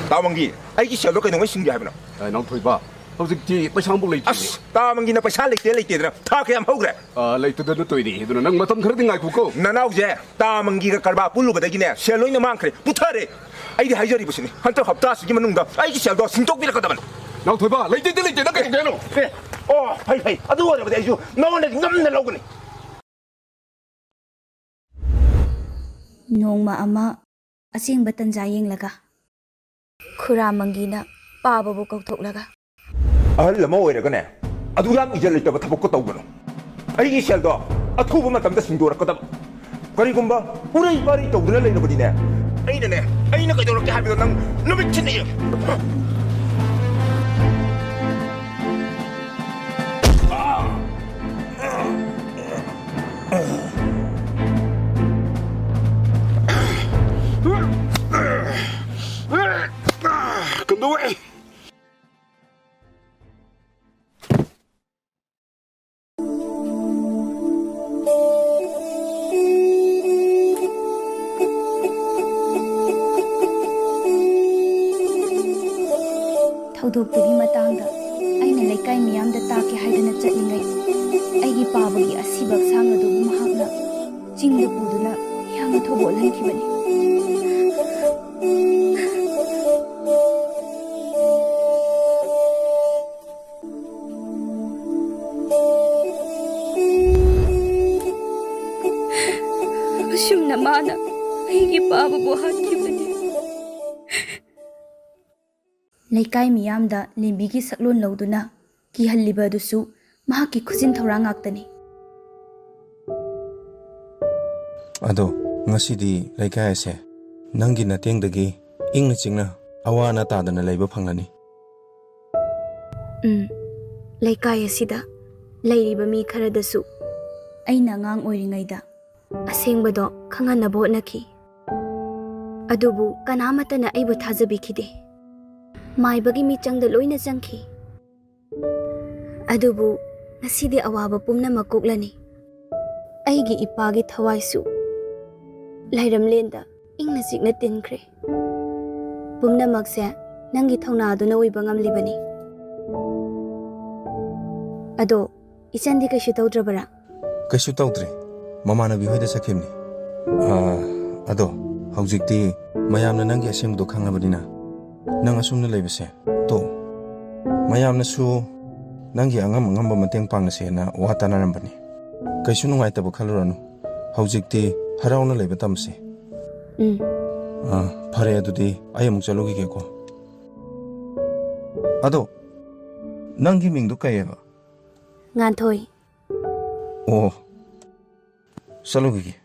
ꯇꯥ ꯃꯪꯒꯤ, ꯑꯩꯒꯤ ꯁꯦꯜꯗꯣ ꯀꯩꯗꯧꯉꯩ ꯁꯤꯡꯒꯦ ꯍꯥꯏꯕꯅꯣ? ꯑꯦ, ꯅꯥꯎꯊꯣꯏꯕ, ꯍꯧꯖꯤꯛꯇꯤ ꯄꯩꯁꯥ ꯑꯃꯐꯥꯎ ꯂꯩꯇ꯭ꯔꯤꯌꯦ꯫ ꯑꯁ, ꯇꯥ ꯃꯪꯒꯤꯅ ꯄꯩꯁꯥ ꯂꯩꯇꯦ ꯂꯩꯇꯦꯗꯅ ꯊꯥ ꯀꯌꯥꯝ ꯍꯧꯈ꯭ꯔꯦ? ꯑ, ꯂꯩꯇꯗꯅ ꯇꯣꯏꯔꯦ꯫ ꯑꯗꯨꯅ ꯅꯪ ꯃꯇꯝ ꯈꯔꯗꯤ ꯉꯥꯏꯈꯣꯀꯣ꯫ ꯅꯅꯥꯎꯁꯦ ꯇꯥ ꯃꯪꯒꯤꯒ ꯀꯔꯕꯥꯔ ꯄꯨꯜꯂꯨꯕꯗꯒꯤꯅꯦ ꯁꯦꯜ ꯂꯣꯏꯅ ꯃꯥꯡꯈ꯭ꯔꯦ, ꯄꯨꯊꯔꯦ꯫ ꯑꯩꯗꯤ ꯍꯥꯏꯖꯔꯤꯕꯁꯤꯅꯤ, ꯍꯟꯗꯛ ꯍꯞꯇꯥꯁꯤꯒꯤ ꯃꯅꯨꯡꯗ ꯑꯩꯒꯤ ꯁꯦꯜꯗꯣ ꯁꯤꯡꯗꯣꯛꯄꯤꯔꯛꯀꯗꯕꯅꯤ꯫ ꯅꯥꯎꯊꯣꯏꯕ, ꯂꯩꯇꯦꯗꯤ ꯂꯩꯇꯦ, ꯅꯪ ꯀꯩꯗꯧꯗꯣꯏꯅꯣ? ꯑꯦ, ꯑꯣ, ꯐꯩ, ꯐꯩ꯫ ꯑꯗꯨ ꯑꯣꯏꯔꯕꯗꯤ ꯑꯩꯁꯨ ꯅꯉꯣꯟꯗꯒꯤ ꯉꯝꯅ ꯂꯧꯒꯅꯤ꯫ ꯅꯣꯡꯃ ꯑꯃ ꯑꯁꯦꯡꯕ ꯇꯟꯖꯥ ꯌꯦꯡꯂꯒ ꯈꯨꯔꯥ ꯃꯪꯒꯤꯅ ꯄꯥꯕꯕꯨ ꯀꯧꯊꯣꯛꯂꯒ, ꯑꯍꯜ ꯑꯃ ꯑꯣꯏꯔꯒꯅꯦ, ꯑꯗꯨ ꯌꯥꯝ ꯏꯖꯠ ꯂꯩꯇꯕ ꯊꯕꯛꯀ ꯇꯧꯒꯅꯨ꯫ ꯑꯩꯒꯤ ꯁꯦꯜꯗꯣ ꯑꯊꯨꯕ ꯃꯇꯝꯗ ꯁꯤꯡꯗꯣꯔꯛꯀꯗꯕ꯫ ꯀꯔꯤꯒꯨꯝꯕ ꯎꯔꯩ ꯄꯥꯔꯩ ꯇꯧꯗꯨꯅ ꯂꯩꯔꯕꯗꯤꯅꯦ, ꯑꯩꯅꯅꯦ, ꯑꯩꯅ ꯀꯩꯗꯧꯔꯛꯀꯦ ꯍꯥꯏꯕꯗꯣ ꯅꯪ ꯅꯨꯃꯤꯠ ꯁꯤꯟꯅ ꯌꯦꯡꯉꯨ꯫ ꯀꯝꯗꯧꯋꯦ? ꯊꯧꯗꯣꯛꯇꯨꯒꯤ ꯃꯇꯥꯡꯗ ꯑꯩꯅ ꯂꯩꯀꯥꯏ ꯃꯤꯌꯥꯝꯗ ꯇꯥꯛꯀꯦ ꯍꯥꯏꯗꯅ ꯆꯠꯂꯤꯉꯩ, ꯑꯩꯒꯤ ꯄꯥꯕꯒꯤ ꯑꯁꯤꯕ ꯑꯁꯥꯡ ꯑꯗꯨꯕꯨ ꯃꯍꯥꯛꯅ ꯆꯤꯡꯗ ꯄꯨꯗꯨꯅ ꯌꯥꯝꯅ ꯊꯧꯕ ꯑꯣꯠꯍꯟꯈꯤꯕꯅꯤ꯫ ꯑꯁꯨꯝꯅ ꯃꯥꯅ ꯑꯩꯒꯤ ꯄꯥꯕꯕꯨ ꯍꯥꯠꯈꯤꯕꯅꯤ꯫ ꯂꯩꯀꯥꯏ ꯃꯤꯌꯥꯝꯗ ꯂꯦꯝꯕꯤꯒꯤ ꯁꯛꯂꯣꯟ ꯂꯧꯗꯨꯅ ꯀꯤꯍꯜꯂꯤꯕ ꯑꯗꯨꯁꯨ ꯃꯍꯥꯛꯀꯤ ꯈꯨꯖꯤꯟ ꯊꯧꯔꯥꯡ ꯉꯥꯛꯇꯅꯤ꯫ ꯑꯗꯣ ꯉꯁꯤꯗꯤ ꯂꯩꯀꯥꯏ ꯑꯁꯦ ꯅꯪꯒꯤ ꯅꯇꯦꯡꯗꯒꯤ ꯏꯪꯅ ꯆꯤꯛꯅ ꯑꯋꯥ ꯑꯅꯥ ꯇꯥꯗꯅ ꯂꯩꯕ ꯐꯪꯂꯅꯤ꯫ ꯎꯝ, ꯂꯩꯀꯥꯏ ꯑꯁꯤꯗ ꯂꯩꯔꯤꯕ ꯃꯤ ꯈꯔꯗꯁꯨ ꯑꯩꯅ ꯑꯉꯥꯡ ꯑꯣꯏꯔꯤꯉꯩꯗ ꯑꯁꯦꯡꯕꯗꯣ ꯈꯪꯍꯟꯅꯕ ꯍꯣꯠꯅꯈꯤ꯫ ꯑꯗꯨꯕꯨ ꯀꯅꯥꯃꯠꯇꯅ ꯑꯩꯕꯨ ꯊꯥꯖꯕꯤꯈꯤꯗꯦ꯫ ꯃꯥꯏꯕꯒꯤ ꯃꯤꯆꯪꯗ ꯂꯣꯏꯅ ꯆꯪꯈꯤ꯫ ꯑꯗꯨꯕꯨ ꯉꯁꯤꯗꯤ ꯑꯋꯥꯕ ꯄꯨꯝꯅꯃꯛ ꯀꯣꯛꯂꯅꯤ꯫ ꯑꯩꯒꯤ ꯏꯄꯥꯒꯤ ꯊꯋꯥꯏꯁꯨ ꯂꯩꯔꯝꯂꯦꯟꯗ ꯏꯪꯅ ꯆꯤꯛꯅ ꯇꯤꯟꯈ꯭ꯔꯦ꯫ ꯄꯨꯝꯅꯃꯛꯁꯦ ꯅꯪꯒꯤ ꯊꯧꯅꯥꯗꯨꯅ ꯑꯣꯏꯕ ꯉꯝꯂꯤꯕꯅꯤ꯫ ꯑꯗꯣ ꯏꯆꯟꯗꯤ ꯀꯩꯁꯨ ꯇꯧꯗ꯭ꯔꯕꯔꯥ? ꯀꯩꯁꯨ ꯇꯧꯗ꯭ꯔꯦ꯫ ꯃꯃꯥꯟꯅꯕꯤ ꯍꯣꯏꯗ ꯆꯠꯈꯤꯕꯅꯤ꯫ ꯑꯥ, ꯑꯗꯣ ꯍꯧꯖꯤꯛꯇꯤ ꯃꯌꯥꯝꯅ ꯅꯪꯒꯤ ꯑꯁꯦꯡꯕꯗꯣ ꯈꯪꯂꯕꯅꯤꯅ ꯅꯪ ꯑꯁꯨꯝꯅ ꯂꯩꯕꯁꯦ ꯇꯣꯛꯑꯣ꯫ ꯃꯌꯥꯝꯅꯁꯨ ꯅꯪꯒꯤ ꯑꯉꯝ ꯑꯉꯝꯕ ꯃꯇꯦꯡ ꯄꯥꯡꯅꯁꯦꯅ ꯋꯥ ꯇꯥꯅꯔꯝꯕꯅꯤ꯫ ꯀꯩꯁꯨ ꯅꯨꯡꯉꯥꯏꯇꯕ ꯈꯜꯂꯨꯔꯅꯨ꯫ ꯍꯧꯖꯤꯛꯇꯤ ꯍꯔꯥꯎꯅ ꯂꯩꯕ ꯇꯝꯁꯦ꯫ ꯎꯝ꯫ ꯑꯥ, ꯐꯔꯦ, ꯑꯗꯨꯗꯤ ꯑꯩ ꯑꯃꯨꯛ ꯆꯠꯂꯨꯈꯤꯒꯦꯀꯣ꯫ ꯑꯗꯣ ꯅꯪꯒꯤ ꯃꯤꯡꯗꯣ ꯀꯩꯑꯕ? ꯉꯥꯟꯊꯣꯏ꯫ ꯑꯣ, ꯆꯠꯂꯨꯈꯤꯒꯦ꯫